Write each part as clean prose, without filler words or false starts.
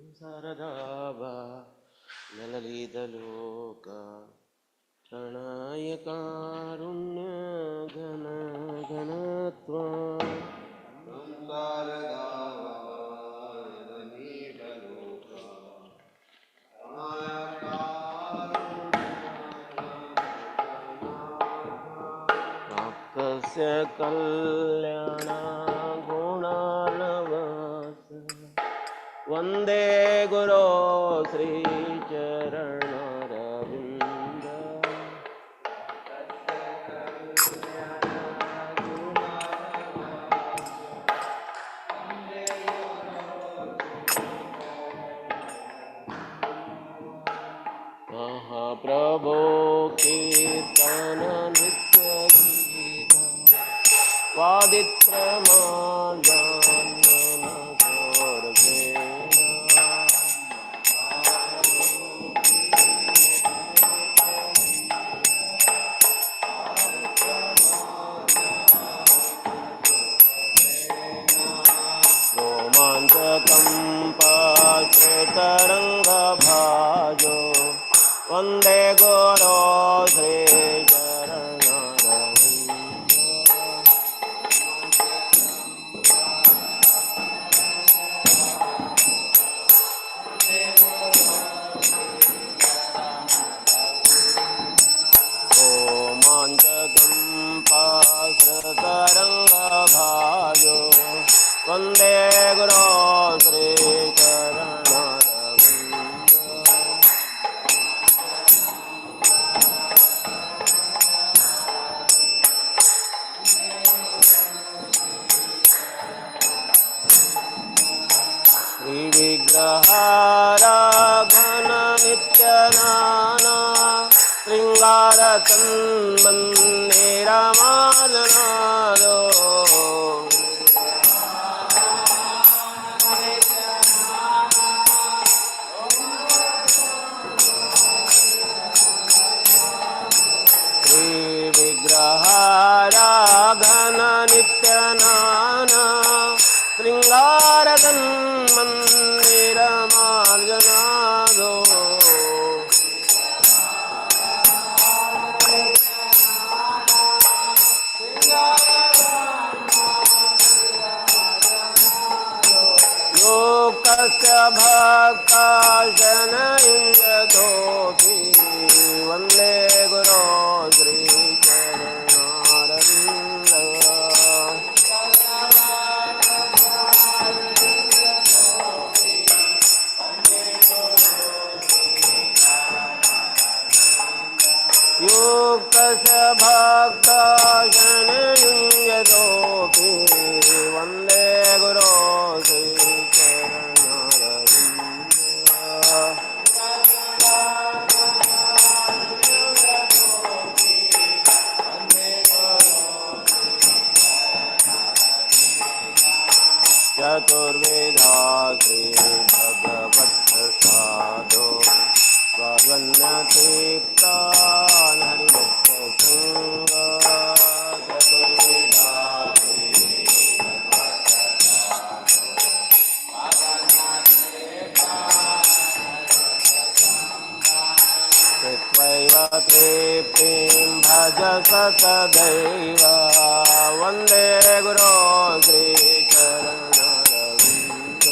ಸಂಸಾರದಾವ ನಲಲಿತಲೋಕ ಪ್ರಣಯ ಕಾರುಣ್ಯ ಘನ ಘನತ್ವ. ಪ್ರಾಪ್ತಸ್ಯ ಕಲ್ಯಾಣ ಗುಣಾನವಾಸ ವಂದೇ ಗುರೋ ಶ್ರೀ ಚರಣರವಿಂದ. ಮಹಾಪ್ರಭೋ ಕೀರ್ತನ ನೃತ್ಯ ಗೀತ ವಾದಿತ್ರ ಮಾರ್ಗಾನ್ನ ಸೋರಸೇನ. ರೋಮಾಂಚಕಂಪಾಶ್ರಿತರಂಗಭಾಜೋ ವಂದೇ ಗುರೋ ಶ್ರೀ ಚರಣರವಿಂದ. ರೋಮಾಂಚಕಂಪಾಶ್ರಿತರಂಗಭಾಜೋ ವಂದೇ ಗುರೋ ಶ್ರೀ ಚರಣರವಿಂದ. ಶ್ರೀ ವಿಗ್ರಹಾರಾಧನ ನಿತ್ಯ ನಾನಾ ಶೃಂಗಾರ ತನ್ಮನ್ನಿರಮಾದನಾದೋ. ಶ್ರೀ ವಿಗ್ರಹಾರಾಧನ ನಿತ್ಯ ನಾನಾ ಶೃಂಗಾರ ತನ್ಮನ್ನಿರಮಾರ್ಜನಾದೋ. लोकस्य भक्ताशनयुञ्जतोऽपि वन्दे गुरो श्रीचरणारविन्द. युक्तस्य भक्ताशनयुञ्जतोऽपि वन्दे गुरो श्रीचरणारविन्द. चतुर्विधा श्रीभगवत्प्रसादो स्वागन्यतीप्तान् हरिभक्तसङ्ग. चतुर्विधा कृत्वैव तृप्तिं भज सदैव वन्दे गुरो श्रीचरणरविन्द.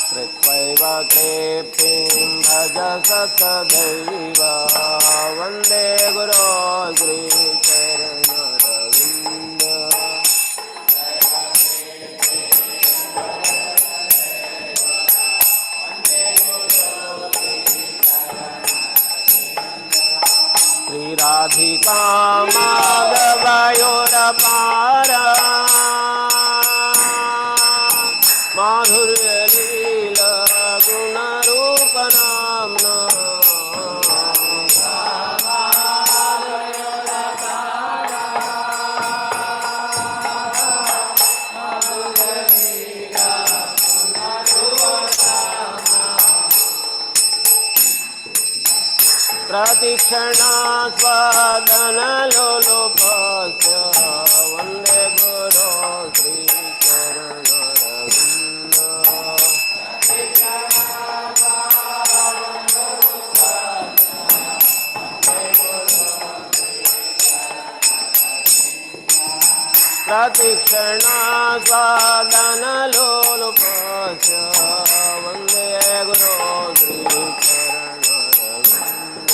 कृत्वैव तृप्तिं भज सदैव वन्दे गुरो श्रीचरणरविन्द. श्रीराधिका माधवयोरपार माधुर्यलील गुणरूपनाम्ना. प्रतिक्षणास्वादनलोलोपस्य वन्दे गुरो श्रीचरणरविन्द। प्रतिक्षणास्वादनलोलुपस्य वन्दे गुरो श्रीचरणरविन्द।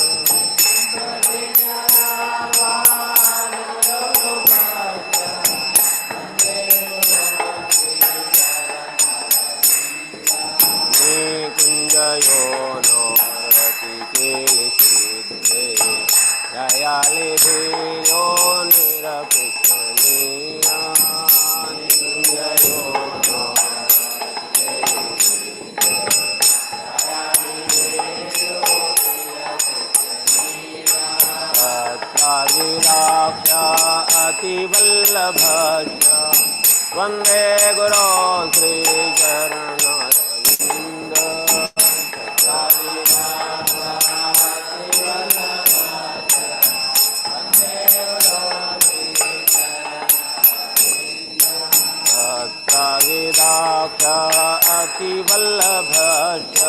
निकुञ्जयो नो रतिकेलिसिद्धे दयालिभियो निरपेक्षणीया। निकुञ्जयो नो तत्राविराख्या अतिवल्लभस्य वन्दे गुरो श्रीचरणरविन्द। तत्राविराख्या अतिवल्लभस्य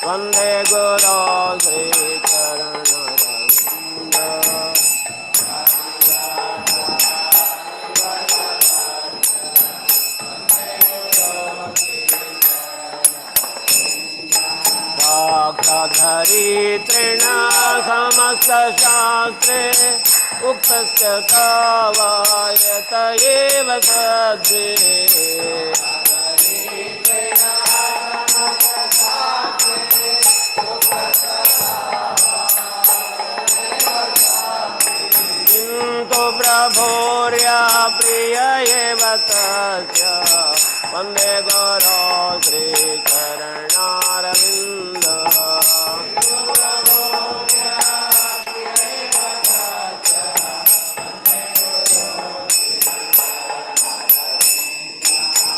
वन्दे गुरो श्रीचरणरविन्द। साक्षाद्धरित्रेण समस्तशास्त्रे उक्तस्य तावायत एव सद्वे। किन्तु प्रभोर्या प्रिय एव तस्य वन्दे गुरो श्रीचरणारविन्द।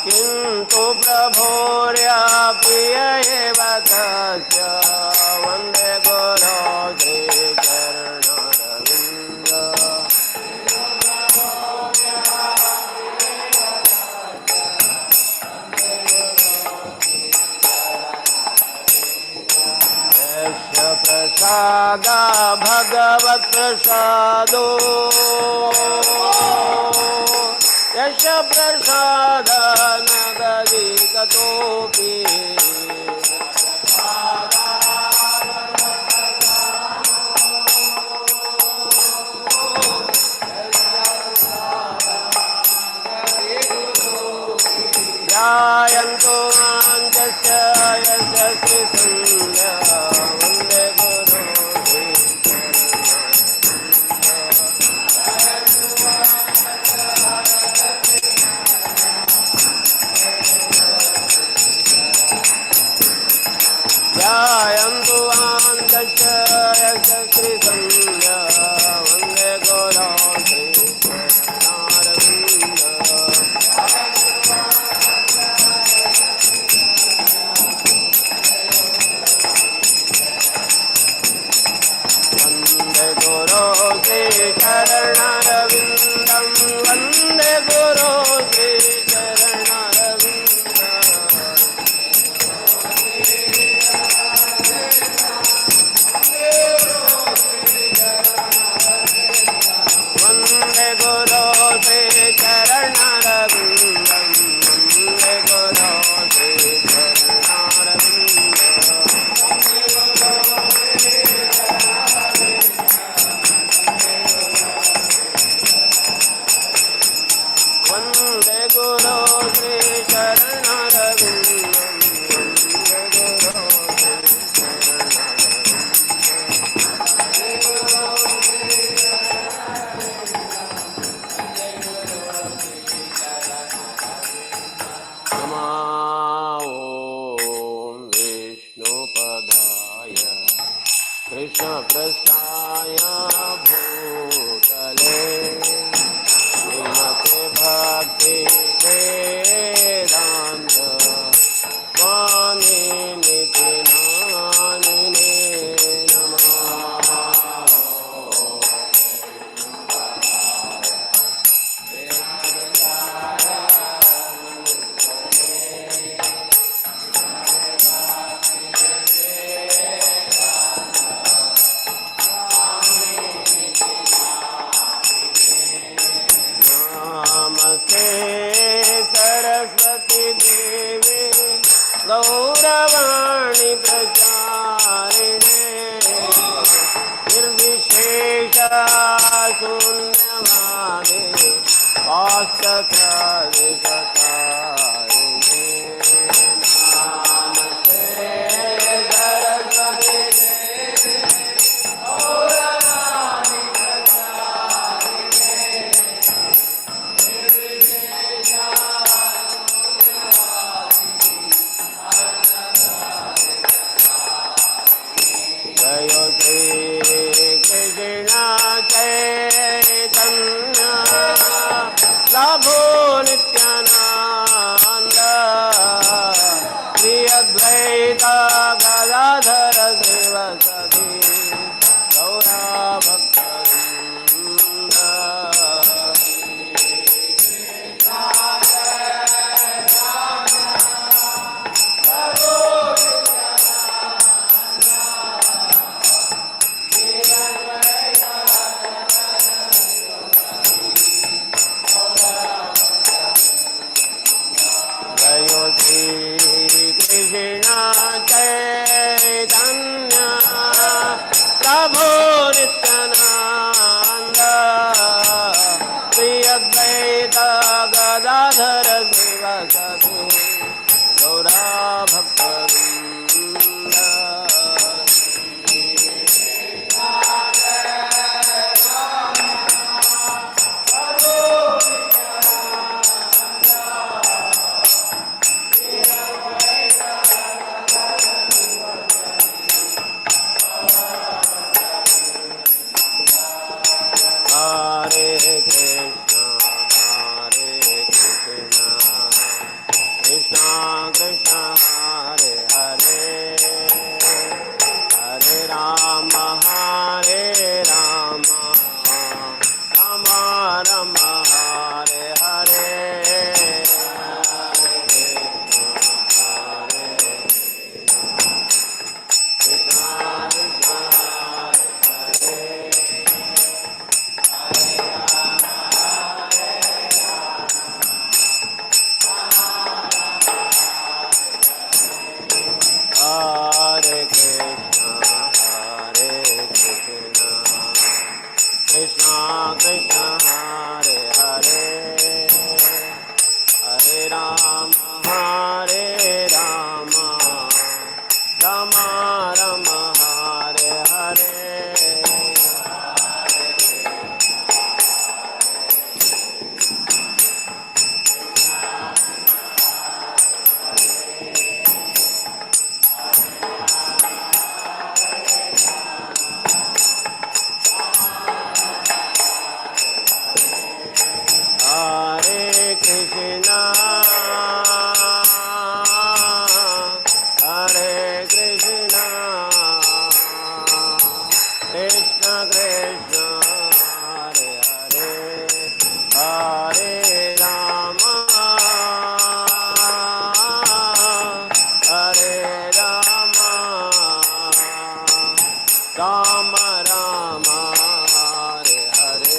किन्तु प्रभोर्या प्रिय एव तस्य वन्दे गुरो श्रीचरणारविन्द। यस्य प्रसादा भगवत्प्रसादो, यस्य प्रसाद न गदिततोऽपि। ध्यायन्तो मां तस्य यस्य श्रीसन्ध्या वन्दे गुरो श्रीचरणारविन्द। ध्यायन्तु मां तस्य यस्य श्रीसन्ध्या वन्दे गुरो श्रीचरणारविन्द। वन्दे गुरो श्रीचरणारविन्दं, वन्दे गुरो श्रीचरणारविन्द। वन्दे गुरो श्रीचरणारविन्दं, वन्दे गुरो श्रीचरणारविन्द। वन्दे गुरो श्रीचरणारविन्दं, वन्दे गुरो श्रीचरणारविन्दम्। गौरवाणी प्रचारिणे, निर्विशेष शून्यवादे पाश्चात्य। नमस्ते सरस्वती। जय श्री कृष्ण चैतन्य प्रभु नित्यानंद, श्री अद्वैत गदाधर श्रीवासादि गौर भक्तवृंद। जय श्री कृष्ण चैतन्य प्रभु नित्यानंद, श्री अद्वैत गदाधर श्रीवासादि गौर भक्तवृंद। Hare Krishna, Hare Krishna, Krishna Krishna, Hare Hare, Hare Rama, Hare Rama, Rama Rama, Hare Hare. Hare Krishna, Hare Krishna, Krishna, Hare Hare. Hare Krishna, Hare Krishna, Krishna Krishna, Hare Hare, Hare Rama, Hare Rama, Rama Rama, Hare Hare. Hare Krishna, Hare Krishna, Krishna Krishna, Hare Hare, Hare Rama, Hare Rama, Rama Rama, Hare Hare.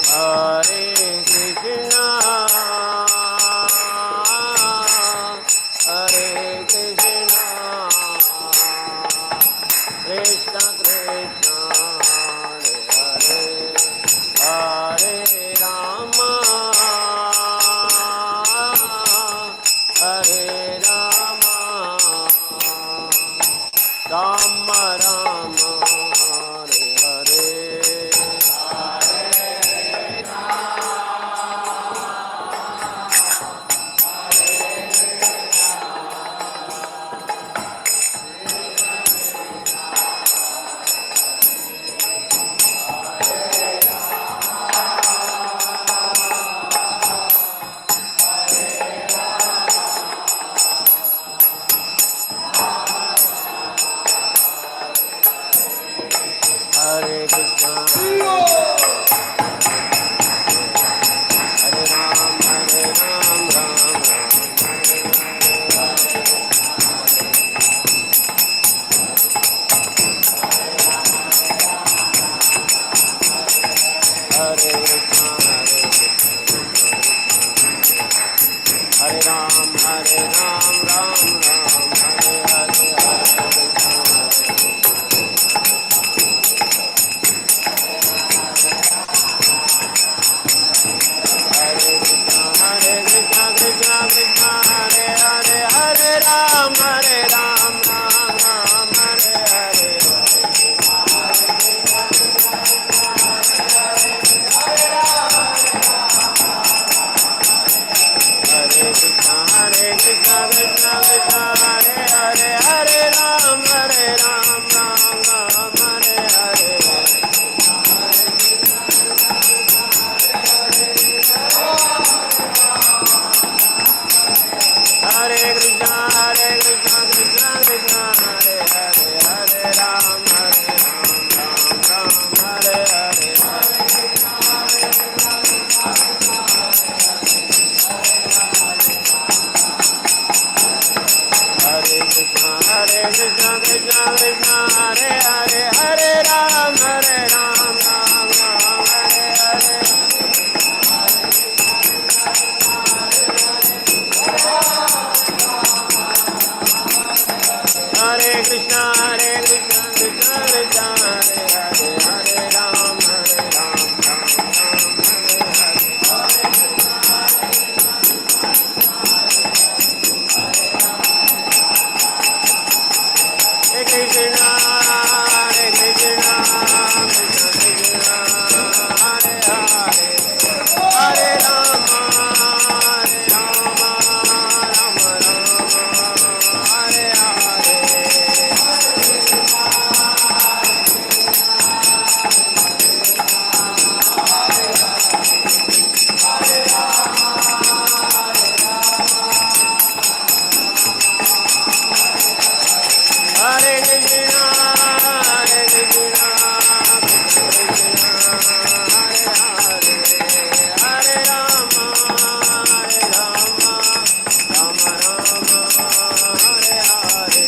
Hare Krishna, Hare Krishna, Krishna Krishna, Hare Hare, Hare Rama, Hare Rama, Rama Rama, Hare Hare. Hare Krishna, Hare Krishna, Krishna Krishna, Hare Hare, Hare Ram, Hare Ram, Ram Ram, Hare Hare, Hare Krishna, Hare Krishna, Krishna Krishna, Hare Krishna, Hare Krishna, Krishna Krishna, Hare Hare, Hare Ram, Hare Ram, Ram Ram, Hare Hare. Hare Krishna, Hare Krishna, Krishna Krishna, Hare Hare, Hare Ram, Hare Ram, Ram Ram, Hare Hare. Hare Krishna, Hare Krishna, Krishna Krishna, Hare Hare, Hare Ram, Hare Ram, Ram Ram, Hare Hare. Hare Krishna, Hare Krishna, Krishna Krishna, Hare Hare, Hare Ram, Hare Ram, Ram Ram, Hare Hare. Hare Krishna, Hare Krishna, Krishna Krishna, Hare Hare, Hare Ram, Hare Ram, Ram Ram, Hare Hare. Hare Krishna, Hare Krishna, Krishna Krishna, Hare Hare, Hare Rama, Hare Rama, Rama Rama, Hare Hare. Hare Krishna, Hare Krishna, Krishna Krishna, Hare Hare, Hare Rama, Hare Rama, Rama Rama, Hare Hare.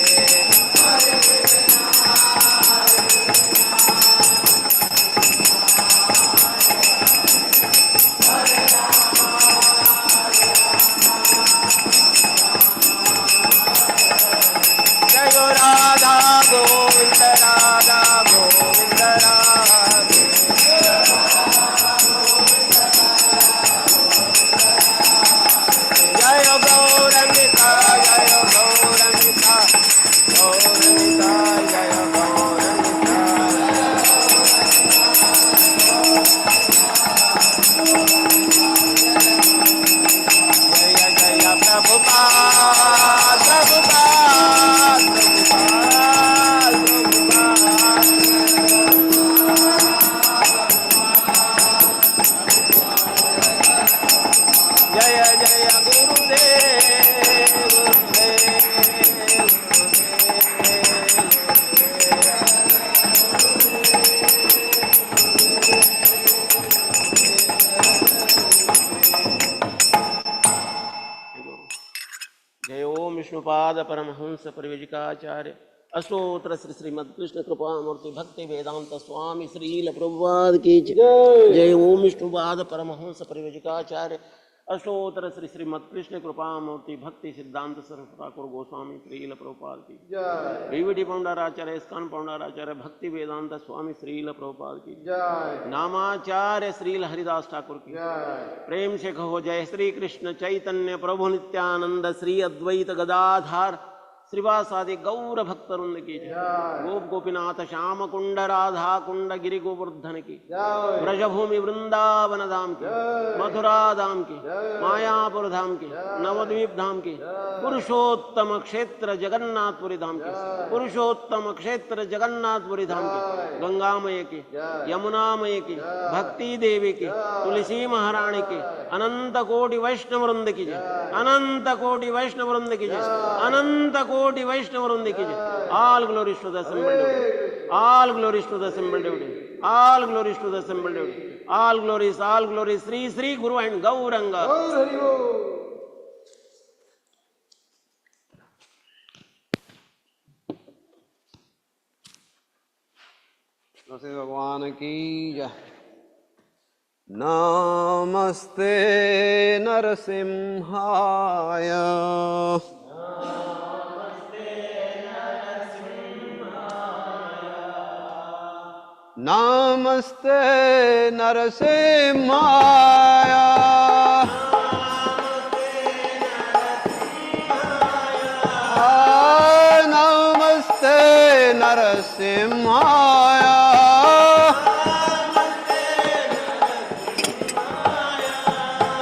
Jai Radha Govinda Radha Govinda Radhe. Jai Gauranga Jai Gauranga Gauranga Jai Gauranga. Jai Jai Prabhupada Prabhupada Prabhupada Prabhupada. Jai Jai Gurudev Gurudev Gurudev. जय ओम विष्णुपाद परमहंस परिव्राजकाचार्य अष्टोत्तर श्री श्रीमद् कृष्ण कृपा मूर्ति भक्ति वेदांत स्वामी श्रील प्रभुपाद की जय। जय ओम विष्णुपाद परमहंस परिव्राजकाचार्य अष्टोत्तर श्री श्रीमद् कृष्ण कृपा मूर्ति भक्ति सिद्धांत सरस्वती ठाकुर गोस्वामी श्रील प्रभुपाद की जय। बीवीटी पौंडाराचार्य, इस्कॉन पौंडाराचार्य भक्ति वेदांत स्वामी श्रील प्रभुपाद की जय। नामाचार्य श्रील हरिदास ठाकुर की जय। प्रेम से कहो जय श्री कृष्ण चैतन्य प्रभु नित्यानंद श्री अद्वैत गदाधार श्रीवासादि गौर भक्तवृंद की जय। गोप गोपीनाथ श्याम कुंड राधा कुंड गिरि गोवर्धन की जय। ब्रजभूमि वृंदावन धाम की, मथुरा धाम की, मायापुर धाम की, नवद्वीप धाम की, पुरुषोत्तम क्षेत्र जगन्नाथपुरी धाम की, पुरुषोत्तम क्षेत्र जगन्नाथपुरी धाम की, गंगामय की, यमुनामय की, भक्ति देवी की, तुलसी महारानी की, अनंत कोटि वैष्णव वृंद की जय। अनंत कोटि वैष्णव वृंद की जय। अनंत कोटि वैष्णव वृंद की जय। All glories to the assembled devotee, all glories to the assembled devotee, all glories to the assembled devotee, all glories, all glories, Shri Shri Guru and Gauranga. Gaur Hari Bol. Narasimha भगवान की जय। नमस्ते नरसिंहाय। नमस्ते नरसिंहाय। नमस्ते नरसिंहाय।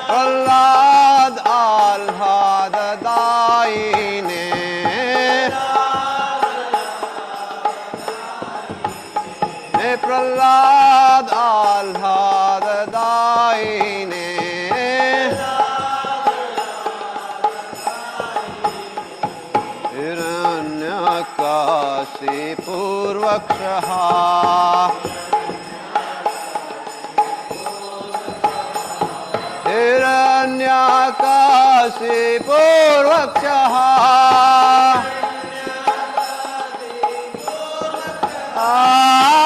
प्रहलाद आह्लाद दायिने, हे प्रहलाद आह्लाद दायिने। हिरण्यकशिपुर्वक्षः, हिरण्यकशिपुर्वक्षः। हिरण्यकशिपुर्वक्षः।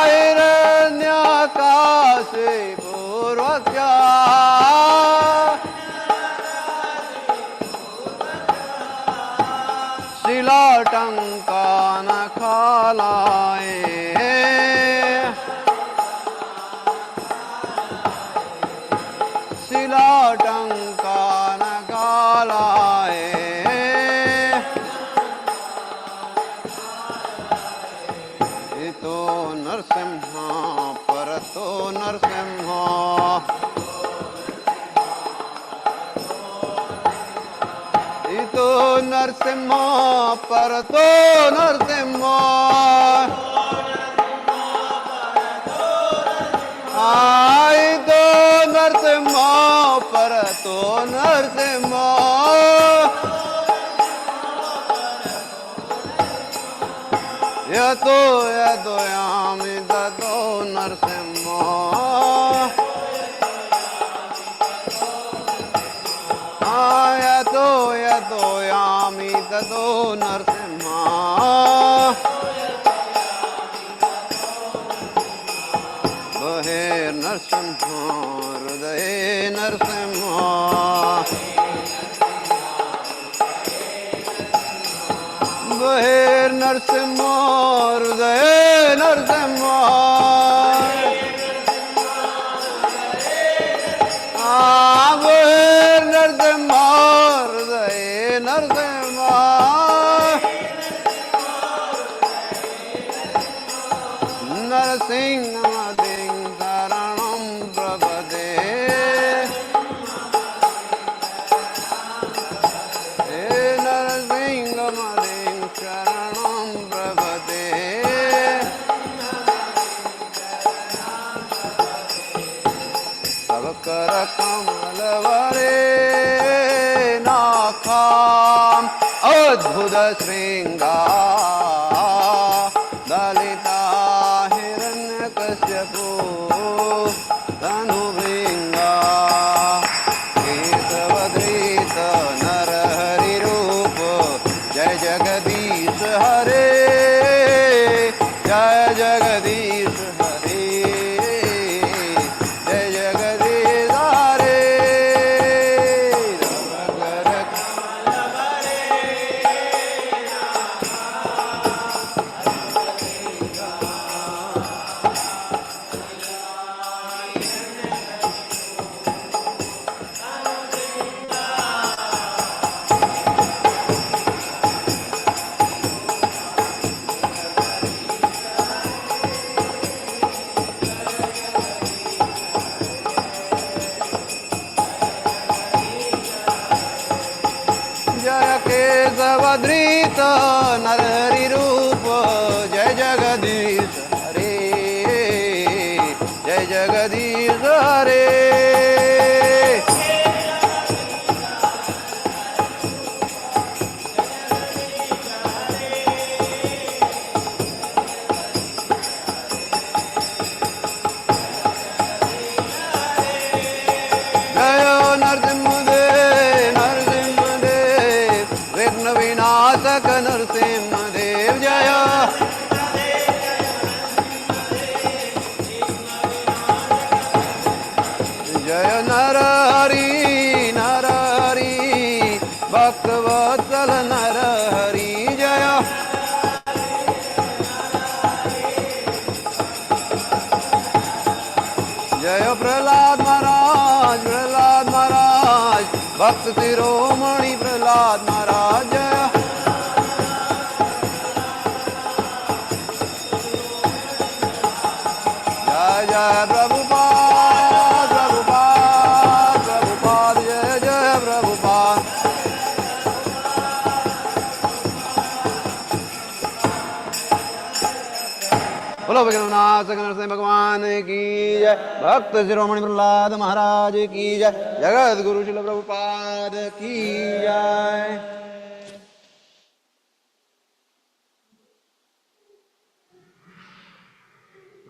शिलाटङ्कानखालाये, शिलाटङ्कानकालाये। इतो नरसिंह परतो नरसिंह, इतो नरसिंह परतो नरसिंह। इतो नरसिंह परतो नरसिंह। यतो यतो यामि ततो नरसिंह। यतो यतो यामि ततो नरसिंह। बहिर्नरसिंह हृदये नरसिंह, बहिर्नरसिंह हृदये नरसिंह। बहिर्नरसिंह हृदये नरसिंह। नरसिंहमतिं शरणं प्रपदे। हे नरसिंहमतिं शरणं प्रपदे। तव कर कमलवरे नाखाम् अद्भुत शृङ्गा दलिता हिरण्यकश्यपो धनुभृङ्गा। केशवधृत नरहरिरूप जय जगदीश हरे, जय जगदीश हरे, जय जगदीश हरे। तव कर जय केशवधृत नरहरि रूप जय जगदीश हरे, जय जगदीश हरे। जय नरसिंहदेव नरसिंहदेव, विघ्न विनाशक नरसिंहदेव। जय नरहरि नरहरि भक्तवत्सल नरहरि जय। जय प्रहलाद महाराज प्रहलाद महाराज भक्त शिरोमणि प्रहलाद महाराज जय। जय जय प्रभुपाद प्रभुपाद प्रभुपाद जय जय प्रभुपाद। बोलो विघ्ननाथ नरसिंह भगवान की जय, भक्त शिरोमणि प्रहलाद महाराज की जय, जगत गुरु श्रील प्रभुपाद की जय।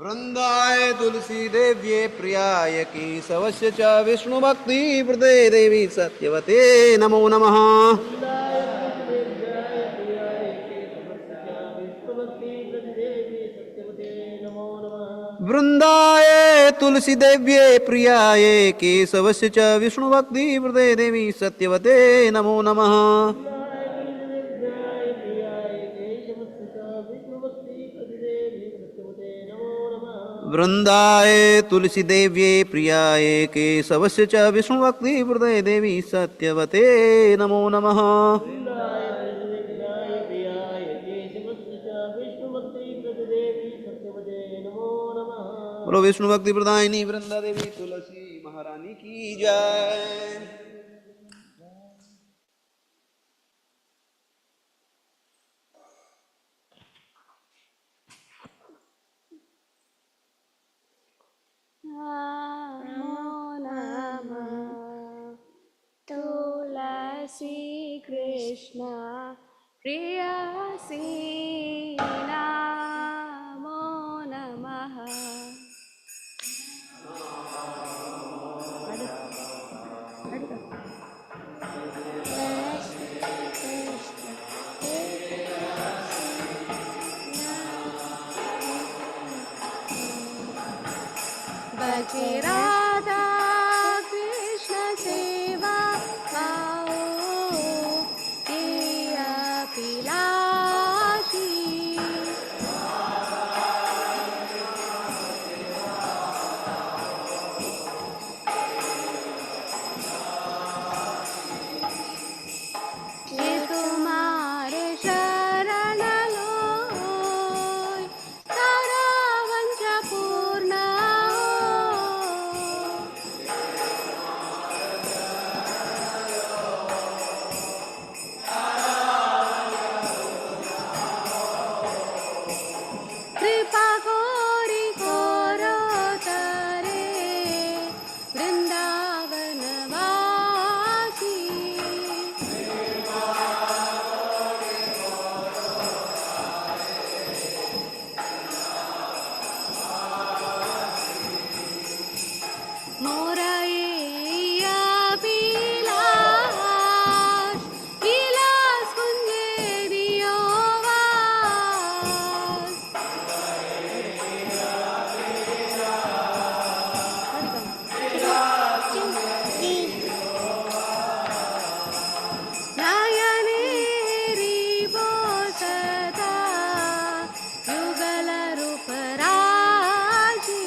वृंदाय तुलसी देव्ये प्रियाय केशवस्य च विष्णु भक्ति प्रदे देवी सत्यवते नमो नमः। वृंदाय तुलसी देव्ये प्रियाय केशवस्य च विष्णु भक्ति प्रदे देवी सत्यवते नमो नमः। वृंदाय तुलसी देव्ये प्रियाय केशवस्य च विष्णु भक्ति प्रदे देवी सत्यवते नमो नमः। बोलो विष्णु भक्ति प्रदायिनी वृंदा देवी तुलसी महारानी की जय। नमो नमः तुलसी कृष्ण प्रियसी नमो नमः। भजे राधा कृष्ण सेवा पाओ ये अभिलाषी। যে তোমার শরণ লই তার বঞ্চ পূর্ণ। কৃপা করি কর তরে বৃন্দাবন বাসী। মোর এই অভিলাষ বিলাস কুঞ্জে দিও বাস। নয়নে হেরিব সদা যুগল রূপ রাশি।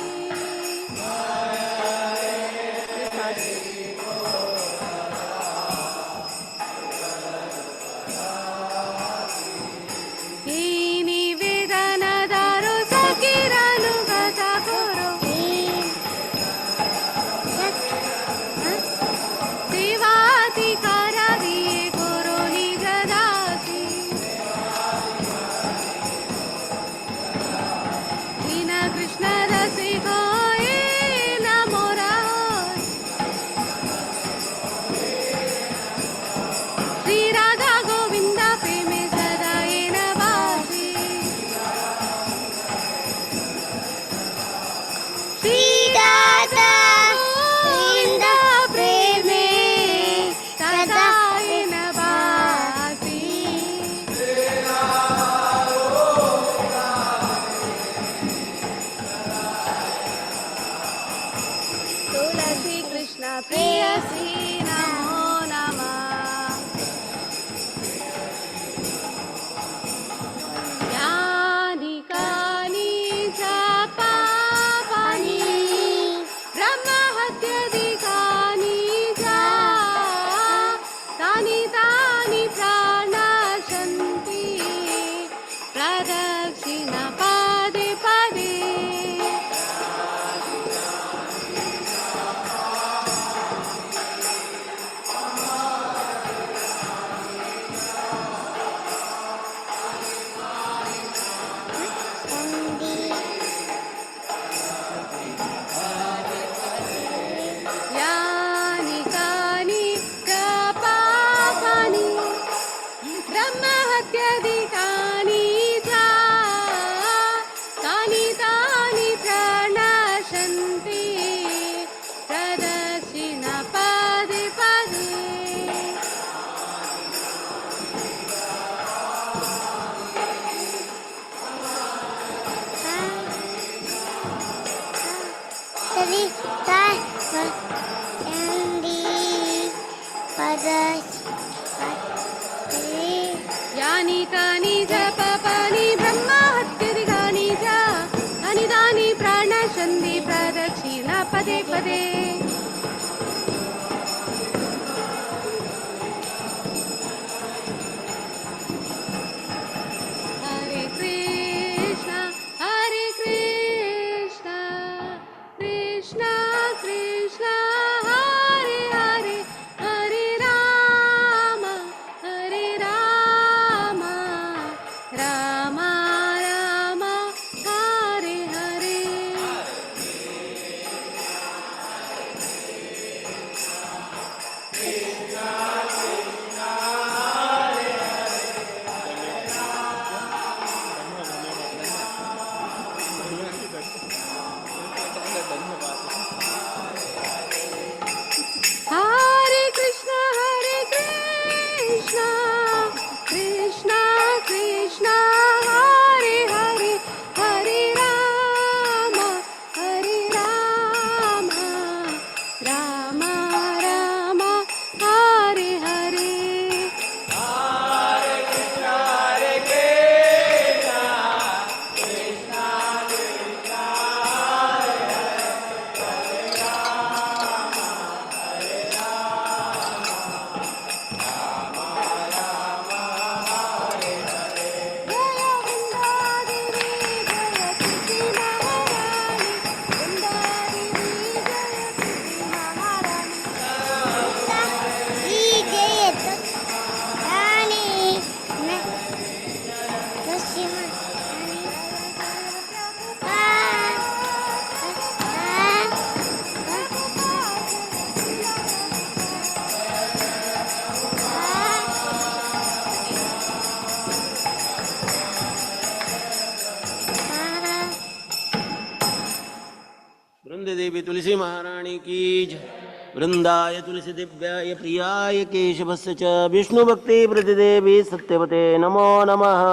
कृष्ण प्रियसि नमो नमः। यानि कानि च पापानि ब्रह्महत्यादिकानि च तानि तानि प्राणशन्ति प्रदक्षिणपदे पदे। यानि कानि च पापानि ब्रह्महत्यादिकानि च तानि तानि प्रणशन्ति प्रदक्षिणपदे पदे। यानि कानि च पापानि ब्रह्महत्यादिकानि च तानि तानि प्रणशन्ति प्रदक्षिणपदे पदे। Hare Krishna, Hare Krishna, Krishna Krishna, Hare Hare, Hare Rama, Hare Rama, Rama Rama, Hare Hare. Hare Krishna, Hare Krishna, Krishna Krishna, Hare Hare, Hare Rama, Hare Rama, Rama Rama, Hare Hare. Jaya Vrindadevi, Jaya Tulsi Maharani, Vrindadevi, Jaya Tulsi Maharani. वृंद देवी तुलसी महारानी की जय। वृंदाय तुलसी दिव्याय प्रियाय केशवस्य च विष्णु भक्ति प्रतिदेवी सत्यवते नमो नमः।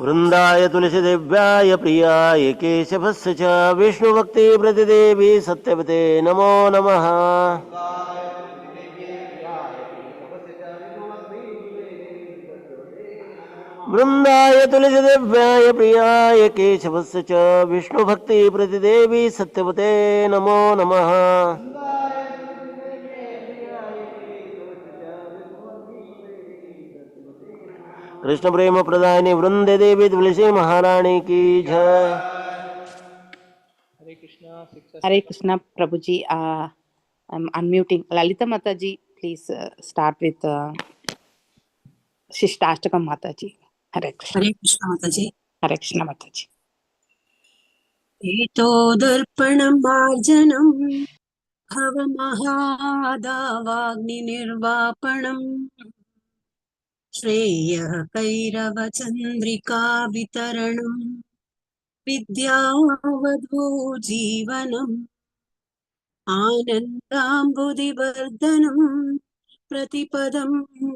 वृंदाय तुलसी दिव्याय प्रियाय केशवस्य च विष्णु भक्ति प्रतिदेवी सत्यवते नमो नमः। वृंदाय तुलसी दिव्याय प्रियाय केशवस्य च विष्णु भक्ति प्रतिदेवी सत्यवते नमो नमः। कृष्ण प्रेम प्रदायिनी वृंदे देवी तुलसी महारानी की जय। Hare Krishna, six Hare Krishna, Prabhuji. I'm unmuting. Lalita Mataji, please start with Shishtastakam Mataji. Hare Krishna. Hare Krishna Mataji. Hare Krishna Mataji. एतो दर्पणं मार्जनं भवमहादावाग्निर्वापणम् श्रेयः कैरवचन्द्रिका वितरणम् विद्यावधू जीवनम् आनन्दाम्बुधिवर्धनम् प्रतिपदं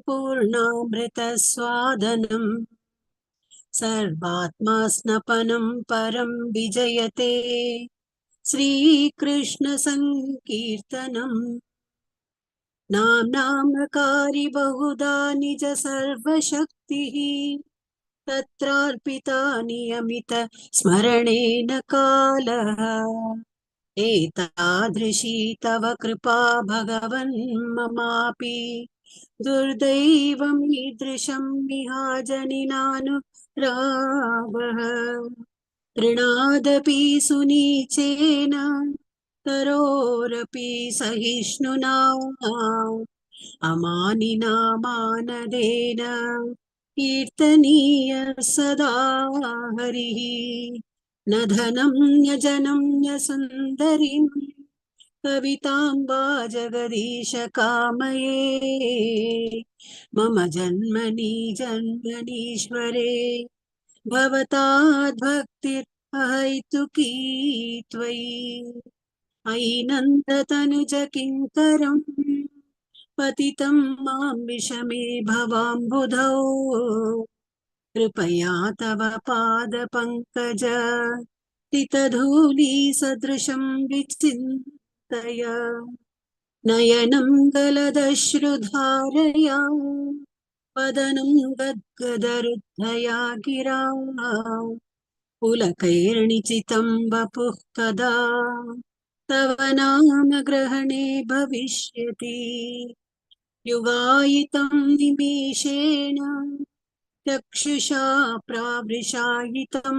पूर्णामृतस्वादनम्। सर्वात्मा स्नपनं परं विजयते श्रीकृष्णसङ्कीर्तनम्। नाम्नामकारि बहुधा निज सर्वशक्तिः तत्रार्पिता नियमित स्मरणेन कालः। एतादृशी तव कृपा भगवन् ममापि दुर्दैवं ईदृशं विहाजनिनानुरागः। तृणादपि सुनीचेन तरोरपि सहिष्णुना अमानिना मानदेन कीर्तनीय सदा हरिः। न धनं न जनं न सुन्दरीं कवितां वा जगदीश कामये। मम जन्मनि जन्मनीश्वरे भवताद्भक्तिर्अहैतुकी त्वयि। अयि नन्दतनुज किङ्करं पतितं मां विषमे भवाम्बुधौ। कृपया तव पादपङ्कज तितधूलिसदृशं विचिन्तय। नयनं गलदश्रुधारया वदनं गद्गदरुद्धया गिरा। पुलकैर्निचितं वपुः कदा तव नाम ग्रहणे भविष्यति। युगायितं निमेषेण चक्षुषा प्रावृषायितं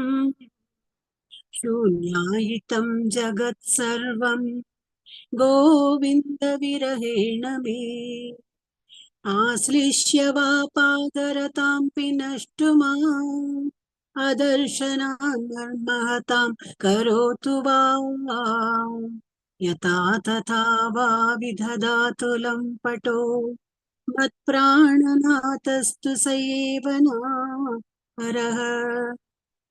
शून्यायितं जगत्सर्वं गोविन्दविरहेण मे। आश्लिष्य वा पादरतां पिनष्टुमाम् अदर्शनान् महतां करोतु वा। यथा तथा वा विदधातु लम्पटो मत्प्राणनाथस्तु स एव नापरः।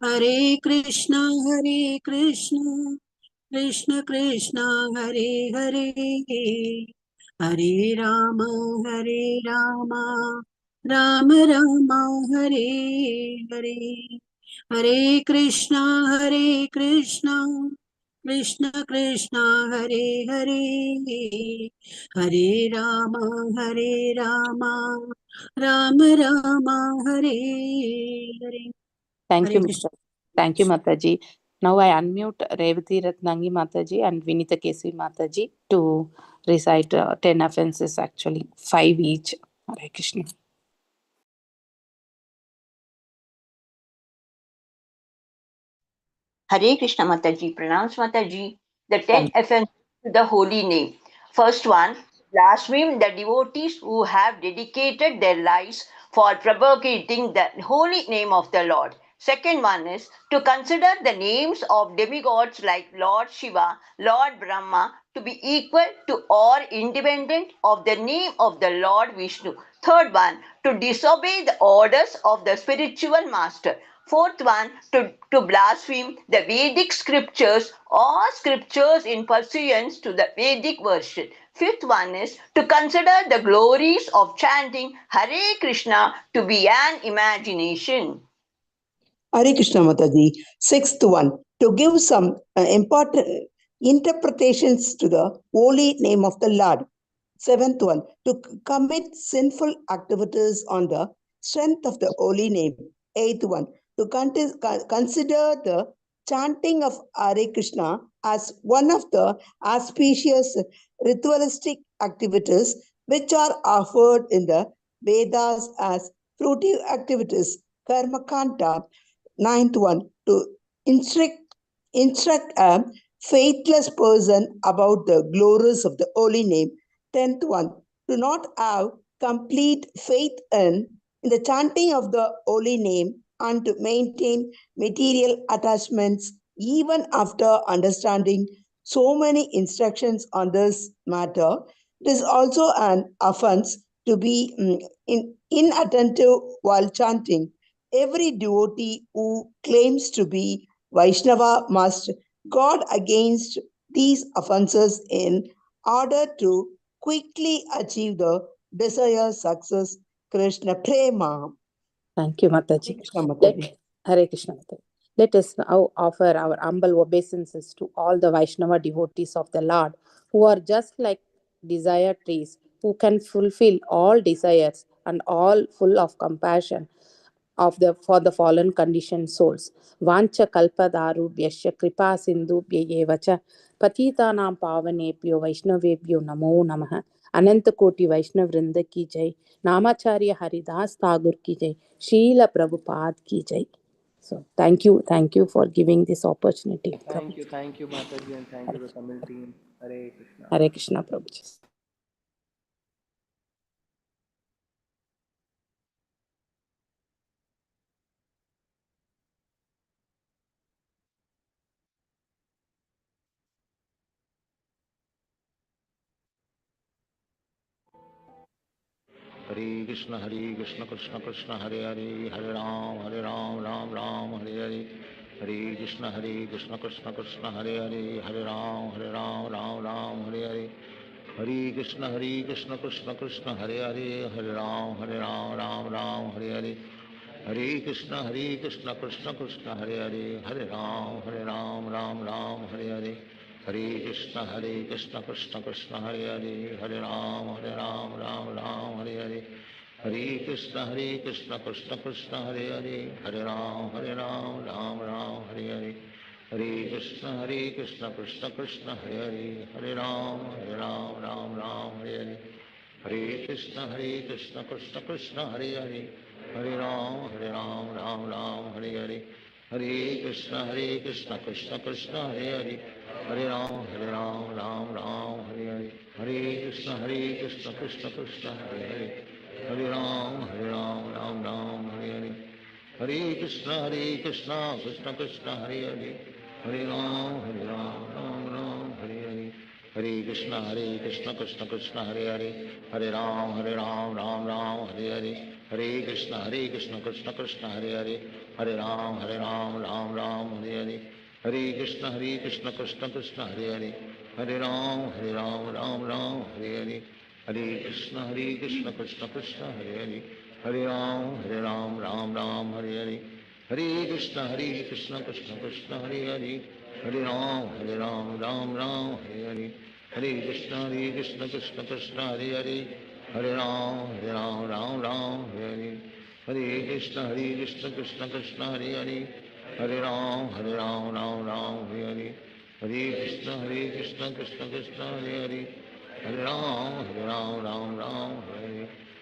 हरे कृष्ण हरे कृष्ण कृष्ण कृष्ण हरे हरे। हरे राम हरे राम राम राम हरे हरे। हरे कृष्ण हरे कृष्ण कृष्ण कृष्ण हरे हरे। हरे राम हरे Ram Ram Ram Hare Hare. Thank Hare you, Krishna. Mr. Thank you, Mataji. Now I unmute Revati Ratnangi Mataji and Vinita Kesi Mataji to recite 10 offenses, actually 5 each. Hare Krishna. Hare Krishna Mataji, pranams Mataji. The 10 Thank offenses to the holy name. First one, blaspheme the devotees who have dedicated their lives for propagating the holy name of the Lord. Second one is to consider the names of demigods like Lord Shiva, Lord Brahma to be equal to or independent of the name of the Lord Vishnu. Third one, to disobey the orders of the spiritual master. Fourth one, to blaspheme the Vedic scriptures or scriptures in pursuance to the Vedic version. Fifth one is to consider the glories of chanting Hare Krishna to be an imagination. Hare Krishna Mataji. Sixth one, to give some important interpretations to the holy name of the Lord. Seventh one, to commit sinful activities on the strength of the holy name. Eighth one, to consider the chanting of Hare Krishna as one of the auspicious ritualistic activities which are offered in the Vedas as fruitive activities, Karmakanda. Ninth one, to instruct a faithless person about the glories of the holy name. 10th one, to not have complete faith in the chanting of the holy name and to maintain material attachments even after understanding so many instructions on this matter. It is also an offense to be inattentive while chanting. Every devotee who claims to be Vaishnava must guard against these offenses in order to quickly achieve the desired success, Krishna Prema. Thank you, Mataji. Krishna Mataji. Hare Krishna Mataji. Let us now offer our humble obeisances to all the Vaishnava devotees of the Lord, who are just like desire trees, who can fulfill all desires and all full of compassion of the for the fallen conditioned souls. Vancha kalpadarubhyasya kripa sindhubhya eva patitanam pavanebhyo vaishnavebhyo namo namaha. Anant Koti Vaishnav Vrinda ki jai. Namacharya Haridas Thakur ki jai. Srila Prabhupada ki jai. So thank you for giving this opportunity. Thank you, Mataji, and thank you to the Tamil team. Hare Krishna. Hare Krishna, Prabhuji. Hare Krishna, Krishna Krishna, Hare Hare, Hare Ram, Ram Ram, Hare Hare. Hare Krishna, Krishna Krishna, Hare Hare, Hare Ram, Ram Ram, Hare Hare. Hare Krishna, Krishna Krishna, Hare Hare, Hare Ram, Ram Ram, Hare Hare. Hare Krishna, Krishna Krishna, Hare Hare, Hare Ram, Ram Ram, Hare Hare. Hare Krishna, Krishna Krishna, Hare Hare, Hare Ram, Ram Ram, Hare Hare. Hare Krishna, Krishna Krishna, Hare Hare, Hare Ram, Ram Ram, Hare Hare. Hare Krishna, Krishna Krishna, Hare Hare, Hare Ram, Ram Ram, Hare Hare. Hare Krishna, Krishna Krishna, Hare Hare, Hare Ram, Ram Ram, Hare Hare. Hare Krishna, Krishna Krishna, Hare Hare, Hare Ram, Ram Ram, Hare Hare. Hare Krishna, Krishna Krishna, Hare Hare, Hare Ram, Ram Ram, Hare Hare. Hare Krishna, Krishna Krishna, Hare Hare, Hare Ram, Ram Ram, Hare Hare. Hare Krishna, Krishna Krishna, Hare Hare, Hare Ram, Ram Ram, Hare Hare. Hare Krishna, Krishna Krishna, Hare Hare, Hare Ram, Ram Ram, Hare Hare. Hare Krishna, Krishna Krishna, Hare Hare, Hare Ram, Ram Ram, Hare Hare. Hare Krishna, Krishna Krishna, Hare Hare, Hare Ram, Ram Ram, Hare Hare. Hare Krishna, Krishna Krishna, Hare Hare, Hare Ram, Ram Ram, Hare Hare. Hare Krishna, Krishna Krishna, Hare Hare, Hare Ram, Ram Ram, Hare Hare. Hare Krishna, Krishna Krishna, Hare Hare, Hare Ram, Ram Ram, Hare Hare. Hare Krishna, Krishna Krishna, Hare Hare, Hare Ram, Ram Ram, Hare Hare. Hare Krishna, Krishna Krishna, Hare Hare, Hare Ram, Ram Ram, Hare Hare.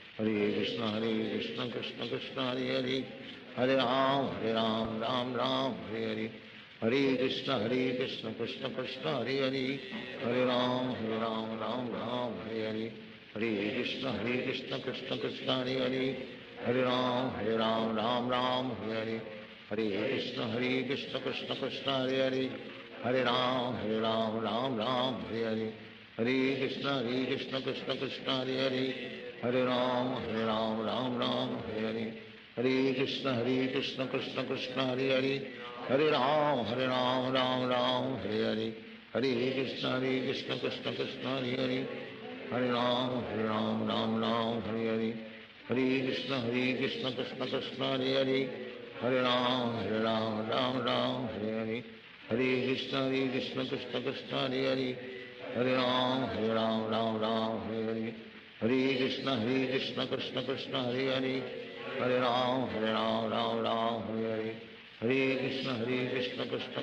Hare Krishna, Krishna Krishna, Hare Hare, Hare Ram, Ram Ram, Hare Hare. Hare Krishna, Krishna Krishna, Hare Hare, Hare Ram, Ram Ram, Hare Hare. Hare Krishna, Krishna Krishna, Hare Hare, Hare Ram, Ram Ram, Hare Hare. Hare Krishna, Krishna Krishna, Hare Hare, Hare Ram, Ram Ram, Hare Hare. Hare Krishna, Krishna Krishna, Hare Hare, Hare Ram, Ram Ram, Hare Hare. Hare Krishna, Krishna Krishna, Hare Hare, Hare Ram, Ram Ram, Hare Hare. Hare Krishna, Krishna Krishna, Hare Hare, Hare Ram, Ram Ram, Hare Hare. Hare Krishna, Krishna Krishna, Hare Hare, Hare Ram, Ram Ram, Hare Hare. Hare Krishna, Krishna Krishna, Hare Hare, Hare Ram, Ram Ram, Hare Hare. Hare Krishna, Krishna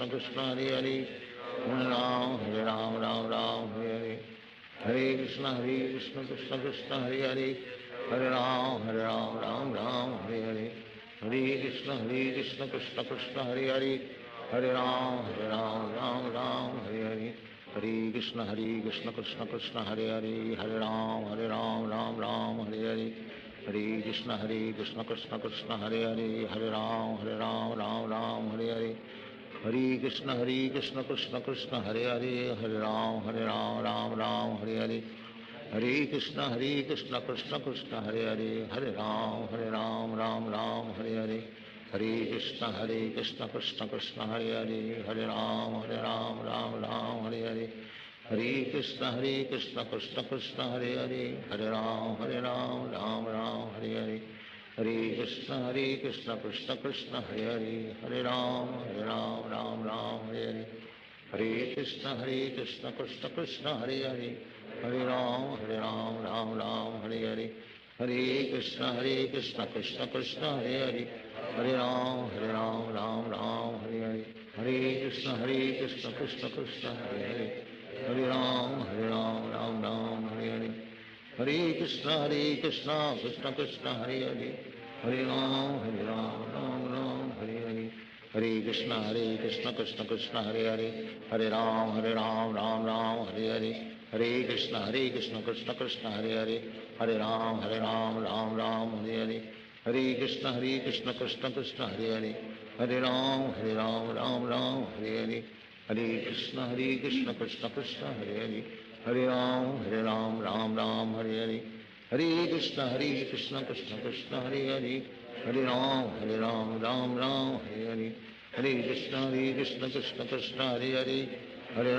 Krishna, Hare Hare, Hare Ram, Ram Ram, Hare Hare. Hare Krishna, Krishna Krishna, Hare Hare, Hare Ram, Ram Ram, Hare Hare. Hare Krishna, Krishna Krishna, Hare Hare, Hare Ram, Ram Ram, Hare Hare. Hare Krishna, Krishna Krishna, Hare Hare, Hare Ram, Ram Ram, Hare Hare. Hare Krishna, Krishna Krishna, Hare Hare, Hare Ram, Ram Ram, Hare Hare. Hare Krishna, Krishna Krishna, Hare Hare, Hare Ram, Ram Ram, Hare Hare. Hare Krishna, Krishna Krishna, Hare Hare, Hare Ram, Ram Ram, Hare Hare. Hare Krishna, Krishna Krishna, Hare Hare, Hare Ram, Ram Ram, Hare Hare. Hare Krishna, Krishna Krishna, Hare Hare, Hare Ram, Ram Ram, Hare Hare. Hare Krishna Krishna Krishna Hare Hare Hare Ram Ram Ram Hare Hare Hare Krishna Krishna Krishna Hare Hare Hare Ram Ram Ram Hare Hare Hare Krishna Krishna Krishna Hare Hare Hare Ram Ram Ram Hare Hare Hare Krishna Krishna Krishna Hare Hare Hare Ram Ram Ram Hare Hare Hare Krishna Krishna Krishna Hare Hare Hare Ram Ram Ram Hare Hare Hare Krishna Krishna Krishna Hare Hare Hare Ram Ram Ram Hare Hare Hare Krishna Krishna Krishna Hare Hare Hare Ram Ram Ram Hare Hare Hare Krishna Krishna Krishna Hare Hare Hare Ram Ram Ram Hare Hare Hare Krishna Krishna Krishna Hare Hare Hare Ram Ram Ram Hare Hare Hare Krishna Krishna Krishna Hare Hare Hare Ram Ram Ram Hare Hare Hare Krishna Krishna Krishna Hare Hare Hare Ram Ram Ram Hare Hare Hare Krishna Krishna Krishna Hare Hare Hare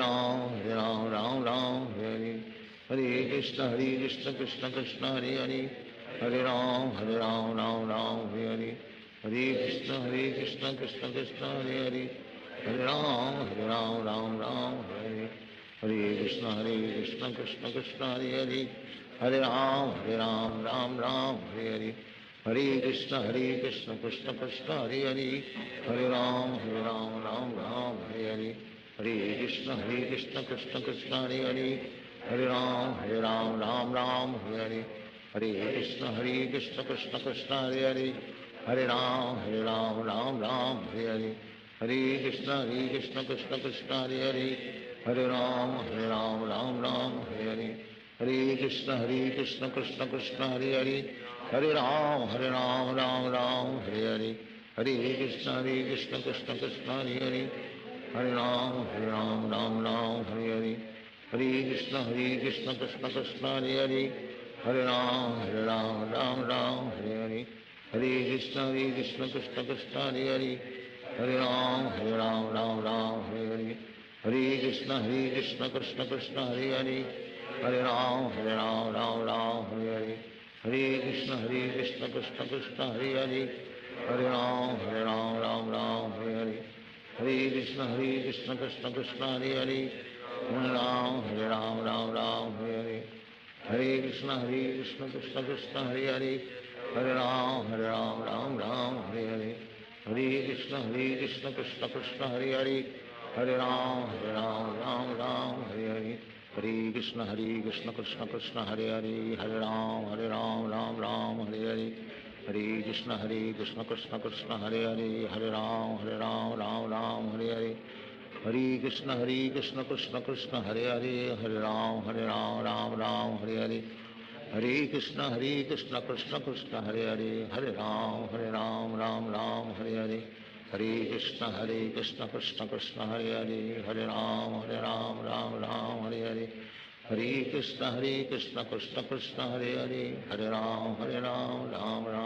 Ram Ram Hare Hare Hare Krishna Krishna Krishna Hare Hare Hare Ram Ram Hare Hare Hare Krishna Krishna Krishna Hare Hare Hare Ram Ram Hare Hare Hare Krishna Krishna Krishna Hare Hare Hare Ram Ram Hare Hare Hare Krishna Krishna Krishna Hare Hare Hare Ram Ram Hare Hare Hare Krishna Krishna Krishna Hare Hare Hare Ram Ram Hare Hare Hare Krishna Krishna Krishna Hare Hare Hare Ram Ram Hare Hare Hare Krishna Krishna Krishna Hare Hare Hare Ram Ram Hare Hare Hare Krishna Krishna Krishna Hare Hare Hare Ram Ram Hare Hare Hare Krishna Krishna Krishna Hare Hare Hare Ram Ram Hare Hare Hare Krishna Krishna Krishna Hare Hare Hare Ram Ram Hare Hare Hare Krishna Krishna Krishna Hare Hare Hare Ram Ram Hare Hare Hare Krishna Krishna Krishna Hare Hare Hare Ram Ram Hare Hare Hare Krishna Krishna Krishna Hare Hare Hare Ram Ram Hare Hare Hare Krishna Krishna Krishna Hare Hare Hare Ram Ram Hare Hare Hare Krishna Krishna Krishna Hare Hare Hare Ram Ram Hare Hare Hare Krishna Krishna Krishna Hare Hare Hare Ram Ram Hare Hare Hare Krishna Krishna Krishna Hare Hare Hare Ram Ram Hare Hare Hare Krishna Krishna Krishna Hare Hare Hare Ram Ram Hare Hare Hare Krishna Krishna Krishna Hare Hare Hare Ram Ram Hare Hare Hare Krishna Krishna Krishna Hare Hare Hare Ram Ram Hare Hare Hare Krishna Krishna Krishna Hare Hare Hare Ram Ram Hare Hare Hare Krishna Krishna Krishna Hare Hare Hare Ram Ram Hare Hare Hare Krishna Krishna Krishna Hare Hare Hare Ram Ram Hare Hare Hare Krishna Krishna Krishna Hare Hare Hare Ram Ram Hare Hare Hare Krishna Krishna Krishna Hare Hare Hare Ram Ram Hare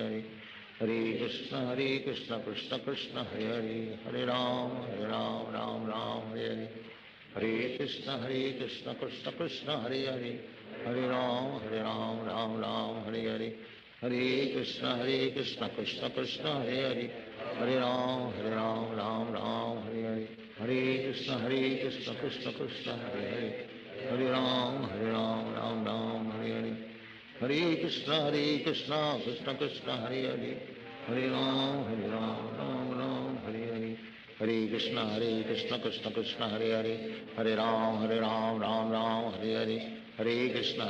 Hare Hare Krishna Krishna Krishna Hare Hare Hare Ram Ram Hare Hare Hare Krishna Krishna Krishna Hare Hare Hare Ram Ram Hare Hare Hare Krishna Krishna Krishna Hare Hare Hare Ram Ram Hare Hare Hare Krishna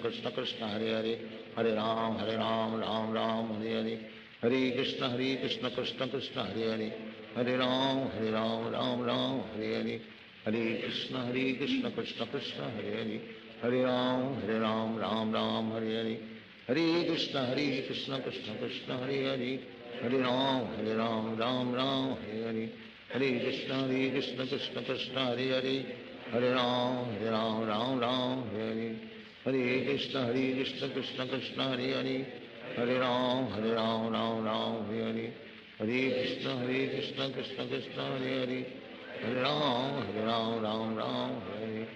Krishna Krishna Hare Hare Hare Ram Ram Hare Hare Hare Krishna Krishna Krishna Hare Hare Hare Ram Ram Hare Hare Hare Krishna Krishna Krishna Hare Hare Hare Ram Ram Hare Hare Hare Krishna Krishna Krishna Hare Hare Hare Ram Ram Hare Hare Hare Krishna Krishna Krishna Hare Hare Hare Ram Ram Hare Hare Hare Krishna Krishna Krishna Hare Hare Hare Ram Ram Hare Hare Hare Krishna Krishna Krishna Hare Hare Hare Ram Ram Hare Hare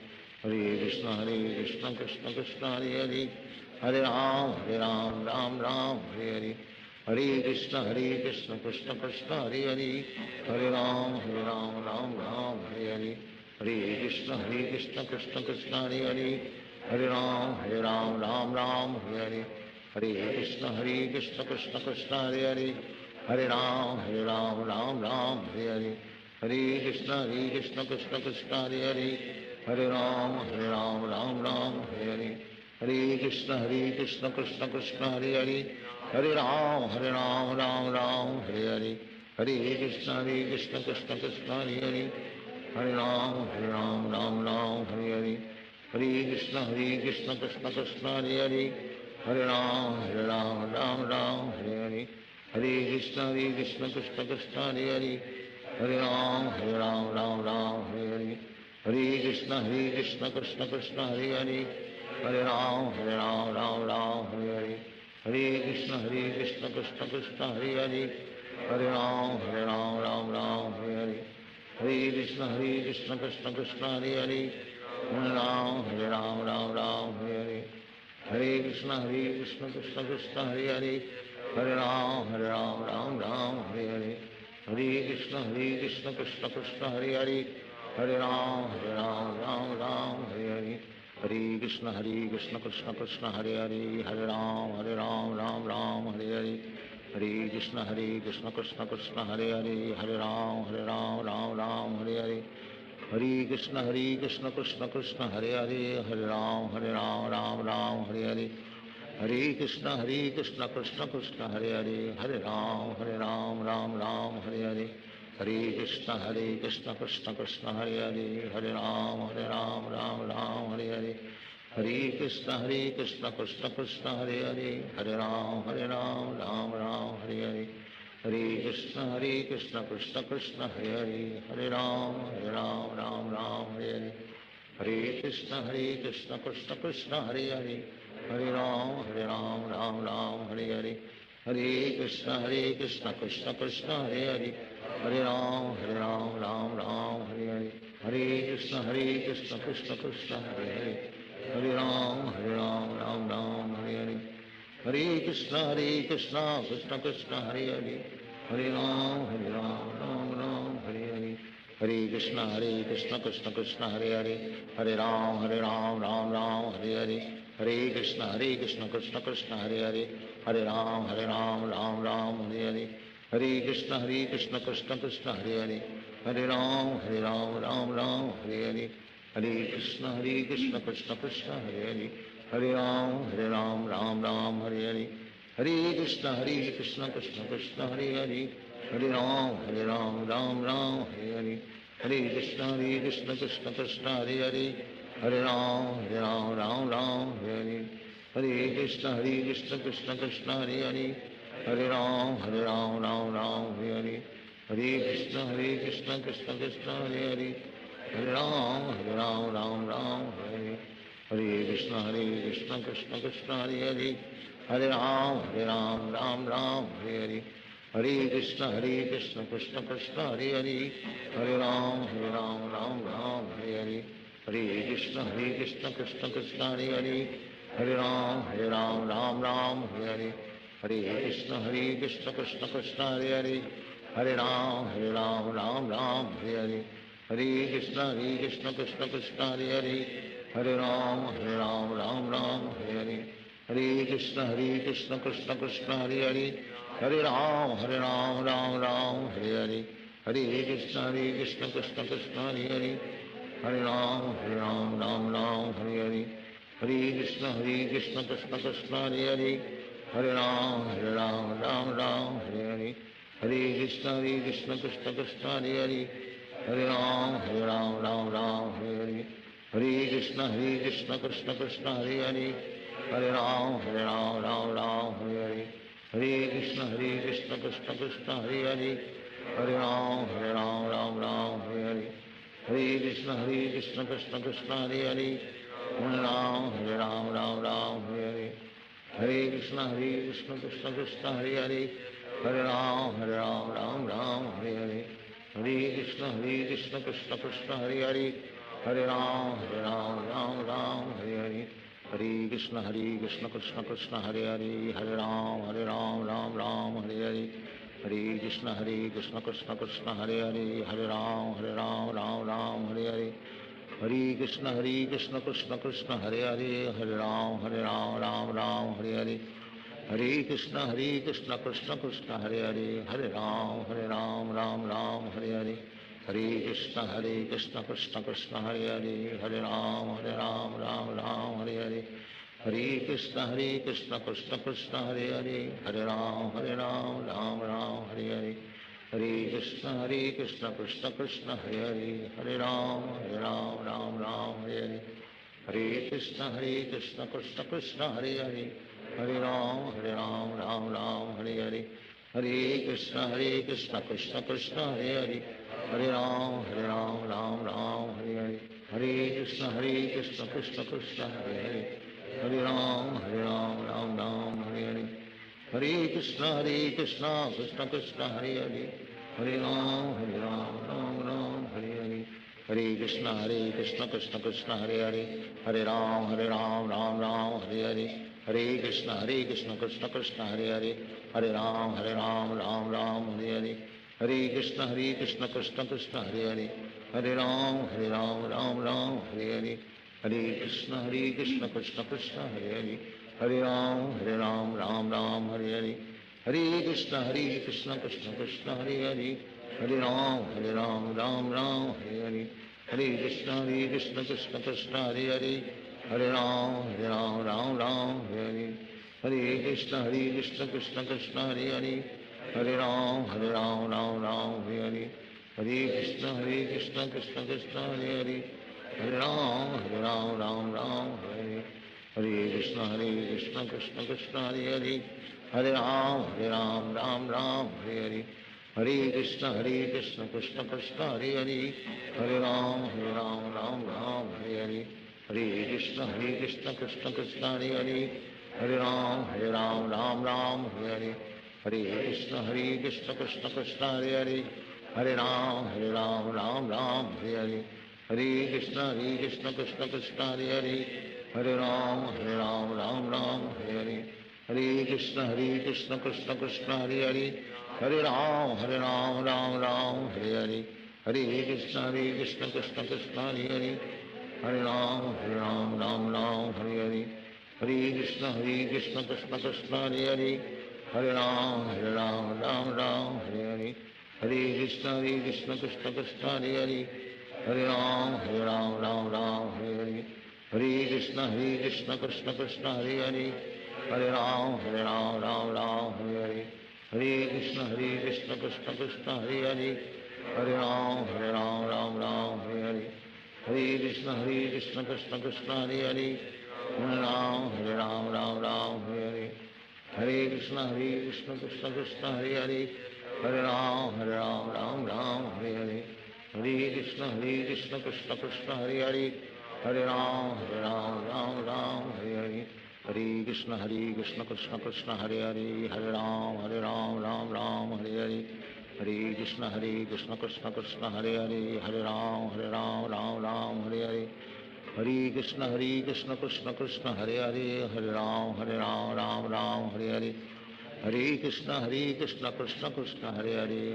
Hare Krishna Hare Krishna Krishna Krishna Hare Hare Hare Ram Hare Ram Ram Ram Hare Hare Hare Krishna Hare Krishna Krishna Krishna Hare Hare Hare Ram Hare Ram Ram Ram Hare Hare Hare Krishna Hare Krishna Krishna Krishna Hare Hare Hare Ram Hare Ram Ram Ram Hare Hare Hare Krishna Hare Krishna Krishna Krishna Hare Hare Hare Ram Hare Ram Ram Ram Hare Hare Hare Krishna Hare Krishna Krishna Krishna Hare Hare Hare Ram Hare Ram Ram Ram Hare Hare Hare Krishna Hare Krishna Krishna Krishna Hare Hare Hare Ram Hare Ram Ram Ram Hare Hare Hare Krishna Hare Krishna Krishna Krishna Hare Hare Hare Ram Hare Ram Ram Ram Hare Hare Hare Krishna Hare Krishna Krishna Krishna Hare Hare Hare Ram Hare Ram Ram Ram Hare Hare Hare Krishna Hare Krishna Krishna Krishna Hare Hare Hare Ram Hare Ram Ram Ram Hare Hare Hare Krishna Hare Krishna Krishna Krishna Hare Hare Hare Ram Hare Ram Ram Ram Hare Hare Hare Krishna Hare Krishna Krishna Krishna Hare Hare Hare Ram Hare Ram Ram Ram Hare Hare Hare Krishna Hare Krishna Krishna Krishna Hare Hare Hare Ram Hare Ram Ram Ram Hare Hare Hare Krishna Hare Krishna Krishna Krishna Hare Hare Hare Ram Hare Ram Ram Ram Hare Hare Hare Krishna Hare Krishna Krishna Krishna Hare Hare Hare Ram Hare Ram Ram Ram Hare Hare Hare Krishna Hare Krishna Krishna Krishna Hare Hare Hare Ram Ram Ram Hare Hare Hare Krishna Hare Krishna Krishna Krishna Hare Hare Hare Ram Ram Ram Hare Hare Hare Krishna Hare Krishna Krishna Krishna Hare Hare Hare Ram Ram Hare Hare Hare Krishna Hare Krishna Krishna Krishna Hare Hare Hare Ram Ram Hare Hare Hare Krishna Hare Krishna Krishna Krishna Hare Hare Hare Ram Ram Hare Hare Hare Krishna Hare Krishna Krishna Krishna Hare Hare Hare Ram Ram Hare Hare Hare Krishna Hare Krishna Krishna Krishna Hare Hare Hare Ram Ram Hare Hare Hare Krishna Hare Krishna Krishna Krishna Hare Hare Hare Ram Ram Hare Hare Hare Krishna Hare Krishna Krishna Krishna Hare Hare Hare Ram Ram Hare Hare Hare Krishna Hare Krishna Krishna Krishna Hare Hare Hare Ram Ram Hare Hare Hare Krishna Krishna Krishna Hare Hare Hare Ram Ram Hare Hare Hare Krishna Krishna Krishna Hare Hare Hare Ram Ram Hare Hare Hare Krishna Krishna Krishna Hare Hare Hare Ram Ram Hare Hare Hare Krishna Krishna Krishna Hare Hare Hare Ram Ram Hare Hare Hare Krishna Krishna Krishna Hare Hare Hare Ram Ram Hare Hare Hare Krishna Krishna Krishna Hare Hare Hare Ram Ram Hare Hare Hare Krishna Krishna Krishna Hare Hare Hare Ram Ram Hare Hare Hare Krishna Krishna Krishna Hare Hare Hare Ram Ram Hare Hare Hare Krishna Krishna Krishna Hare Hare Hare Ram Ram Hare Hare Hare Krishna Krishna Krishna Hare Hare Hare Ram Ram Hare Hare Hare Krishna Krishna Krishna Hare Hare Hare Ram Ram Hare Hare Hare Krishna Krishna Krishna Hare Hare Hare Ram Ram Hare Hare Hare Krishna Krishna Krishna Hare Hare Hare Ram Ram Hare Hare Hare Krishna Krishna Krishna Hare Hare Hare Ram Ram Hare Hare Hare Krishna Krishna Krishna Hare Hare Hare Ram Ram Hare Hare Hare Krishna Krishna Krishna Hare Hare Hare Ram Ram Hare Hare Hare Krishna Krishna Krishna Hare Hare Hare Ram Ram Hare Hare Hare Krishna Krishna Krishna Hare Hare Hare Ram Ram Hare Hare Hare Krishna Krishna Krishna Hare Hare Hare Ram Ram Hare Hare Hare Krishna Krishna Krishna Hare Hare Hare Ram Ram Hare Hare Hare Krishna Krishna Krishna Hare Hare Hare Ram Ram Hare Hare Hare Krishna Krishna Krishna Hare Hare Hare Ram Ram Hare Hare Hare Krishna Krishna Krishna Hare Hare Hare Rama Hare Rama Rama Rama Hare Hare Hare Krishna Hare Krishna Krishna Krishna Hare Hare Hare Rama Hare Rama Rama Rama Hare Hare Hare Krishna Hare Krishna Krishna Krishna Hare Hare Hare Rama Hare Rama Rama Rama Hare Hare Hare Krishna Hare Krishna Krishna Krishna Hare Hare Hare Rama Hare Rama Rama Rama Hare Hare Hare Krishna Hare Krishna Krishna Krishna Hare Hare Hare Rama Hare Rama Rama Rama Hare Hare Hare Krishna Hare Krishna Krishna Krishna Hare Hare Hare Rama Hare Rama Rama Rama Hare Hare Hare Krishna Hare Krishna Krishna Krishna Hare Hare Hare Rama Hare Rama Rama Rama Hare Hare Hare Krishna Hare Krishna Krishna Krishna Hare Hare Hare Rama Hare Rama Rama Rama Hare Hare Hare Krishna Hare Krishna Krishna Krishna Hare Hare Hare Rama Hare Rama Rama Rama Hare Hare Hare Krishna Hare Krishna Krishna Krishna Hare Hare Hare Rama Hare Rama Rama Rama Hare Hare Hare Krishna Hare Krishna Krishna Krishna Hare Hare Hare Rama Hare Rama Rama Rama Hare Hare Hare Krishna Hare Krishna Krishna Krishna Hare Hare Hare Rama Hare Rama Rama Rama Hare Hare Hare Krishna Hare Krishna Krishna Krishna Hare Hare Hare Rama Hare Rama Rama Rama Hare Hare Hare Krishna Hare Krishna Krishna Krishna Hare Hare Hare Rama Hare Rama Rama Rama Hare Hare Hare Krishna Hare Krishna Krishna Krishna Hare Hare Hare Rama Hare Rama Rama Rama Hare Hare Hare Krishna Hare Krishna Krishna Krishna Hare Hare Hare Rama Hare Rama Rama Rama Hare Hare Hare Krishna Hare Krishna Krishna Krishna Hare Hare Hare Rama Hare Rama Rama Rama Hare Hare Hare Krishna Hare Krishna Krishna Krishna Hare Hare Hare Rama Hare Rama Rama Rama Hare Hare Hare Krishna Hare Krishna Krishna Krishna Hare Hare Hare Rama Hare Rama Rama Rama Hare Hare Hare Krishna Hare Krishna Krishna Krishna Hare Hare Hare Rama Hare Rama Rama Rama Hare Hare Hare Krishna Hare Krishna Krishna Krishna Hare Hare Hare Rama Hare Rama Rama Rama Hare Hare Hare Krishna Hare Krishna Krishna Krishna Hare Hare Hare Rama Hare Rama Rama Rama Hare Hare Hare Krishna Hare Krishna Krishna Krishna Hare Hare Hare Rama Hare Rama Rama Rama Hare Hare Hare Krishna Hare Krishna Krishna Krishna Hare Hare Hare Rama Hare Rama Rama Rama Hare Hare Hare Krishna Hare Krishna Krishna Krishna Hare Hare Hare Rama Hare Rama Rama Rama Hare Hare Hare Krishna Hare Krishna Krishna Krishna Hare Hare Hare Rama Hare Rama Rama Rama Hare Hare Hare Krishna Hare Krishna Krishna Krishna Hare Hare Hare Rama Hare Rama Rama Rama Hare Hare Hare Krishna Hare Krishna Krishna Krishna Hare Hare Hare Rama Hare Rama Rama Rama Hare Hare Hare Krishna Hare Krishna Krishna Krishna Hare Hare Hare Rama Hare Rama Rama Rama Hare Hare Hare Krishna Hare Krishna Krishna Krishna Hare Hare Hare Rama Hare Rama Rama Rama Hare Hare Hare Krishna Hare Krishna Krishna Krishna Hare Hare Hare Rama Hare Rama Rama Rama Hare Hare Hare Krishna Hare Krishna Krishna Krishna Hare Hare Hare Rama Hare Rama Rama Rama Hare Hare Hare Krishna Hare Krishna Krishna Krishna Hare Hare Hare Rama Hare Rama Rama Rama Hare Hare Hare Krishna Hare Krishna Krishna Krishna Hare Hare Hare Rama Hare Rama Rama Rama Hare Hare Hare Krishna Hare Krishna Krishna Krishna Hare Hare Hare Rama Hare Rama Rama Rama Hare Hare Hare Krishna Hare Krishna Krishna Krishna Hare Hare Hare Rama Hare Rama Rama Rama Hare Hare Hare Krishna Hare Krishna Krishna Krishna Hare Hare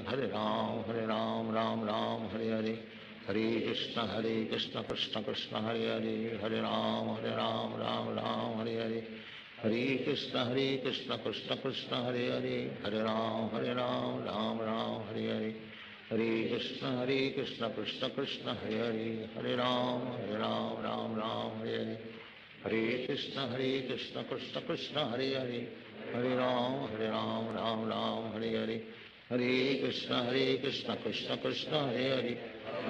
Hare Rama Hare Rama Rama Rama Hare Hare Hare Krishna Hare Krishna Krishna Krishna Hare Hare Hare Rama Hare Rama Rama Rama Hare Hare Hare Krishna Hare Krishna Krishna Krishna Hare Hare Hare Rama Hare Rama Rama Rama Hare Hare Hare Krishna Hare Krishna Krishna Krishna Hare Hare Hare Rama Hare Rama Rama Rama Hare Hare Hare Krishna Hare Krishna Krishna Krishna Hare Hare Hare Rama Hare Rama Rama Rama Hare Hare Hare Krishna Hare Krishna Krishna Krishna Hare Hare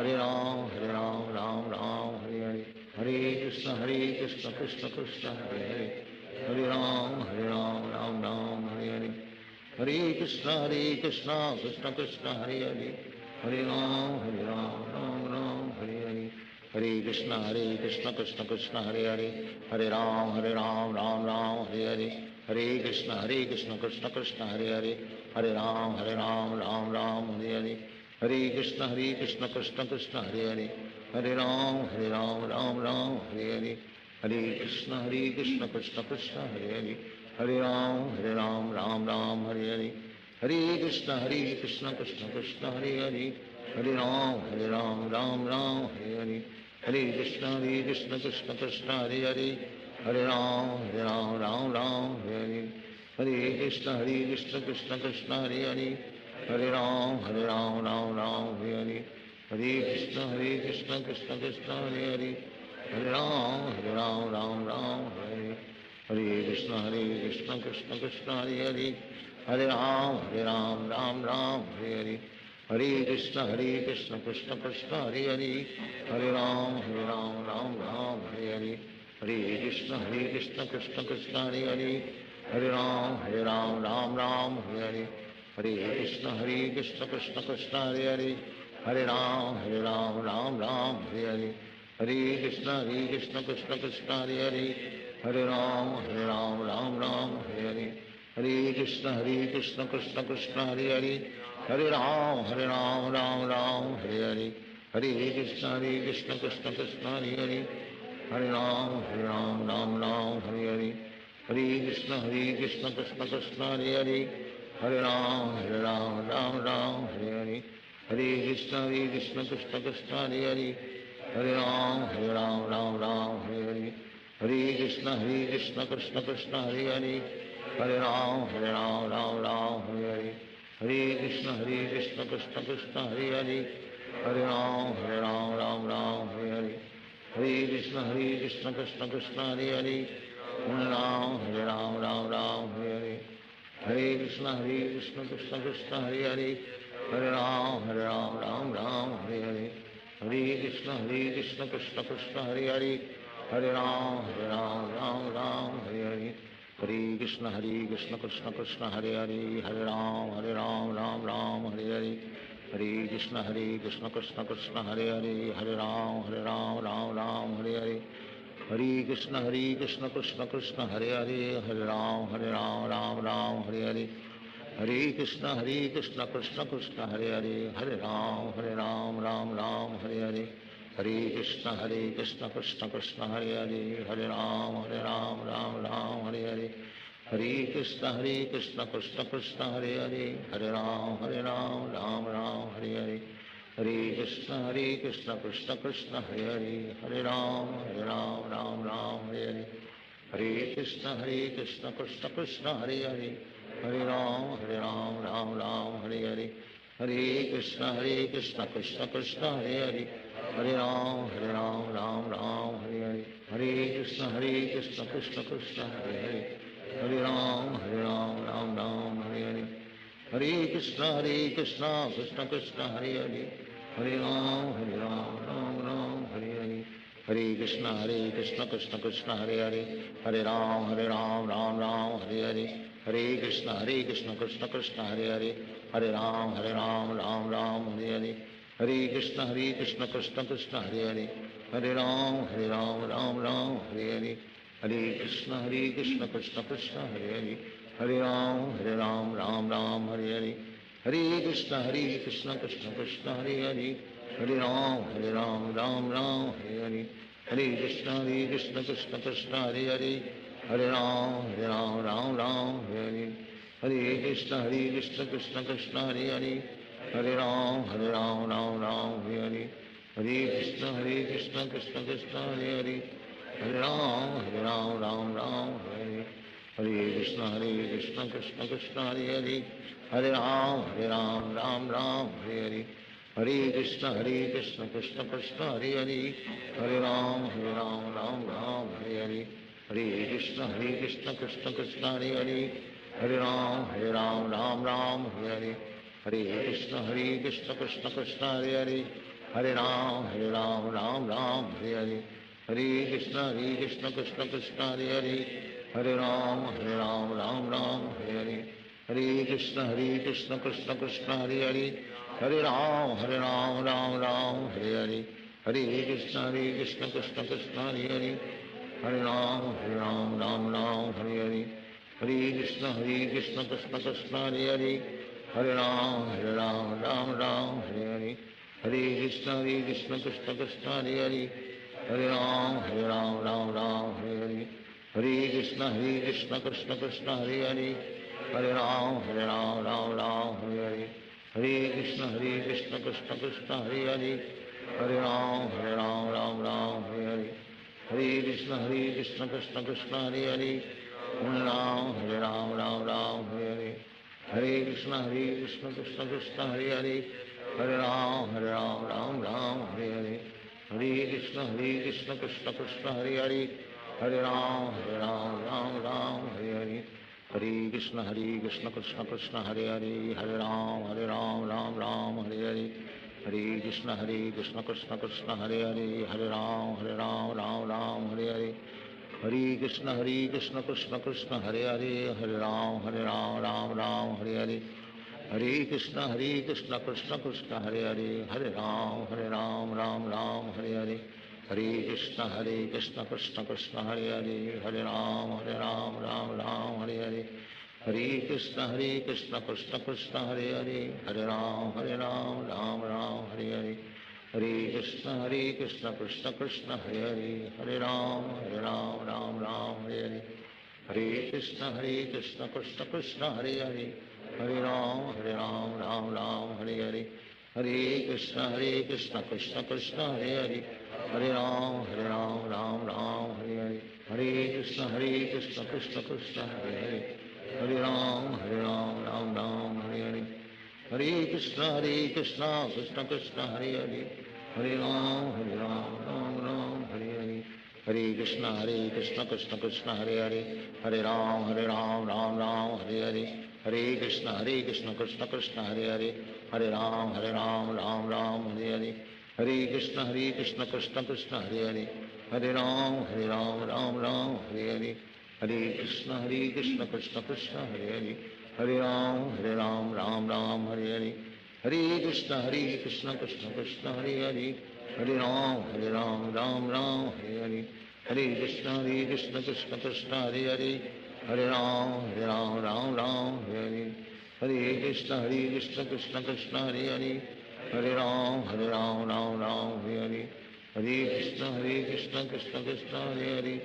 Hare Rama Hare Rama Rama Rama Hare Hare Hare Krishna Hare Krishna Krishna Krishna Hare Hare Hare Rama Hare Rama Rama Rama Hare Hare Hare Krishna Hare Krishna Krishna Krishna Hare Hare Hare Rama Hare Rama Rama Rama Hare Hare Hare Krishna Hare Krishna Krishna Krishna Hare Hare Hare Rama Hare Rama Rama Rama Hare Hare Hare Krishna Hare Krishna Krishna Krishna Hare Hare Hare Rama Hare Rama Rama Rama Hare Hare Hare Krishna Hare Krishna Krishna Krishna Hare Hare Hare Rama Hare Rama Rama Rama Hare Hare Hare Krishna Hare Krishna Krishna Krishna Hare Hare Hare Ram, Hare Ram, Ram Ram, Hare Hare. Hare Krishna, Hare Krishna, Krishna Krishna, Hare Hare. Hare Ram, Hare Ram, Ram Ram, Hare Hare. Hare Krishna, Hare Krishna, Krishna Krishna, Hare Hare. Hare Ram, Hare Ram, Ram Ram, Hare Hare. Hare Krishna, Hare Krishna, Krishna Krishna, Hare Hare. Hare Ram, Hare Ram, Ram Ram, Hare Hare. Hare Krishna, Hare Krishna, Krishna Krishna, Hare Hare. Hare Ram, Hare Ram, Ram Ram, Hare Hare. Hare Krishna, Hare Krishna, Krishna Krishna, Hare Hare. Hare Ram, Hare Ram, Ram Ram, Hare Hare. Hare Krishna, Hare Krishna, Krishna Krishna, Hare Hare. Hare Ram, Hare Ram, Ram Ram, Hare Hare. Hare Krishna, Hare Krishna, Krishna Krishna, Hare Hare. Hare Ram, Hare Ram, Ram Ram, Hare Hare. Hare Krishna, Hare Krishna, Krishna Krishna, Hare Hare. Hare Ram, Hare Ram, Ram Ram, Hare Hare. Hare Krishna, Hare Krishna, Krishna Krishna, Hare Hare. Hare Ram, Hare Ram, Ram Ram, Hare Hare. Hare Krishna, Hare Krishna, Krishna Krishna, Hare Hare. Hare Ram, Hare Ram, Ram Ram, Hare Hare. Hare Krishna, Hare Krishna, Krishna Krishna, Hare Hare. Hare Ram, Hare Ram, Ram Ram, Hare Hare. Hare Krishna, Hare Krishna, Krishna Krishna, Hare Hare. Hare Ram, Hare Ram, Ram Ram, Hare Hare. Hare Krishna, Hare Krishna, Krishna Krishna, Hare Hare. Hare Ram, Hare Ram, Ram Ram, Hare Hare. Hare Krishna, Hare Krishna, Krishna Krishna, Hare Hare. Hare Ram, Hare Ram, Ram Ram, Hare Hare. Hare Krishna, Hare Krishna, Krishna Krishna, Hare Hare. Hare Ram, Hare Ram, Ram Ram, Hare Hare. Hare Krishna, Hare Krishna, Krishna Krishna, Hare Hare. Hare Ram, Hare Ram, Ram Ram, Hare Hare. Hare Krishna, Hare Krishna, Krishna Krishna, Hare Hare. Hare Ram, Hare Ram, Ram Ram, Hare Hare. Hare Krishna, Hare Krishna, Krishna Krishna, Hare Hare. Hare Ram, Hare Ram, Ram Ram, Hare Hare. Hare Krishna, Hare Krishna, Krishna Krishna, Hare Hare. Hare Ram, Hare Ram, Ram Ram, Hare Hare. Hare Krishna, Hare Krishna, Krishna Krishna, Hare Hare. Hare Ram, Hare Ram, Ram Ram, Hare Hare. Hare Krishna, Hare Krishna, Krishna Krishna, Hare Hare. Hare Ram, Hare Ram, Ram Ram, Hare Hare. Hare Krishna, Hare Krishna, Krishna Krishna, Hare Hare. Hare Ram, Hare Ram, Ram Ram, Hare Hare. Hare Krishna, Hare Krishna, Krishna Krishna, Hare Hare. Hare Ram, Hare Ram, Ram Ram, Hare Hare. Hare Krishna, Hare Krishna, Krishna Krishna, Hare Hare. Hare Ram, Hare Ram, Ram Ram, Hare Hare. Hare Krishna, Hare Krishna, Krishna Krishna, Hare Hare. Hare Ram, Hare Ram, Ram Ram, Hare Hare. Hare Krishna, Hare Krishna, Krishna Krishna, Hare Hare. Hare Ram, Hare Ram, Ram Ram, Hare Hare. Hare Krishna, Hare Krishna, Krishna Krishna, Hare Hare. Hare Ram, Hare Ram, Ram Ram, Hare Hare. Hare Krishna, Hare Krishna, Krishna Krishna, Hare Hare. Hare Ram, Hare Ram, Ram Ram, Hare Hare. Hare Krishna, Hare Krishna, Krishna Krishna, Hare Hare. Hare Ram, Hare Ram, Ram Ram, Hare Hare. Hare Krishna, Hare Krishna, Krishna Krishna, Hare Hare. Hare Ram, Hare Ram, Ram Ram, Hare Hare. Hare Krishna, Hare Krishna, Krishna Krishna, Hare Hare. Hare Ram, Hare Ram, Ram Ram, Hare Hare. Hare Krishna, Hare Krishna, Krishna Krishna, Hare Hare. Hare Ram, Hare Ram, Ram Ram, Hare Hare. Hare Krishna, Hare Krishna, Krishna Krishna, Hare Hare. Hare Ram, Hare Ram, Ram Ram, Hare Hare. Hare Krishna, Hare Krishna, Krishna Krishna, Hare Hare. Hare Ram, Hare Ram, Ram Ram, Hare Hare. Hare Krishna, Hare Krishna, Krishna Krishna, Hare Hare. Hare Ram, Hare Ram, Ram Ram, Hare Hare. Hare Krishna, Hare Krishna, Krishna Krishna, Hare Hare. Hare Ram, Hare Ram, Ram Ram, Hare Hare. Hare Krishna, Hare Krishna, Krishna Krishna, Hare Hare. Hare Ram, Hare Ram, Ram Ram, Hare Hare. Hare Krishna, Hare Krishna, Krishna Krishna, Hare Hare. Hare Ram, Hare Ram, Ram Ram, Hare Hare. Hare Krishna, Hare Krishna, Krishna Krishna, Hare Hare. Hare Ram, Hare Ram, Ram Ram, Hare Hare. Hare Krishna, Hare Krishna, Krishna Krishna, Hare Hare. Hare Ram, Hare Ram, Ram Ram, Hare Hare. Hare Krishna, Hare Krishna, Krishna Krishna, Hare Hare. Hare Ram, Hare Ram, Ram Ram, Hare Hare. Hare Krishna, Hare Krishna, Krishna Krishna, Hare Hare. Hare Ram, Hare Ram, Ram Ram, Hare Hare. Hare Krishna, Hare Krishna, Krishna Krishna, Hare Hare. Hare Ram, Hare Ram, Ram Ram, Hare Hare. Hare Krishna, Hare Krishna, Krishna Krishna, Hare Hare. Hare Ram, Hare Ram, Ram Ram, Hare Hare. Hare Krishna, Hare Krishna, Krishna Krishna, Hare Hare. Hare Ram, Hare Ram, Ram Ram, Hare Hare. Hare Krishna, Hare Krishna, Krishna Krishna, Hare Hare. Hare Ram, Hare Ram, Ram Ram, Hare Hare. Hare Krishna, Hare Krishna, Krishna Krishna, Hare Hare, Hare Ram, Hare Ram, Ram Ram, Hare Hare, Hare Krishna, Hare Krishna, Krishna Krishna, Hare Hare, Hare Ram, Hare Ram, Ram Ram, Hare Hare, Hare Krishna, Hare Krishna, Krishna Krishna, Hare Hare, Hare Ram, Hare Ram, Ram Ram, Hare Hare, Hare Krishna, Hare Krishna, Krishna Krishna, Hare Hare, Hare Ram, Hare Ram, Ram Ram, Hare Hare, Hare Krishna, Hare Krishna, Krishna Krishna, Hare Hare, Hare Ram, Hare Ram, Ram Ram, Hare Hare, Hare Krishna, Hare Krishna, Krishna Krishna, Hare Hare, Hare Ram, Hare Ram, Ram Ram, Hare Hare, Hare Krishna, Hare Krishna, Krishna Krishna, Hare Hare, Hare Ram, Hare Ram, Ram Ram, Hare Hare, Hare Krishna, Hare Krishna, Krishna Krishna, Hare Hare, Hare Ram, Hare Ram, Ram Ram, Hare Hare, Hare Krishna, Hare Krishna, Krishna Krishna, Hare Hare, Hare Ram, Hare Ram, Ram Ram, Hare Hare, Hare Krishna, Hare Krishna, Krishna Krishna, Hare Hare, Hare Ram, Hare Ram, Ram Ram, Hare Hare, Hare Krishna, Hare Krishna, Krishna Krishna, Hare Hare, Hare Ram, Hare Ram, Ram Ram, Hare Hare, Hare Krishna, Hare Krishna, Krishna Krishna, Hare Hare, Hare Ram, Hare Ram, Ram Ram, Hare Hare, Hare Krishna, Hare Krishna, Krishna Krishna, Hare Hare, Hare Ram, Hare Ram, Ram Ram, Hare Hare, Hare Krishna, Hare Krishna, Krishna Krishna, Hare Hare, Hare Ram, Hare Ram, Ram Ram, Hare Hare, Hare Krishna, Hare Krishna, Krishna Krishna, Hare Hare, Hare Ram, Hare Ram, Ram Ram, Hare Hare, Hare Krishna, Hare Krishna, Krishna Krishna, Hare Hare, Hare Ram, Hare Ram, Ram Ram, Hare Hare, Hare Krishna, Hare Krishna, Krishna Krishna, Hare Hare, Hare Ram, Hare Ram, Ram Ram, Hare Hare, Hare Krishna, Hare Krishna, Krishna Krishna, Hare Hare, Hare Ram, Hare Ram, Ram Ram, Hare Hare, Hare Krishna, Hare Krishna, Krishna Krishna, Hare Hare, Hare Ram, Hare Ram, Ram Ram, Hare Hare, Hare Krishna, Hare Krishna, Krishna Krishna, Hare Hare, Hare Ram, Hare Ram, Ram Ram, Hare Hare, Hare Krishna, Hare Krishna, Krishna Krishna, Hare Hare, Hare Ram, Hare Ram, Ram Ram, Hare Hare, Hare Krishna, Hare Krishna, Krishna Krishna, Hare Hare, Hare Ram, Hare Ram, Ram Ram, Hare Hare, Hare Krishna, Hare Krishna, Krishna Krishna, Hare Hare, Hare Ram, Hare Ram, Ram Ram, Hare Hare, Hare Krishna, Hare Krishna, Krishna Krishna, Hare Hare, Hare Ram, Hare Ram, Ram Ram, Hare Hare, Hare Krishna, Hare Krishna, Krishna Krishna, Hare Hare, Hare Ram, Hare Ram, Ram Ram, Hare Hare, Hare Krishna, Hare Krishna, Krishna Krishna, Hare Hare, Hare Ram, Hare Ram, Ram Ram, Hare Hare, Hare Krishna, Hare Krishna, Krishna Krishna, Hare Hare,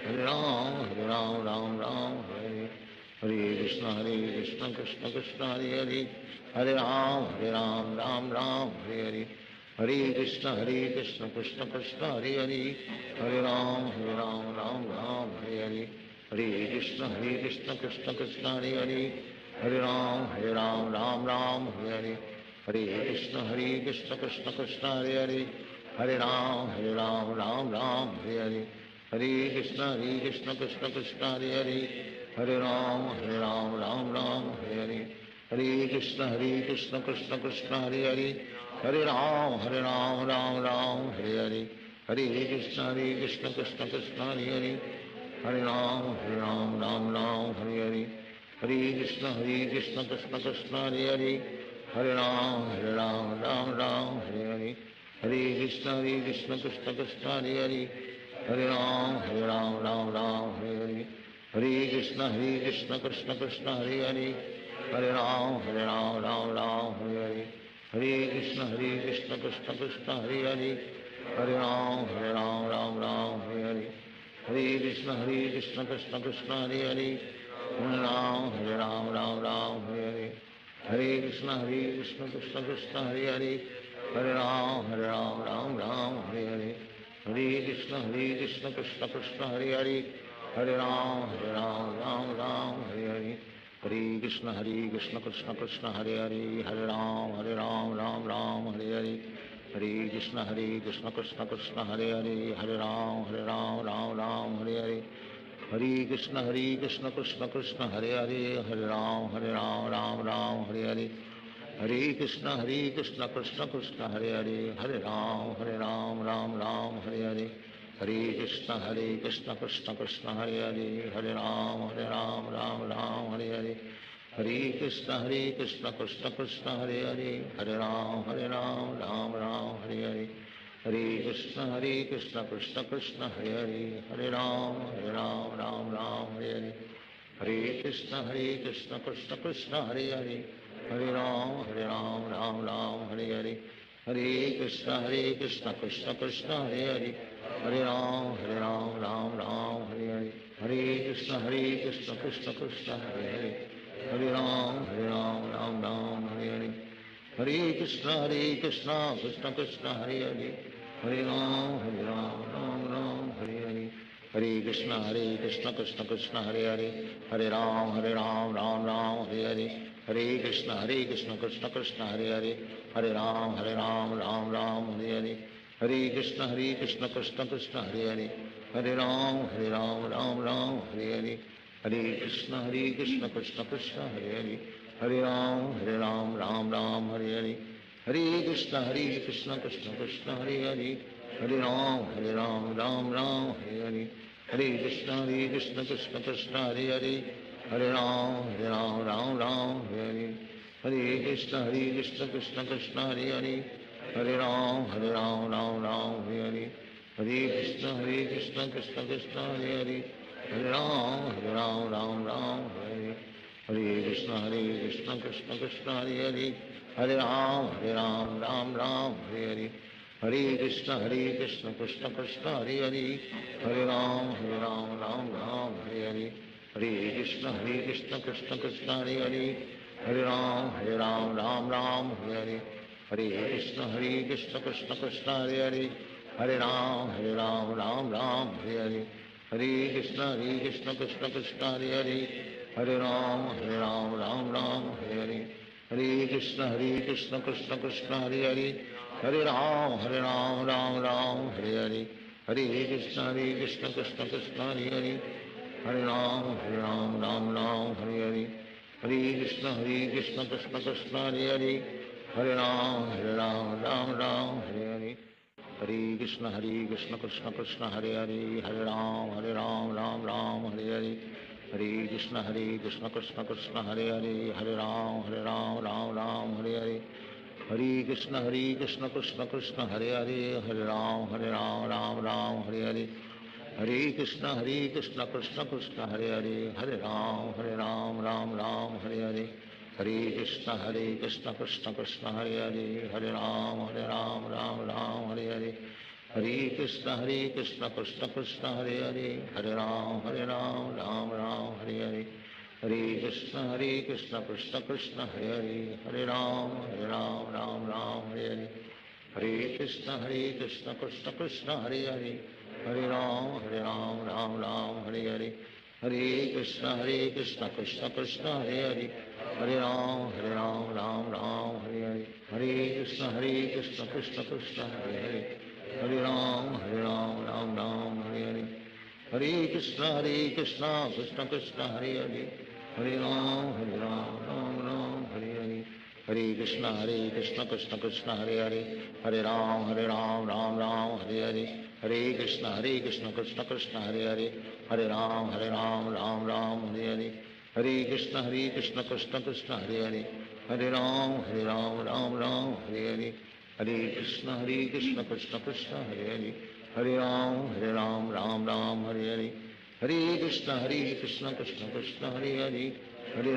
Hare Ram, Hare Ram, Ram Ram, Hare Hare, Hare Krishna, Hare Krishna, Krishna Krishna, Hare Hare, Hare Ram, Hare Ram, Ram Ram, Hare Hare, Hare Krishna, Hare Krishna, Krishna Krishna, Hare Hare, Hare Ram, Hare Ram, Ram Ram, Hare Hare, Hare Krishna, Hare Krishna, Krishna Krishna, Hare Hare, Hare Ram, Hare Ram, Ram Ram, Hare Hare, Hare Krishna, Hare Krishna, Krishna Krishna, Hare Hare, Hare Ram, Hare Ram, Ram Ram, Hare Hare, Hare Krishna, Hare Krishna, Krishna Krishna, Hare Hare, Hare Ram, Hare Ram, Ram Ram, Hare Hare, Hare Krishna, Hare Krishna, Krishna Krishna, Hare Hare, Hare Ram, Hare Ram, Ram Ram, Hare Hare, Hare Krishna, Hare Krishna, Krishna Krishna, Hare Hare, Hare Ram, Hare Ram, Ram Ram, Hare Hare, Hare Krishna, Hare Krishna, Krishna Krishna, Hare Hare, Hare Ram, Hare Ram, Ram Ram, Hare Hare, Hare Krishna, Hare Krishna, Krishna Krishna, Hare Hare, Hare Ram, Hare Ram, Ram Ram, Hare Hare, Hare Krishna, Hare Krishna, Krishna Krishna, Hare Hare, Hare Ram, Hare Ram, Ram Ram, Hare Hare, Hare Krishna, Hare Krishna, Krishna Krishna, Hare Hare, Hare Ram, Hare Ram, Ram Ram, Hare Hare, Hare Krishna, Hare Krishna, Krishna Krishna, Hare Hare, Hare Ram, Hare Ram, Ram Ram, Hare Hare, Hare Krishna, Hare Krishna, Krishna Krishna, Hare Hare, Hare Ram, Hare Ram, Ram Ram, Hare Hare, Hare Krishna, Hare Krishna, Krishna Krishna, Hare Hare, Hare Ram, Hare Ram, Ram Ram, Hare Hare, Hare Krishna, Hare Krishna, Krishna Krishna, Hare Hare, Hare Ram, Hare Ram, Ram Ram, Hare Hare, Hare Krishna, Hare Krishna, Krishna Krishna, Hare Hare, Hare Ram, Hare Ram, Ram Ram, Hare Hare, Hare Krishna, Hare Krishna, Krishna Krishna, Hare Hare, Hare Ram, Hare Ram, Ram Ram, Hare Hare, Hare Krishna, Hare Krishna, Krishna Krishna, Hare Hare, Hare Ram, Hare Ram, Ram Ram, Hare Hare, Hare Krishna, Hare Krishna, Krishna Krishna, Hare Hare, Hare Ram, Hare Ram, Ram Ram, Hare Hare, Hare Krishna, Hare Krishna, Krishna Krishna, Hare Hare, Hare Ram, Hare Ram, Ram Ram, Hare Hare, Hare Krishna Hare Krishna Krishna Krishna Hare Hare Hare Ram Hare Ram Ram Ram Hare Hare Hare Krishna Hare Krishna Krishna Krishna Hare Hare Hare Ram Hare Ram Ram Ram Hare Hare Hare Krishna Krishna Krishna Hare Hare Hare Ram Hare Ram Ram Ram Hare Hare Hare Krishna Krishna Krishna Hare Hare Hare Ram Ram Ram Hare Hare Hare Krishna Krishna Krishna Hare Hare Hare Ram Ram Ram Hare Hare Hare Krishna Krishna Krishna Hare Hare Hare Ram Ram Ram Hare Hare Hare Krishna Krishna Krishna Hare Hare Hare Ram Ram Ram Hare Hare Hare Krishna Krishna Krishna Hare Hare Hare Ram Ram Ram Hare Hare Hare Krishna Krishna Krishna Hare Hare Hare Ram Ram Ram Hare Hare Hare Krishna Krishna Krishna Hare Hare Hare Ram Ram Ram Hare Hare Hare Krishna Krishna Krishna Hare Hare Hare Ram Ram Hare Hare Hare Krishna Krishna Krishna Hare Hare Hare Ram Ram Ram Hare Hare Hare Krishna Krishna Krishna Hare Hare Hare Ram Ram Ram Hare Hare Hare Krishna Krishna Krishna Hare Hare Hare Ram Ram Ram Hare Hare Hare Krishna Krishna Krishna Hare Hare Hare Ram Ram Ram Hare Hare Hare Krishna Krishna Krishna Hare Hare Hare Ram Ram Ram Hare Hare Hare Krishna Krishna Krishna Hare Hare Hare Ram Ram Ram Hare Hare Hare Krishna Krishna Krishna Hare Hare Hare Ram Ram Ram Hare Hare Hare Krishna Krishna Krishna Hare Hare Hare Ram Ram Ram Hare Hare Hare Krishna Krishna Krishna Hare Hare Hare Ram Ram Ram Hare Hare Hare Krishna Krishna Krishna Hare Hare Hare Ram Ram Ram Hare Hare Hare Krishna Krishna Krishna Hare Hare Hare Ram Ram Ram Hare Hare Hare Krishna Krishna Krishna Hare Hare Hare Ram Ram Ram Hare Hare Hare Krishna Krishna Krishna Hare Hare Hare Ram Ram Ram Hare Hare Hare Krishna Krishna Krishna Hare Hare Hare Ram Ram Ram Hare Hare Hare Krishna Krishna Krishna Hare Hare Hare Ram Ram Ram Hare Hare Hare Krishna Krishna Krishna Hare Hare Hare Ram Ram Ram Hare Hare Hare Krishna Krishna Krishna Hare Hare Hare Ram Ram Ram Hare Hare Hare Krishna Krishna Krishna Hare Hare Hare Ram Ram Hare Hare Hare Krishna Krishna Krishna Hare Hare Hare Ram Ram Ram Hare Hare Hare Krishna Krishna Krishna Hare Hare Hare Ram Ram Ram Hare Hare Hare Krishna Krishna Krishna Hare Hare Hare Ram Ram Ram Hare Hare Hare Krishna Krishna Krishna Hare Hare Hare Ram Ram Ram Hare Hare Hare Krishna Krishna Krishna Hare Hare Hare Ram Ram Ram Hare Hare Hare Krishna Krishna Krishna Hare Hare Hare Ram Ram Ram Hare Hare Hare Krishna Krishna Krishna Hare Hare Hare Ram Ram Hare Hare Hare Krishna Krishna Krishna Hare Hare Hare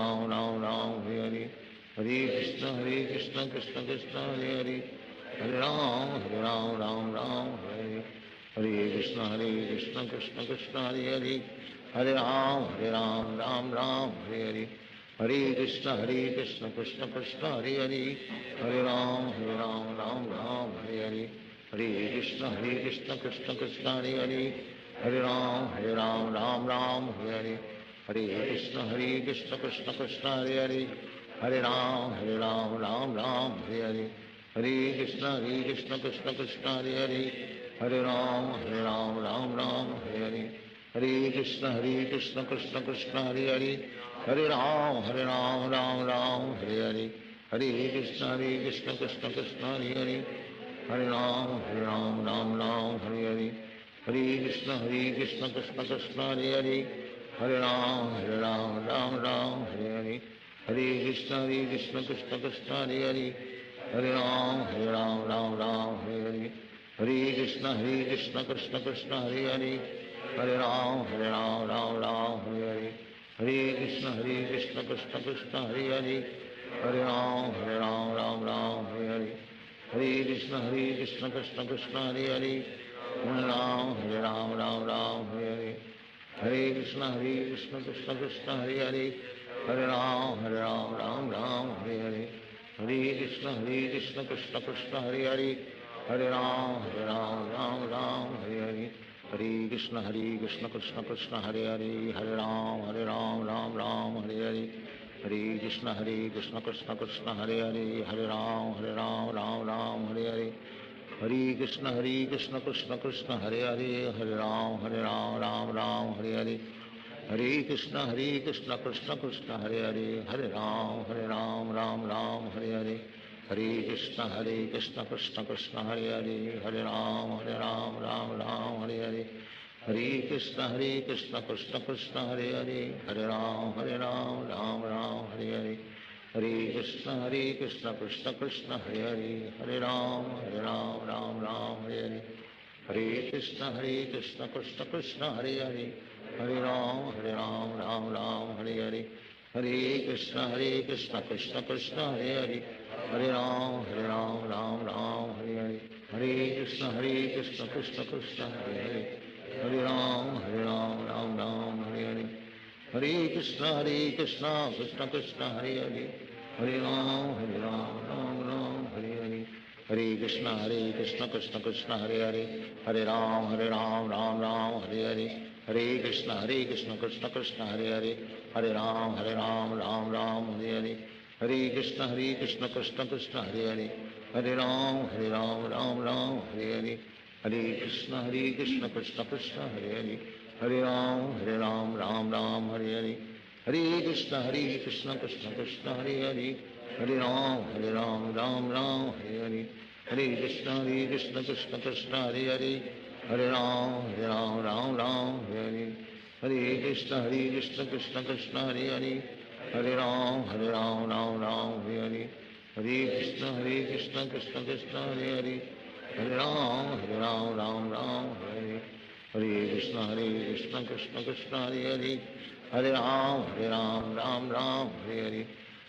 Ram Ram Hare Hare Hare Krishna Krishna Krishna Hare Hare Hare Ram Ram Hare Hare Hare Krishna Krishna Krishna Hare Hare Hare Ram Ram Hare Hare Hare Krishna Krishna Krishna Hare Hare Hare Ram Ram Hare Hare Hare Krishna Krishna Krishna Hare Hare Hare Ram Ram Hare Hare Hare Krishna Krishna Krishna Hare Hare Hare Ram Ram Hare Hare Hare Krishna Krishna Krishna Hare Hare Hare Ram Ram Hare Hare Hare Krishna Krishna Krishna Hare Hare Hare Ram Ram Hare Hare Hare Krishna Krishna Krishna Hare Hare Hare Ram Ram Hare Hare Hare Krishna Krishna Krishna Hare Hare Hare Ram Ram Hare Hare Hare Krishna Krishna Krishna Hare Hare Hare Ram Ram Hare Hare Hare Krishna Hare Krishna Krishna Krishna Hare Hare Hare Ram Hare Ram Ram Ram Hare Hare Hare Krishna Hare Krishna Krishna Krishna Hare Hare Hare Ram Hare Ram Ram Ram Hare Hare Hare Krishna Hare Krishna Krishna Krishna Hare Hare Hare Ram Hare Ram Ram Ram Hare Hare Hare Krishna Hare Krishna Krishna Krishna Hare Hare Hare Ram Hare Ram Ram Ram Hare Hare Hare Krishna Hare Krishna Krishna Krishna Hare Hare Hare Ram Hare Ram Ram Ram Hare Hare Hare Krishna Hare Krishna Krishna Krishna Hare Hare Hare Ram Hare Ram Ram Ram Hare Hare Hare Krishna Hare Krishna Krishna Krishna Hare Hare Hare Ram Hare Ram Ram Ram Hare Hare Hare Krishna Hare Krishna Krishna Krishna Hare Hare Hare Ram Hare Ram Ram Ram Hare Hare Hare Krishna Hare Krishna Krishna Krishna Hare Hare Hare Ram Hare Ram Ram Ram Hare Hare Hare Krishna Hare Krishna Krishna Krishna Hare Hare Hare Ram Hare Ram Ram Ram Hare Hare Hare Krishna Hare Krishna Krishna Krishna Hare Hare Hare Ram Hare Ram Ram Ram Hare Hare Hare Krishna Hare Krishna Krishna Krishna Hare Hare Hare Ram Hare Ram Ram Ram Hare Hare Hare Krishna Hare Krishna Krishna Krishna Hare Hare Hare Ram Hare Ram Ram Ram Hare Hare Hare Krishna Hare Krishna Krishna Krishna Hare Hare Hare Ram Hare Ram Ram Ram Hare Hare Hare Krishna Hare Krishna Krishna Krishna Hare Hare Hare Ram Hare Ram Ram Ram Hare Hare Hare Krishna Hare Krishna Krishna Krishna Hare Hare Hare Ram Hare Ram Ram Ram Hare Hare Hare Krishna Hare Krishna Krishna Krishna Hare Hare Hare Ram Hare Ram Ram Ram Hare Hare Hare Krishna Hare Krishna Krishna Krishna Hare Hare Hare Ram Hare Ram Ram Ram Hare Hare Hare Krishna Hare Krishna Krishna Krishna Hare Hare Hare Ram Hare Ram Ram Ram Hare Hare Hare Krishna Hare Krishna Krishna Krishna Hare Hare Hare Ram Hare Ram Ram Ram Hare Hare Hare Krishna Hare Krishna Krishna Krishna Hare Hare Hare Ram Hare Ram Ram Ram Hare Hare Hare Krishna Hare Krishna Krishna Krishna Hare Hare Hare Ram Hare Ram Ram Ram Hare Hare Hare Krishna Hare Krishna Krishna Krishna Hare Hare Hare Ram Hare Ram Ram Ram Hare Hare Hare Krishna Hare Krishna Krishna Krishna Hare Hare Hare Ram Hare Ram Ram Ram Hare Hare Hare Krishna Hare Krishna Krishna Krishna Hare Hare Hare Ram Hare Ram Ram Ram Hare Hare Hare Krishna Hare Krishna Krishna Krishna Hare Hare Hare Ram Hare Ram Ram Ram Hare Hare Hare Krishna Hare Krishna Krishna Krishna Hare Hare Hare Ram Hare Ram Ram Ram Hare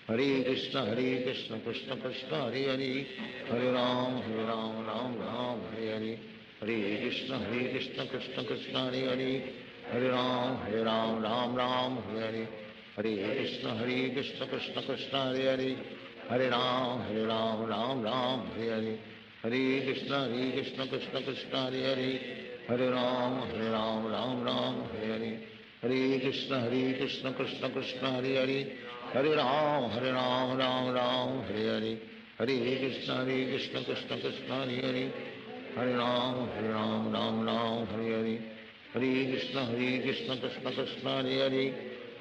Hare Hare Krishna Hare Krishna Krishna Krishna Hare Hare Hare Ram Hare Ram Ram Ram Hare Hare Hare Krishna Hare Krishna Krishna Krishna Hare Hare Hare Ram Hare Ram Ram Ram Hare Hare Hare Krishna Hare Krishna Krishna Krishna Hare Hare Hare Ram Hare Ram Ram Ram Hare Hare Hare Krishna Hare Krishna Krishna Krishna Hare Hare Hare Ram Hare Ram Ram Ram Hare Hare Hare Krishna Hare Krishna Krishna Krishna Hare Hare Hare Ram Hare Ram Ram Ram Hare Hare Hare Krishna Hare Krishna Krishna Krishna Hare Hare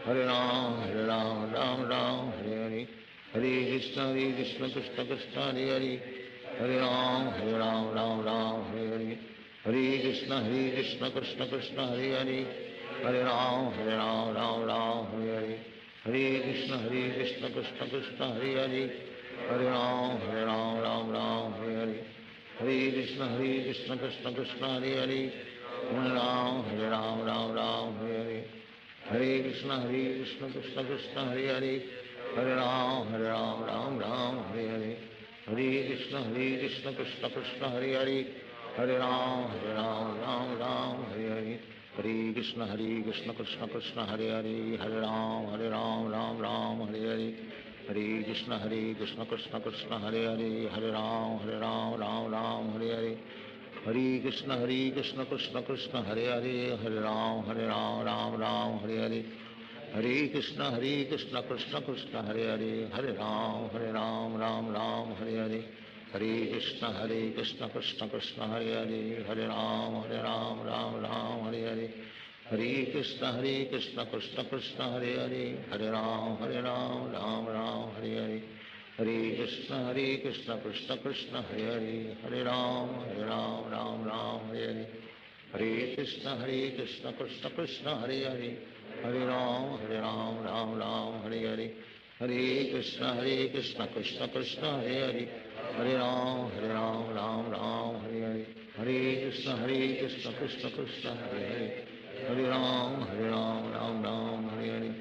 Hare Ram Hare Ram Ram Ram Hare Hare Hare Krishna Hare Krishna Krishna Krishna Hare Hare Hare Ram Hare Ram Ram Ram Hare Hare Hare Krishna Hare Krishna Krishna Krishna Hare Hare Hare Ram Hare Ram Ram Ram Hare Hare Hare Krishna Hare Krishna Krishna Krishna Hare Hare Hare Ram Hare Ram Ram Ram Hare Hare Hare Krishna Hare Krishna Krishna Krishna Hare Hare Hare Ram Hare Ram Ram Ram Hare Hare Hare Krishna Hare Krishna Krishna Krishna Hare Hare Hare Ram Hare Ram Ram Ram Hare Hare Hare Krishna Hare Krishna Krishna Krishna Hare Hare Hare Ram Hare Ram Ram Ram Hare Hare Hare Krishna Hare Krishna Krishna Krishna Hare Hare Hare Ram Hare Ram Ram Ram Hare Hare Hare Krishna Hare Krishna Krishna Krishna Hare Hare Hare Ram Hare Ram Ram Ram Hare Hare Hare Krishna Hare Krishna Krishna Krishna Hare Hare Hare Ram Hare Ram Ram Ram Hare Hare Hare Krishna Hare Krishna Krishna Krishna Hare Hare Hare Ram Hare Ram Ram Ram Hare Hare Hare Krishna Hare Krishna Krishna Krishna Hare Hare Hare Ram Hare Ram Ram Ram Hare Hare Hare Krishna Hare Krishna Krishna Krishna Hare Hare Hare Ram Hare Ram Ram Ram Hare Hare Hare Krishna Hare Krishna Krishna Krishna Hare Hare Hare Ram Hare Ram Ram Ram Hare Hare Hare Krishna Hare Krishna Krishna Krishna Hare Hare Hare Ram Hare Ram Ram Ram Hare Hare Hare Krishna Hare Krishna Krishna Krishna Hare Hare Hare Ram Hare Ram Ram Ram Hare Hare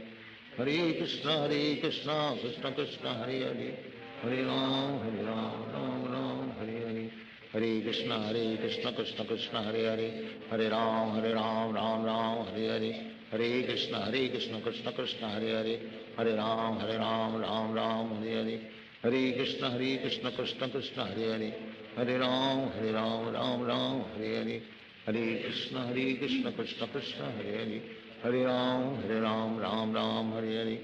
Hare Krishna Hare Krishna Krishna Krishna Hare Hare Hare Ram Hare Ram Ram Ram Hare Hare Hare Krishna Hare Krishna Krishna Krishna Hare Hare Hare Ram Ram Ram Hare Hare Hare Krishna Hare Krishna Krishna Krishna Hare Hare Hare Ram Ram Ram Hare Hare Hare Krishna Hare Krishna Krishna Krishna Hare Hare Hare Ram Ram Ram Hare Hare Hare Krishna Hare Krishna Krishna Krishna Hare Hare Hare Ram Ram Ram Hare Hare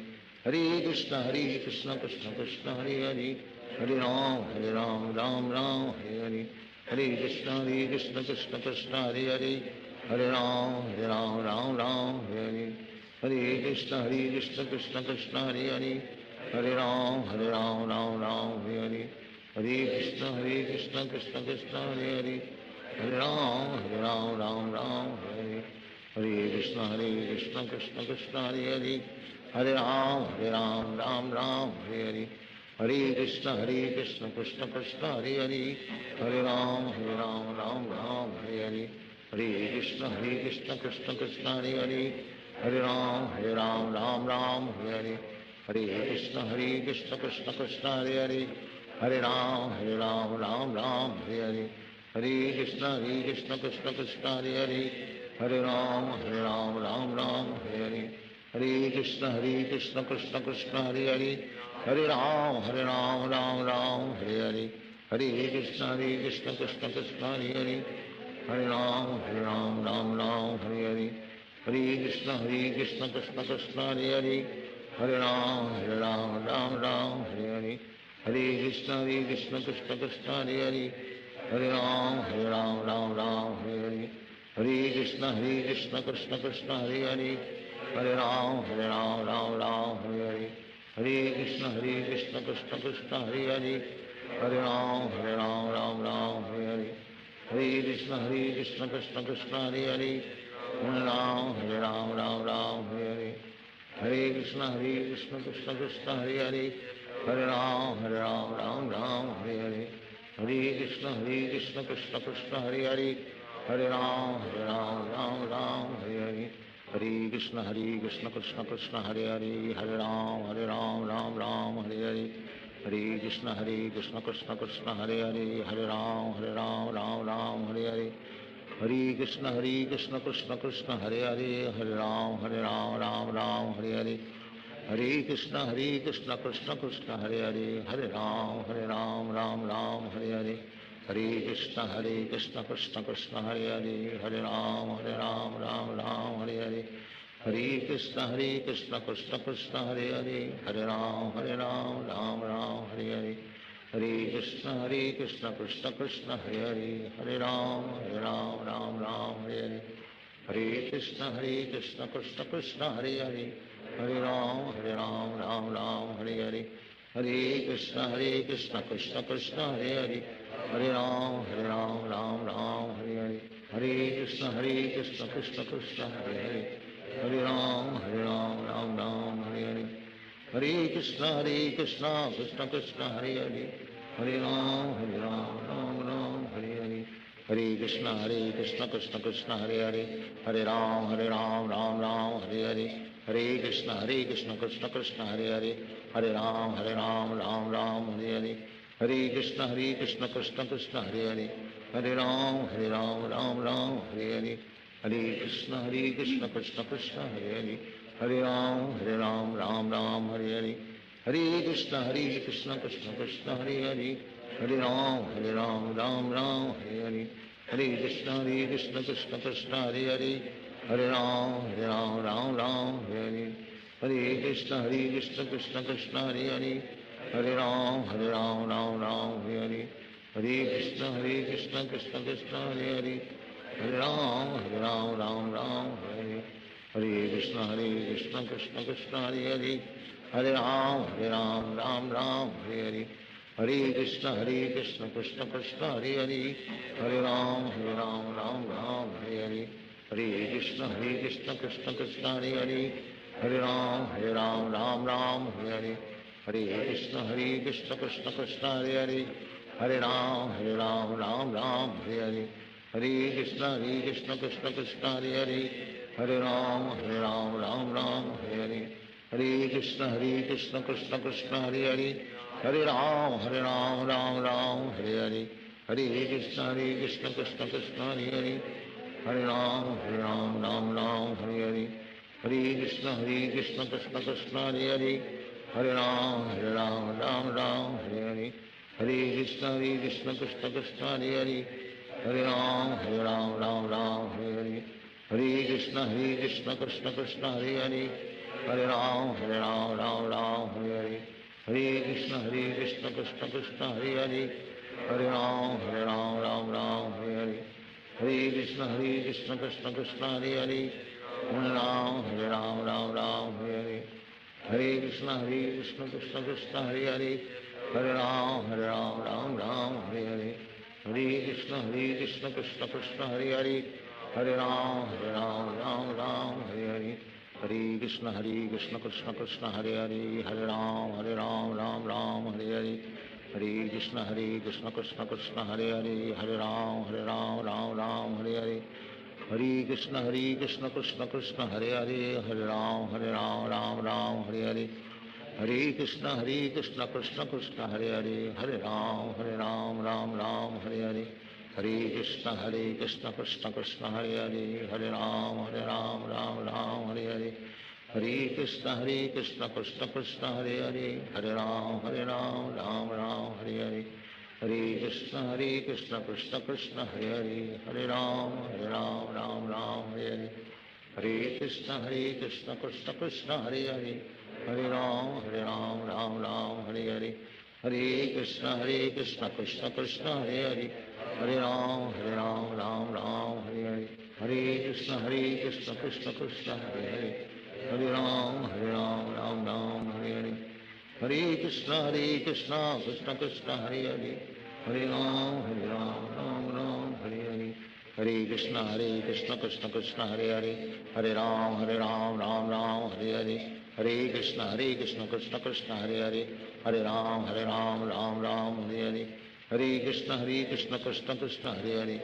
Hare Krishna Hare Krishna Krishna Krishna Hare Hare Hare Ram Ram Ram Hare Hare Hare Krishna Hare Krishna Krishna Krishna Hare Hare Hare Ram Ram Hare Hare Hare Krishna Hare Krishna Krishna Krishna Hare Hare Hare Ram Ram Ram Hare Hare Hare Krishna Hare Krishna Krishna Krishna Hare Hare Hare Ram Ram Hare Hare Hare Krishna Hare Krishna Krishna Krishna Hare Hare Hare Ram Ram Ram Hare Hare Hare Krishna Hare Krishna Krishna Krishna Hare Hare Hare Ram Ram Ram Hare Hare Hare Krishna Hare Krishna Krishna Krishna Hare Hare Hare Ram Ram Ram Hare Hare Hare Krishna Hare Krishna Krishna Krishna Hare Hare Hare Ram Ram Ram Hare Hare Hare Krishna Hare Krishna Krishna Krishna Hare Hare Hare Ram Ram Ram Hare Hare Hare Krishna Hare Krishna Krishna Krishna Hare Hare Hare Ram Ram Ram Hare Hare Hare Krishna Hare Krishna Krishna Krishna Hare Hare Hare Ram Ram Ram Hare Hare Hare Krishna Hare Krishna Krishna Krishna Hare Hare Hare Ram Ram Ram Hare Hare Hare Krishna Hare Krishna Krishna Krishna Hare Hare Hare Ram Ram Ram Hare Hare Hare Krishna Hare Krishna Krishna Krishna Hare Hare Hare Ram Ram Ram Hare Hare Hare Krishna Hare Krishna Krishna Krishna Hare Hare Hare Ram Ram Ram Hare Hare Hare Krishna Hare Krishna Krishna Krishna Hare Hare Hare Ram Ram Ram Hare Hare Hare Krishna Hare Krishna Krishna Krishna Hare Hare Hare Ram Ram Ram Hare Hare Hare Krishna Hare Krishna Krishna Krishna Hare Hare Hare Ram Ram Ram Hare Hare Hare Krishna Hare Krishna Krishna Krishna Hare Hare Hare Ram Ram Ram Hare Hare Hare Krishna Hare Krishna Krishna Krishna Hare Hare Hare Ram Ram Hare Hare Hare Krishna Hare Krishna Krishna Krishna Hare Hare Hare Ram Ram Ram Hare Hare Hare Krishna Hare Krishna Krishna Krishna Hare Hare Hare Ram Ram Ram Hare Hare Hare Krishna Hare Krishna Krishna Krishna Hare Hare Hare Ram Ram Hare Hare Hare Krishna Hare Krishna Krishna Krishna Hare Hare Hare Ram Ram Ram Hare Hare Hare Krishna Hare Krishna Krishna Krishna Hare Hare Hare Ram Ram Ram Hare Hare Hare Krishna Hare Krishna Krishna Krishna Hare Hare Hare Ram Ram Ram Hare Hare Hare Krishna Hare Krishna Krishna Krishna Hare Hare Hare Ram Ram Ram Hare Hare Hare Krishna Hare Krishna Krishna Krishna Hare Hare Hare Ram Ram Ram Hare Hare Hare Krishna Hare Krishna Krishna Krishna Hare Hare Hare Ram Ram Ram Hare Hare Hare Krishna Hare Krishna Krishna Krishna Hare Hare Hare Ram Ram Ram Hare Hare Hare Krishna Hare Krishna Krishna Krishna Hare Hare Hare Ram Ram Hare Hare Hare Krishna Hare Krishna Krishna Krishna Hare Hare Hare Ram Ram Hare Hare Hare Krishna Hare Krishna Krishna Krishna Hare Hare Hare Ram Ram Hare Hare Hare Krishna Hare Krishna Krishna Krishna Hare Hare Hare Ram Ram Hare Hare Hare Krishna Hare Krishna Krishna Krishna Hare Hare Hare Ram Ram Hare Hare Hare Krishna Hare Krishna Krishna Krishna Hare Hare Hare Ram Ram Hare Hare Hare Krishna Hare Krishna Krishna Krishna Hare Hare Hare Ram Ram Hare Hare Hare Krishna Hare Krishna Krishna Krishna Hare Hare Hare Ram Ram Hare Hare Hare Krishna Hare Krishna Krishna Krishna Hare Hare Hare Ram Ram Hare Hare Hare Krishna Hare Krishna Krishna Krishna Hare Hare Hare Ram Ram Hare Hare Hare Krishna Hare Krishna Krishna Krishna Hare Hare Hare Ram Ram Ram Hare Hare Hare Krishna Hare Krishna Krishna Krishna Hare Hare Hare Rama Hare Rama Rama Rama Hare Hare Hare Krishna Hare Krishna Krishna Krishna Hare Hare Hare Rama Hare Rama Rama Rama Hare Hare Hare Krishna Hare Krishna Krishna Krishna Hare Hare Hare Rama Hare Rama Rama Rama Hare Hare Hare Krishna Hare Krishna Krishna Krishna Hare Hare Hare Rama Hare Rama Rama Rama Hare Hare Hare Krishna Hare Krishna Krishna Krishna Hare Hare Hare Rama Hare Rama Rama Rama Hare Hare Hare Krishna Hare Krishna Krishna Krishna Hare Hare Hare Rama Hare Rama Rama Rama Hare Hare Hare Krishna Hare Krishna Krishna Krishna Hare Hare Hare Rama Hare Rama Rama Rama Hare Hare Hare Krishna Hare Krishna Krishna Krishna Hare Hare Hare Rama Hare Rama Rama Rama Hare Hare Hare Krishna Hare Krishna Krishna Krishna Hare Hare Hare Rama Hare Rama Rama Rama Hare Hare Hare Krishna Hare Krishna Krishna Krishna Hare Hare Hare Rama Hare Rama Rama Rama Hare Hare Hare Krishna Hare Krishna Krishna Krishna Hare Hare Hare Rama Hare Rama Rama Rama Hare Hare Hare Krishna Hare Krishna Krishna Krishna Hare Hare Hare Rama Hare Rama Rama Rama Hare Hare Hare Krishna Hare Krishna Krishna Krishna Hare Hare Hare Rama Hare Rama Rama Rama Hare Hare Hare Krishna Hare Krishna Krishna Krishna Hare Hare Hare Rama Hare Rama Rama Rama Hare Hare Hare Krishna Hare Krishna Krishna Krishna Hare Hare Hare Rama Hare Rama Rama Rama Hare Hare Hare Krishna Hare Krishna Krishna Krishna Hare Hare Hare Rama Hare Rama Rama Rama Hare Hare Hare Krishna Hare Krishna Krishna Krishna Hare Hare Hare Rama Hare Rama Rama Rama Hare Hare Hare Krishna Hare Krishna Krishna Krishna Hare Hare Hare Rama Hare Rama Rama Rama Hare Hare Hare Krishna Hare Krishna Krishna Krishna Hare Hare Hare Rama Hare Rama Rama Rama Hare Hare Hare Krishna Hare Krishna Krishna Krishna Hare Hare Hare Rama Hare Rama Rama Rama Hare Hare Hare Krishna Hare Krishna Krishna Krishna Hare Hare Hare Rama Hare Rama Rama Rama Hare Hare Hare Krishna Hare Krishna Krishna Krishna Hare Hare Hare Rama Hare Rama Rama Rama Hare Hare Hare Krishna Hare Krishna Krishna Krishna Hare Hare Hare Rama Hare Rama Rama Rama Hare Hare Hare Krishna Hare Krishna Krishna Krishna Hare Hare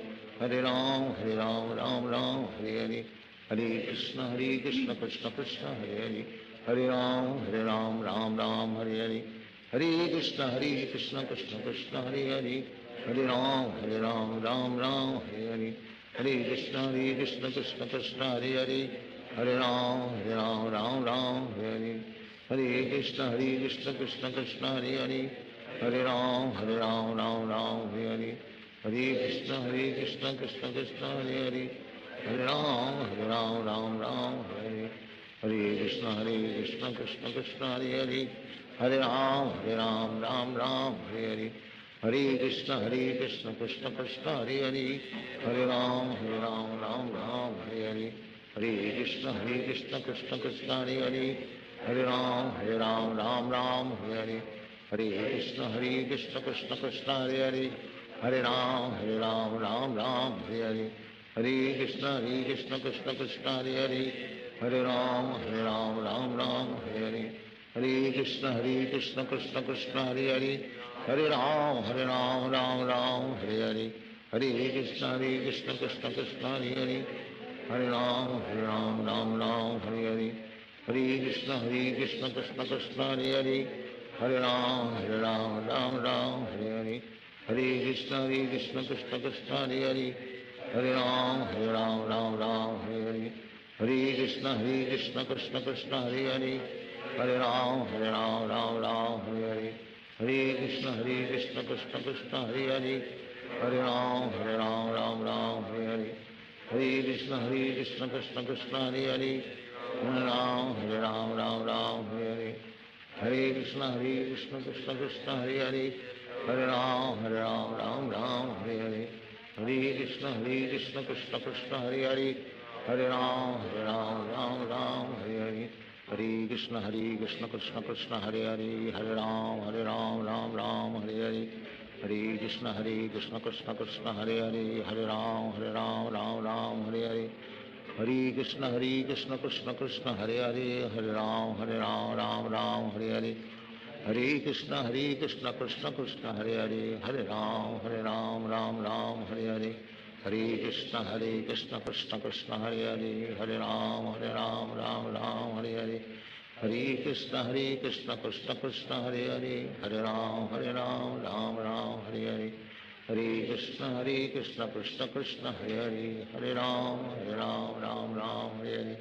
Hare Rama Hare Rama Rama Rama Hare Hare Hare Krishna Hare Krishna Krishna Krishna Hare Hare Hare Rama Hare Rama Rama Rama Hare Hare Hare Krishna Hare Krishna Krishna Krishna Hare Hare Hare Rama Hare Rama Rama Rama Hare Hare Hare Krishna Hare Krishna Krishna Krishna Hare Hare Hare Rama Hare Rama Rama Rama Hare Hare Hare Krishna Hare Krishna Krishna Krishna Hare Hare Hare Rama Hare Rama Rama Rama Hare Hare Hare Krishna Hare Krishna Krishna Krishna Hare Hare Hare Rama Hare Rama Rama Rama Hare Hare Hare Krishna Hare Krishna Krishna Krishna Hare Hare Hare Rama Hare Rama Rama Rama Hare Hare Hare Krishna Hare Krishna Krishna Krishna Hare Hare Hare Rama Hare Rama Rama Rama Hare Hare Hare Krishna Hare Krishna Krishna Krishna Hare Hare Hare Rama Hare Rama Rama Rama Hare Hare Hare Krishna Hare Krishna Krishna Krishna Hare Hare Hare Rama Hare Rama Rama Rama Hare Hare Hare Krishna Hare Krishna Krishna Krishna Hare Hare Hare Rama Hare Rama Rama Rama Hare Hare Hare Krishna Hare Krishna Krishna Krishna Hare Hare Hare Rama Hare Rama Rama Rama Hare Hare Hare Krishna Hare Krishna Krishna Krishna Hare Hare Hare Rama Hare Rama Rama Rama Hare Hare Hare Krishna Hare Krishna Krishna Krishna Hare Hare Hare Rama Hare Rama Rama Rama Hare Hare Hare Krishna Hare Krishna Krishna Krishna Hare Hare Hare Rama Hare Rama Rama Rama Hare Hare Hare Krishna Hare Krishna Krishna Krishna Hare Hare Hare Rama Hare Rama Rama Rama Hare Hare Hare Krishna Hare Krishna Krishna Krishna Hare Hare Hare Rama Hare Rama Rama Rama Hare Hare Hare Krishna Hare Krishna Krishna Krishna Hare Hare Hare Rama Hare Rama Rama Rama Hare Hare Hare Krishna Hare Krishna Krishna Krishna Hare Hare Hare Rama Hare Rama Rama Rama Hare Hare Hare Krishna Hare Krishna Krishna Krishna Hare Hare Hare Rama Hare Rama Rama Rama Hare Hare Hare Krishna Hare Krishna Krishna Krishna Hare Hare Hare Rama Hare Rama Rama Rama Hare Hare Hare Krishna Hare Krishna Krishna Krishna Hare Hare Hare Rama Hare Rama Rama Rama Hare Hare Hare Krishna Hare Krishna Krishna Krishna Hare Hare Hare Rama Hare Rama Rama Rama Hare Hare Hare Krishna Hare Krishna Krishna Krishna Hare Hare Hare Rama Hare Rama Rama Rama Hare Hare Hare Krishna Hare Krishna Krishna Krishna Hare Hare Hare Ram Hare Ram Ram Ram Hare Hare Hare Krishna Hare Krishna Krishna Krishna Hare Hare Hare Ram Hare Ram Ram Ram Hare Hare Hare Krishna Hare Krishna Krishna Krishna Hare Hare Hare Ram Hare Ram Ram Ram Hare Hare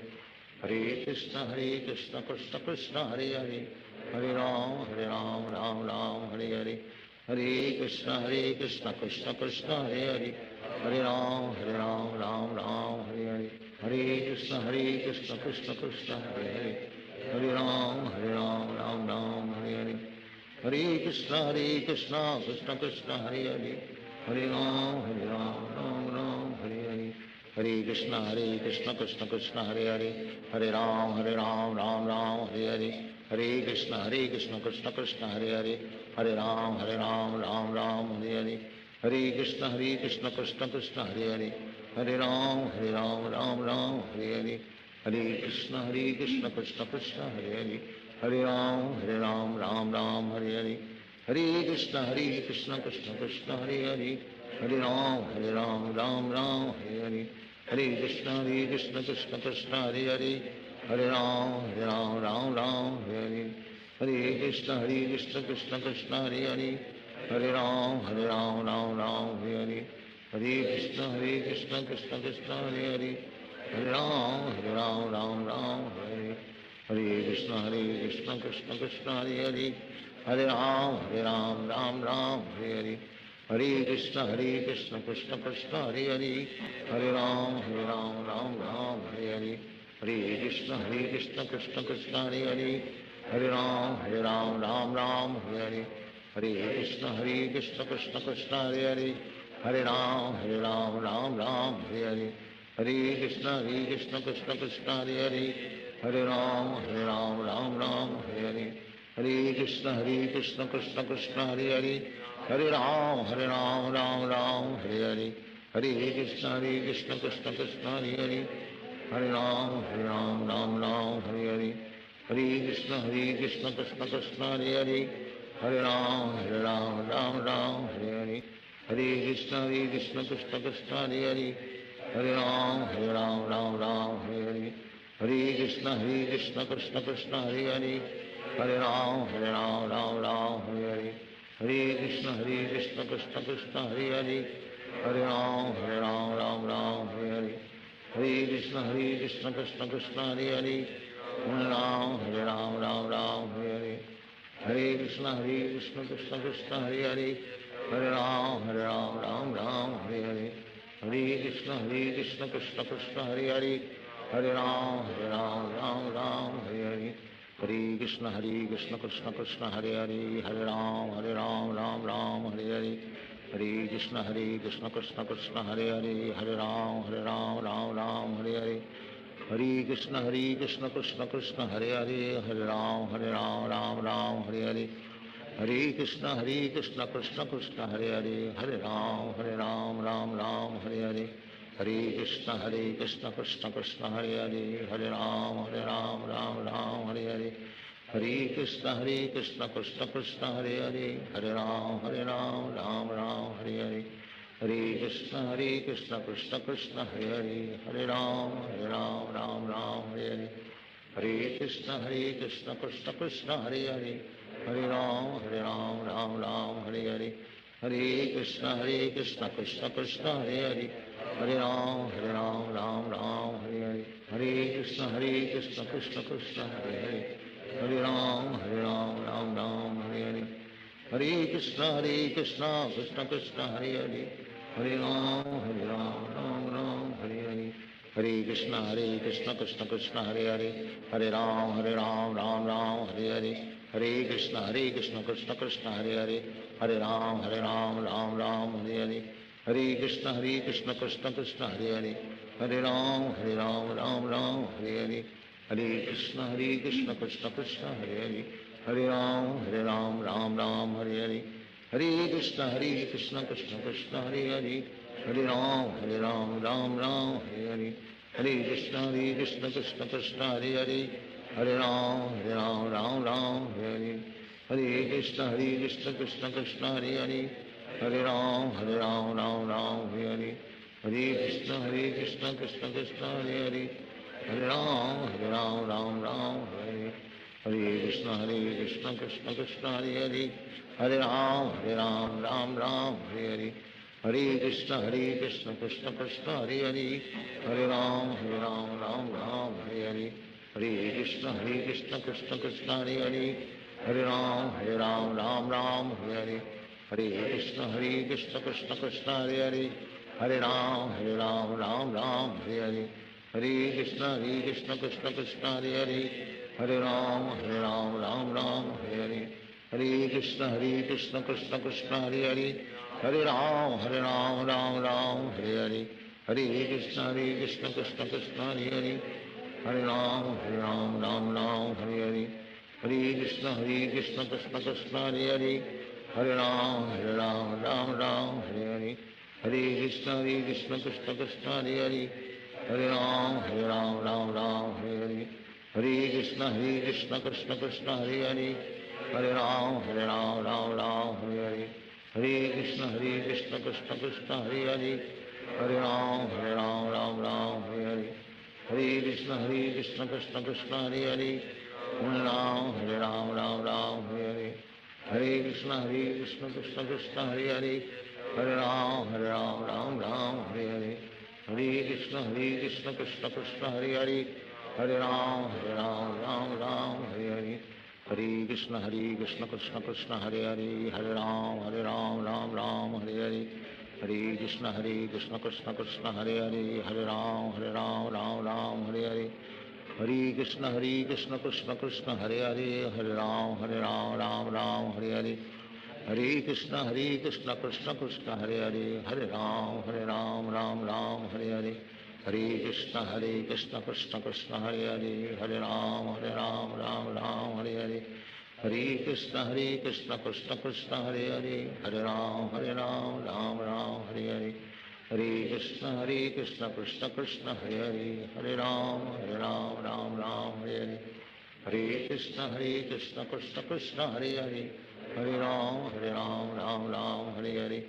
Hare Krishna Hare Krishna Krishna Krishna Hare Hare Hare Ram Hare Ram Ram Ram Hare Hare Hare Krishna Hare Krishna Krishna Krishna Hare Hare Hare Ram Hare Ram Ram Ram Hare Hare Hare Krishna Hare Krishna Krishna Krishna Hare Hare Hare Ram Hare Ram Ram Ram Hare Hare Hare Krishna Hare Krishna Krishna Krishna Hare Hare Hare Ram Hare Ram Ram Ram Hare Hare Hare Krishna Hare Krishna Krishna Krishna Hare Hare Hare Ram Hare Ram Ram Ram Hare Hare Hare Krishna Hare Krishna Krishna Krishna Hare Hare Hare Ram Hare Ram Ram Ram Hare Hare Hare Krishna Hare Krishna Krishna Krishna Hare Hare Hare Ram Hare Ram Ram Ram Hare Hare Hare Krishna Hare Krishna Krishna Krishna Hare Hare Hare Ram Hare Ram Ram Ram Hare Hare Hare Krishna Hare Krishna Krishna Krishna Hare Hare Hare Ram Hare Ram Ram Ram Hare Hare Hare Krishna Hare Krishna Krishna Krishna Hare Hare Hare Ram Hare Ram Ram Ram Hare Hare Hare Krishna Hare Krishna Krishna Krishna Hare Hare Hare Ram Hare Ram Ram Ram Hare Hare Hare Krishna Hare Krishna Krishna Krishna Hare Hare Hare Ram Hare Ram Ram Ram Hare Hare Hare Krishna Hare Krishna Krishna Krishna Hare Hare Hare Ram Hare Ram Ram Ram Hare Hare Hare Krishna Hare Krishna Krishna Krishna Hare Hare Hare Ram Hare Ram Ram Ram Hare Hare Hare Krishna Hare Krishna Krishna Krishna Hare Hare Hare Ram Hare Ram Ram Ram Hare Hare Hare Krishna Hare Krishna Krishna Krishna Hare Hare Hare Ram Hare Ram Ram Ram Hare Hare Hare Krishna Hare Krishna Krishna Krishna Hare Hare Hare Ram Hare Ram Ram Ram Hare Hare Hare Krishna Hare Krishna Krishna Krishna Hare Hare Hare Ram Hare Ram Ram Ram Hare Hare Hare Krishna Hare Krishna Krishna Krishna Hare Hare Hare Ram Hare Ram Ram Ram Hare Hare Hare Krishna Hare Krishna Krishna Krishna Hare Hare Hare Ram Hare Ram Ram Ram Hare Hare Hare Krishna Hare Krishna Krishna Krishna Hare Hare Hare Ram Hare Ram Ram Ram Hare Hare Hare Krishna Hare Krishna Krishna Krishna Hare Hare Hare Ram Hare Ram Ram Ram Hare Hare Hare Krishna Hare Krishna Krishna Krishna Hare Hare Hare Ram Hare Ram Ram Ram Hare Hare Hare Krishna Hare Krishna Krishna Krishna Hare Hare Hare Ram Hare Ram Ram Ram Hare Hare Hare Krishna Hare Krishna Krishna Krishna Hare Hare Hare Ram Hare Ram Ram Ram Hare Hare Hare Krishna Hare Krishna Krishna Krishna Hare Hare Hare Ram Hare Ram Ram Ram Hare Hare Hare Krishna Hare Krishna Krishna Krishna Hare Hare Hare Ram Hare Ram Ram Ram Hare Hare Hare Krishna Hare Krishna Krishna Krishna Hare Hare Hare Ram Hare Ram Ram Ram Hare Hare Hare Krishna Hare Krishna Krishna Krishna Hare Hare Hare Ram Hare Ram Ram Ram Hare Hare Hare Krishna Hare Krishna Krishna Krishna Hare Hare Hare Ram Hare Ram Ram Ram Hare Hare Hare Krishna Hare Krishna Krishna Krishna Hare Hare Hare Ram Hare Ram Ram Ram Hare Hare Hare Krishna Hare Krishna Krishna Krishna Hare Hare Hare Ram Hare Ram Ram Ram Hare Hare Hare Krishna Hare Krishna Krishna Krishna Hare Hare Hare Ram Hare Ram Ram Ram Hare Hare Hare Krishna Hare Krishna Krishna Krishna Hare Hare Hare Ram Hare Ram Ram Ram Hare Hare Hare Krishna Hare Krishna Krishna Krishna Hare Hare Hare Ram Hare Ram Ram Ram Hare Hare Hare Krishna Hare Krishna Krishna Krishna Hare Hare Hare Ram Hare Ram Ram Ram Hare Hare Hare Krishna Hare Krishna Krishna Krishna Hare Hare Hare Ram Hare Ram Ram Ram Hare Hare Hare Krishna Hare Krishna Krishna Krishna Hare Hare Hare Ram Hare Ram Ram Ram Hare Hare Hare Krishna Hare Krishna Krishna Krishna Hare Hare Hare Ram Hare Ram Ram Ram Hare Hare Hare Krishna Hare Krishna Krishna Krishna Hare Hare Hare Ram Hare Ram Ram Ram Hare Hare Hare Krishna Hare Krishna Krishna Krishna Hare Hare Hare Ram Hare Ram Ram Ram Hare Hare Hare Krishna Hare Krishna Krishna Krishna Hare Hare Hare Ram Hare Ram Ram Ram Hare Hare Hare Krishna Hare Krishna Krishna Krishna Hare Hare Hare Ram Hare Ram Ram Ram Hare Hare Hare Krishna Hare Krishna Krishna Krishna Hare Hare Hare Ram Hare Ram Ram Ram Hare Hare Hare Krishna Hare Krishna Krishna Krishna Hare Hare Hare Rama Hare Rama Rama Rama Hare Hare Hare Krishna Hare Krishna Krishna Krishna Hare Hare Hare Rama Hare Rama Rama Rama Hare Hare Hare Krishna Hare Krishna Krishna Krishna Hare Hare Hare Rama Hare Rama Rama Rama Hare Hare Hare Krishna Hare Krishna Krishna Krishna Hare Hare Hare Rama Hare Rama Rama Rama Hare Hare Hare Krishna Hare Krishna Krishna Krishna Hare Hare Hare Rama Hare Rama Rama Rama Hare Hare Hare Krishna Hare Krishna Krishna Krishna Hare Hare Hare Rama Hare Rama Rama Rama Hare Hare Hare Krishna Hare Krishna Krishna Krishna Hare Hare Hare Rama Hare Rama Rama Rama Hare Hare Hare Krishna Hare Krishna Krishna Krishna Hare Hare Hare Rama Hare Rama Rama Rama Hare Hare Hare Krishna Hare Krishna Krishna Krishna Hare Hare Hare Rama Hare Rama Rama Rama Hare Hare Hare Krishna Hare Krishna Krishna Krishna Hare Hare Hare Rama Hare Rama Rama Rama Hare Hare Hare Krishna Hare Krishna Krishna Krishna Hare Hare Hare Rama Hare Rama Rama Rama Hare Hare Hare Krishna Hare Krishna Krishna Krishna Hare Hare Hare Rama Hare Rama Rama Rama Hare Hare Hare Krishna Hare Krishna Krishna Krishna Hare Hare Hare Rama Hare Rama Rama Rama Hare Hare Hare Krishna Hare Krishna Krishna Krishna Hare Hare Hare Rama Hare Rama Rama Rama Hare Hare Hare Krishna Hare Krishna Krishna Krishna Hare Hare Hare Rama Hare Rama Rama Rama Hare Hare Hare Krishna Hare Krishna Krishna Krishna Hare Hare Hare Rama Hare Rama Rama Rama Hare Hare Hare Krishna Hare Krishna Krishna Krishna Hare Hare Hare Rama Hare Rama Rama Rama Hare Hare Hare Krishna Hare Krishna Krishna Krishna Hare Hare Hare Rama Hare Rama Rama Rama Hare Hare Hare Krishna Hare Krishna Krishna Krishna Hare Hare Hare Rama Hare Rama Rama Rama Hare Hare Hare Krishna Hare Krishna Krishna Krishna Hare Hare Hare Rama Hare Rama Rama Rama Hare Hare Hare Krishna Hare Krishna Krishna Krishna Hare Hare Hare Rama Hare Rama Rama Rama Hare Hare Hare Krishna Hare Krishna Krishna Krishna Hare Hare Hare Rama Hare Rama Rama Rama Hare Hare Hare Krishna Hare Krishna Krishna Krishna Hare Hare Hare Rama Hare Rama Rama Rama Hare Hare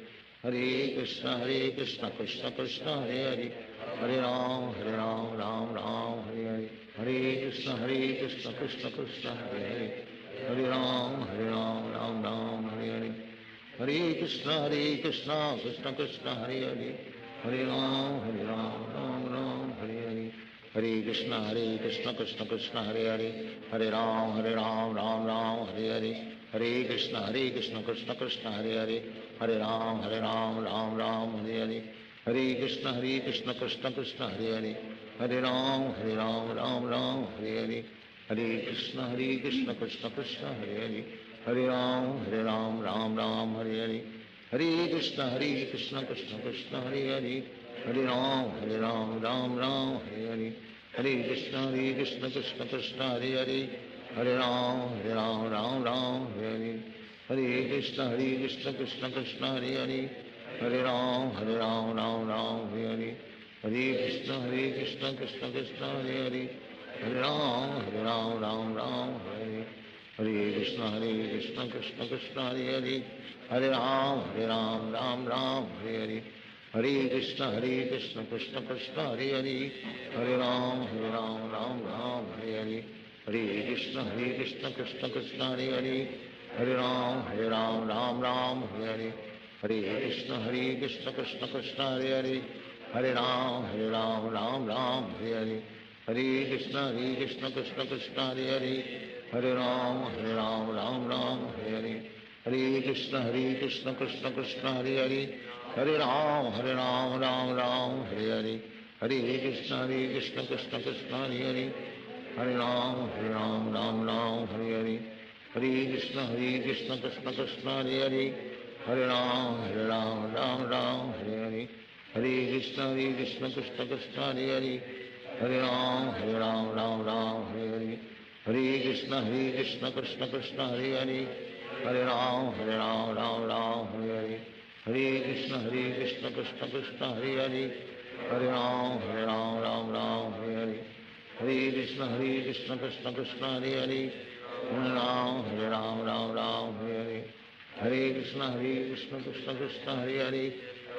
Hare Krishna Hare Krishna Krishna Krishna Hare Hare Hare Rama Hare Rama Rama Rama Hare Hare Hare Krishna Hare Krishna Krishna Krishna Hare Hare Hare Rama Hare Rama Rama Rama Hare Hare Hare Krishna Hare Krishna Krishna Krishna Hare Hare Hare Rama Hare Rama Rama Rama Hare Hare Hare Krishna Hare Krishna Krishna Krishna Hare Hare Hare Rama Hare Rama Rama Rama Hare Hare Hare Krishna Hare Krishna Krishna Krishna Hare Hare Hare Rama Hare Rama Rama Rama Hare Hare Hare Krishna Hare Krishna Krishna Krishna Hare Hare Hare Rama Hare Rama Rama Rama Hare Hare Hare Krishna Hare Krishna Krishna Krishna Hare Hare Hare Rama Hare Rama Rama Rama Hare Hare Hare Krishna Hare Krishna Krishna Krishna Hare Hare Hare Rama Hare Rama Rama Rama Hare Hare Hare Krishna Hare Krishna Krishna Krishna Hare Hare Hare Rama Hare Rama Rama Rama Hare Hare Hare Krishna Hare Krishna Krishna Krishna Hare Hare Hare Rama Hare Rama Rama Rama Hare Hare Hare Krishna Hare Krishna Krishna Krishna Hare Hare Hare Rama Hare Rama Rama Rama Hare Hare Hare Krishna Hare Krishna Krishna Krishna Hare Hare Hare Rama Hare Rama Rama Rama Hare Hare Hare Krishna Hare Krishna Krishna Krishna Hare Hare Hare Rama Hare Rama Rama Rama Hare Hare Hare Krishna Hare Krishna Krishna Krishna Hare Hare Hare Rama Hare Rama Rama Rama Hare Hare Hare Krishna Hare Krishna Krishna Krishna Hare Hare Hare Rama Hare Rama Rama Rama Hare Hare Hare Krishna Hare Krishna Krishna Krishna Hare Hare Hare Rama Hare Rama Rama Rama Hare Hare Hare Krishna Hare Krishna Krishna Krishna Hare Hare Hare Rama Hare Rama Rama Rama Hare Hare Hare Krishna Hare Krishna Krishna Krishna Hare Hare Hare Rama Hare Rama Rama Rama Hare Hare Hare Krishna Hare Krishna Krishna Krishna Hare Hare Hare Rama Hare Rama Rama Rama Hare Hare Hare Krishna Hare Krishna Krishna Krishna Hare Hare Hare Rama Hare Rama Rama Rama Hare Hare Hare Krishna Hare Krishna Krishna Krishna Hare Hare Hare Rama Hare Rama Rama Rama Hare Hare Hare Krishna Hare Krishna Krishna Krishna Hare Hare Hare Rama Hare Rama Rama Rama Hare Hare Hare Krishna Hare Krishna Krishna Krishna Hare Hare Hare Rama Hare Rama Rama Rama Hare Hare Hare Krishna Hare Krishna Krishna Krishna Hare Hare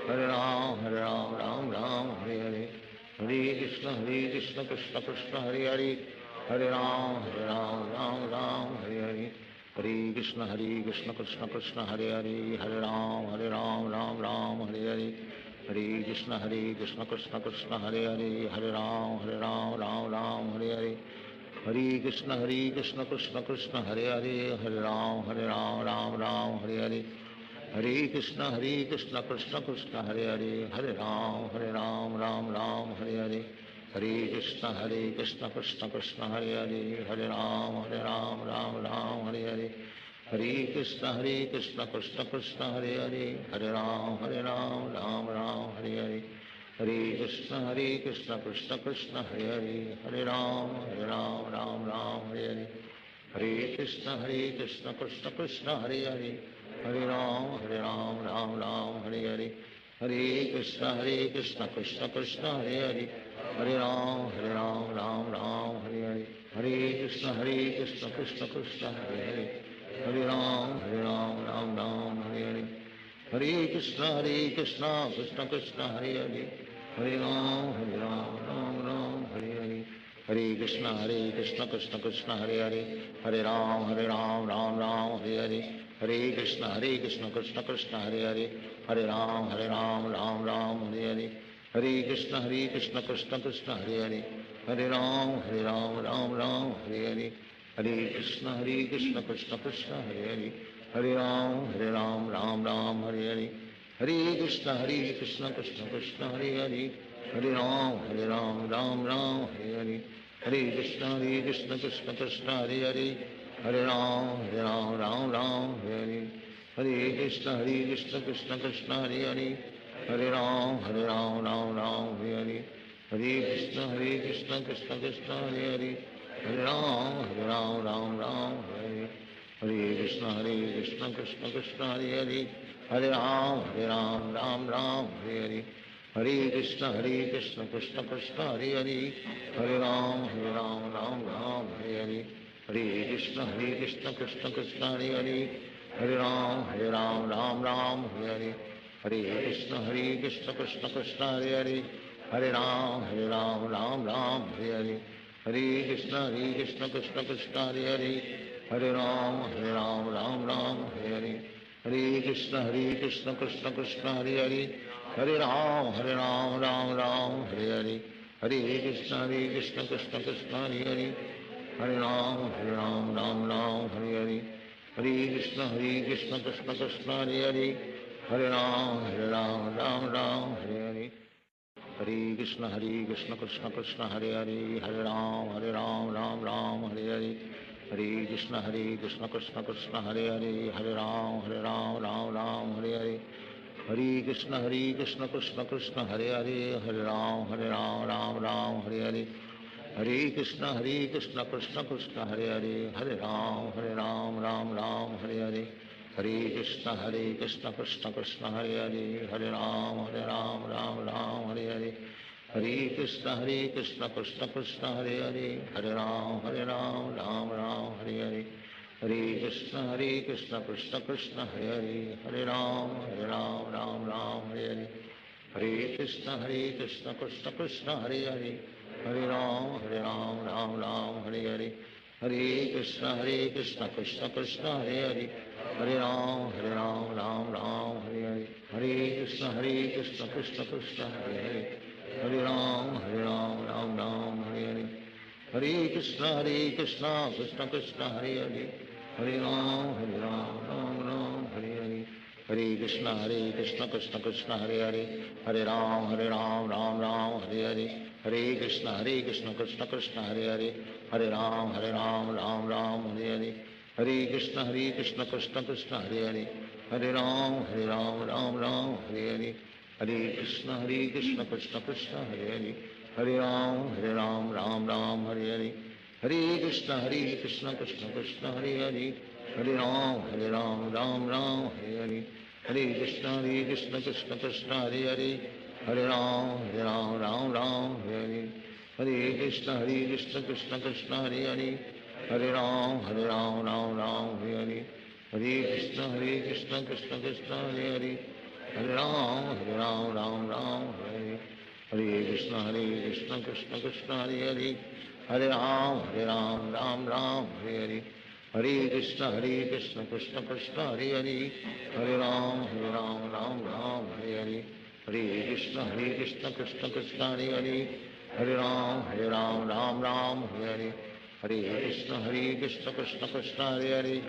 Hare Ram Hare Ram Ram Ram Hare Hare Hare Krishna Hare Krishna Krishna Krishna Hare Hare Hare Ram Hare Ram Ram Ram Hare Hare Hare Krishna Hare Krishna Krishna Krishna Hare Hare Hare Ram Hare Ram Ram Ram Hare Hare Hare Krishna Hare Krishna Krishna Krishna Hare Hare Hare Ram Hare Ram Ram Ram Hare Hare Hare Krishna Hare Krishna Krishna Krishna Hare Hare Hare Ram Hare Ram Ram Ram Hare Hare Hare Krishna Hare Krishna Krishna Krishna Hare Hare Hare Ram Hare Ram Ram Ram Hare Hare Hare Krishna Hare Krishna Krishna Krishna Hare Hare Hare Ram Hare Ram Ram Ram Hare Hare Hare Krishna Hare Krishna Krishna Krishna Hare Hare Hare Ram Hare Ram Ram Ram Hare Hare Hare Krishna Hare Krishna Krishna Krishna Hare Hare Hare Ram Hare Ram Ram Ram Hare Hare Hare Krishna Hare Krishna Krishna Krishna Hare Hare Hare Ram Hare Ram Ram Ram Hare Hare Hare Krishna Hare Krishna Krishna Krishna Hare Hare Hare Ram Hare Ram Ram Ram Hare Hare Hare Krishna Hare Krishna Krishna Krishna Hare Hare Hare Ram Hare Ram Ram Ram Hare Hare Hare Krishna Hare Krishna Krishna Krishna Hare Hare Hare Ram Hare Ram Ram Ram Hare Hare Hare Krishna Hare Krishna Krishna Krishna Hare Hare Hare Ram Hare Ram Ram Ram Hare Hare Hare Krishna Hare Krishna Krishna Krishna Hare Hare Hare Ram Hare Ram Ram Ram Hare Hare Hare Krishna Hare Krishna Krishna Krishna Hare Hare Hare Ram Hare Ram Ram Ram Hare Hare Hare Krishna Hare Krishna Krishna Krishna Hare Hare Hare Ram Hare Ram Ram Ram Hare Hare Hare Krishna Hare Krishna Krishna Krishna Hare Hare Hare Ram Hare Ram Ram Ram Hare Hare Hare Krishna Hare Krishna Krishna Krishna Hare Hare Hare Ram Hare Ram Ram Ram Hare Hare Hare Krishna Hare Krishna Krishna Krishna Hare Hare Hare Ram Hare Ram Ram Ram Hare Hare Hare Krishna Hare Krishna Krishna Krishna Hare Hare Hare Ram Hare Ram Ram Ram Hare Hare Hare Krishna Hare Krishna Krishna Krishna Hare Hare Hare Ram Hare Ram Ram Ram Hare Hare Hare Krishna Hare Krishna Krishna Krishna Hare Hare Hare Ram Hare Ram Ram Ram Hare Hare Hare Krishna Hare Krishna Krishna Krishna Hare Hare Hare Ram Hare Ram Ram Ram Hare Hare Hare Krishna Hare Krishna Krishna Krishna Hare Hare Hare Ram Hare Ram Ram Ram Hare Hare Hare Krishna Hare Krishna Krishna Krishna Hare Hare Hare Ram Hare Ram Ram Ram Hare Hare Hare Krishna Hare Krishna Krishna Krishna Hare Hare Hare Ram Hare Ram Ram Ram Hare Hare Hare Krishna Hare Krishna Krishna Krishna Hare Hare Hare Ram Hare Ram Ram Ram Hare Hare Hare Krishna Hare Krishna Krishna Krishna Hare Hare Hare Ram Hare Ram Ram Ram Hare Hare Hare Krishna Hare Krishna Krishna Krishna Hare Hare Hare Ram Hare Ram Ram Ram Hare Hare Hare Krishna Hare Krishna Krishna Krishna Hare Hare Hare Ram Hare Ram Ram Ram Hare Hare Hare Krishna Hare Krishna Krishna Krishna Hare Hare Hare Ram Hare Ram Ram Ram Hare Hare Hare Krishna Hare Krishna Krishna Krishna Hare Hare Hare Ram Hare Ram Ram Ram Hare Hare Hare Krishna Hare Krishna Krishna Krishna Hare Hare Hare Ram Hare Ram Ram Ram Hare Hare Hare Krishna Hare Krishna Krishna Krishna Hare Hare Hare Ram Hare Ram Ram Ram Hare Hare Hare Krishna Hare Krishna Krishna Krishna Hare Hare Hare Ram Hare Ram Ram Ram Hare Hare Hare Krishna Hare Krishna Krishna Krishna Hare Hare Hare Ram Hare Ram Ram Ram Hare Hare Hare Krishna Hare Krishna Krishna Krishna Hare Hare Hare Ram Hare Ram Ram Ram Hare Hare Hare Krishna Hare Krishna Krishna Krishna Hare Hare Hare Ram Hare Ram Ram Ram Hare Hare Hare Krishna Hare Krishna Krishna Krishna Hare Hare Hare Ram Hare Ram Ram Ram Hare Hare Hare Krishna Hare Krishna Krishna Krishna Hare Hare Hare Ram Hare Ram Ram Ram Hare Hare Hare Krishna Hare Krishna Krishna Krishna Hare Hare Hare Ram Hare Ram Ram Ram Hare Hare Hare Krishna Hare Krishna Krishna Krishna Hare Hare Hare Ram Hare Ram Ram Ram Hare Hare Hare Krishna Hare Krishna Krishna Krishna Hare Hare Hare Ram Hare Ram Ram Ram Hare Hare Hare Krishna Hare Krishna Krishna Krishna Hare Hare Hare Ram Hare Ram Ram Ram Hare Hare Hare Krishna Hare Krishna Krishna Krishna Hare Hare Hare Ram Hare Ram Ram Ram Hare Hare Hare Krishna Hare Krishna Krishna Krishna Hare Hare Hare Ram Hare Ram Ram Ram Hare Hare Hare Krishna Hare Krishna Krishna Krishna Hare Hare Hare Ram, Hare Ram, Ram Ram, Hare Hare. Hare Krishna, Hare Krishna, Krishna Krishna, Hare Hare. Hare Ram, Hare Ram, Ram Ram, Hare Hare. Hare Krishna, Hare Krishna, Krishna Krishna, Hare Hare. Hare Ram, Hare Ram, Ram Ram, Hare Hare. Hare Krishna, Hare Krishna, Krishna Krishna, Hare Hare. Hare Ram, Hare Ram, Ram Ram, Hare Hare. Hare Krishna, Hare Krishna, Krishna Krishna, Hare Hare.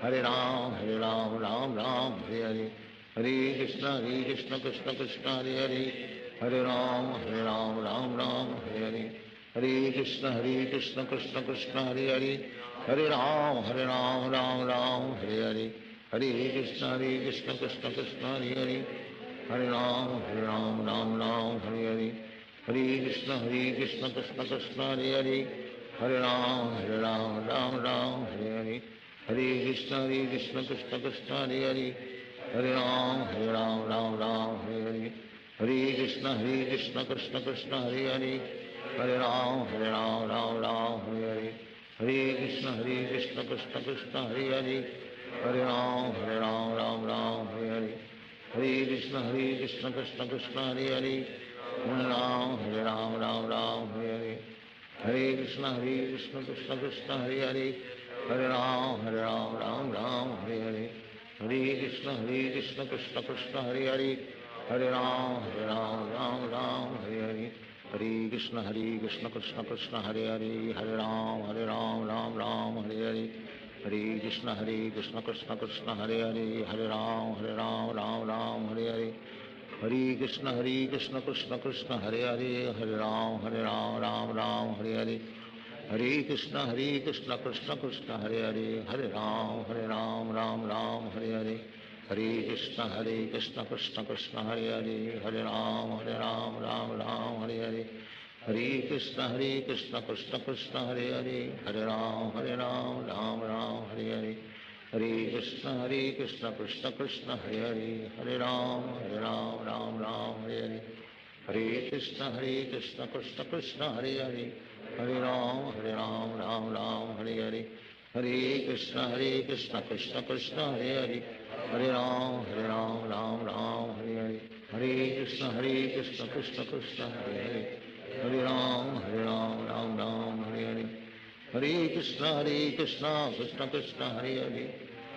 Hare Ram, Hare Ram, Ram Ram, Hare Hare. Hare Krishna, Hare Krishna, Krishna Krishna, Hare Hare. Hare Ram, Hare Ram, Ram Ram, Hare Hare. Hare Krishna, Hare Krishna, Krishna Krishna, Hare Hare. Hare Ram, Hare Ram, Ram Ram, Hare Hare. Hare Krishna, Hare Krishna, Krishna Krishna, Hare Hare. Hare Ram, Hare Ram, Ram Ram, Hare Hare. Hare Krishna, Hare Krishna, Krishna Krishna, Hare Hare. Hare Ram, Hare Ram, Ram Ram, Hare Hare. Hare Krishna, Hare Krishna, Krishna Krishna, Hare Hare. Hare Ram, Hare Ram, Ram Ram, Hare Hare. Hare Krishna, Hare Krishna, Krishna Krishna, Hare Hare. Hare Ram, Hare Ram, Ram Ram, Hare Hare. Hare Krishna, Hare Krishna, Krishna Krishna, Hare Hare. Hare Ram, Hare Ram, Ram Ram, Hare Hare. Hare Krishna, Hare Krishna, Krishna Krishna, Hare Hare. Hare Ram, Hare Ram, Ram Ram, Hare Hare. Hare Krishna, Hare Krishna, Krishna Krishna, Hare Hare. Hare Ram, Hare Ram, Ram Ram, Hare Hare. Hare Krishna, Hare Krishna, Krishna Krishna, Hare Hare. Hare Ram, Hare Ram, Ram Ram, Hare Hare. Hare Krishna, Hare Krishna, Krishna Krishna, Hare Hare. Hare Ram, Hare Ram, Ram Ram, Hare Hare. Hare Krishna, Hare Krishna, Krishna Krishna, Hare Hare. Hare Ram, Hare Ram, Ram Ram, Hare Hare. Hare Krishna, Hare Krishna, Krishna Krishna, Hare Hare. Hare Ram, Hare Ram, Ram Ram, Hare Hare. Hare Krishna, Hare Krishna, Krishna Krishna, Hare Hare. Hare Ram, Hare Ram, Ram Ram, Hare Hare. Hare Krishna, Hare Krishna, Krishna Krishna, Hare Hare. Hare Ram, Hare Ram, Ram Ram, Hare Hare. Hare Krishna, Hare Krishna, Krishna Krishna, Hare Hare. Hare Ram, Hare Ram, Ram Ram, Hare Hare. Hare Krishna, Hare Krishna, Krishna Krishna, Hare Hare. Hare Ram, Hare Ram, Ram Ram, Hare Hare. Hare Krishna, Hare Krishna, Krishna Krishna, Hare Hare. Hare Ram, Hare Ram, Ram Ram, Hare Hare. Hare Krishna, Hare Krishna, Krishna Krishna, Hare Hare. Hare Ram, Hare Ram, Ram Ram, Hare Hare. Hare Krishna, Hare Krishna, Krishna Krishna, Hare Hare. Hare Ram, Hare Ram, Ram Ram, Hare Hare. Hare Krishna, Hare Krishna, Krishna Krishna, Hare Hare. Hare Ram, Hare Ram, Ram Ram, Hare Hare. Hare Krishna, Hare Krishna, Krishna Krishna, Hare Hare. Hare Ram, Hare Ram, Ram Ram, Hare Hare. Hare Krishna, Hare Krishna, Krishna Krishna, Hare Hare.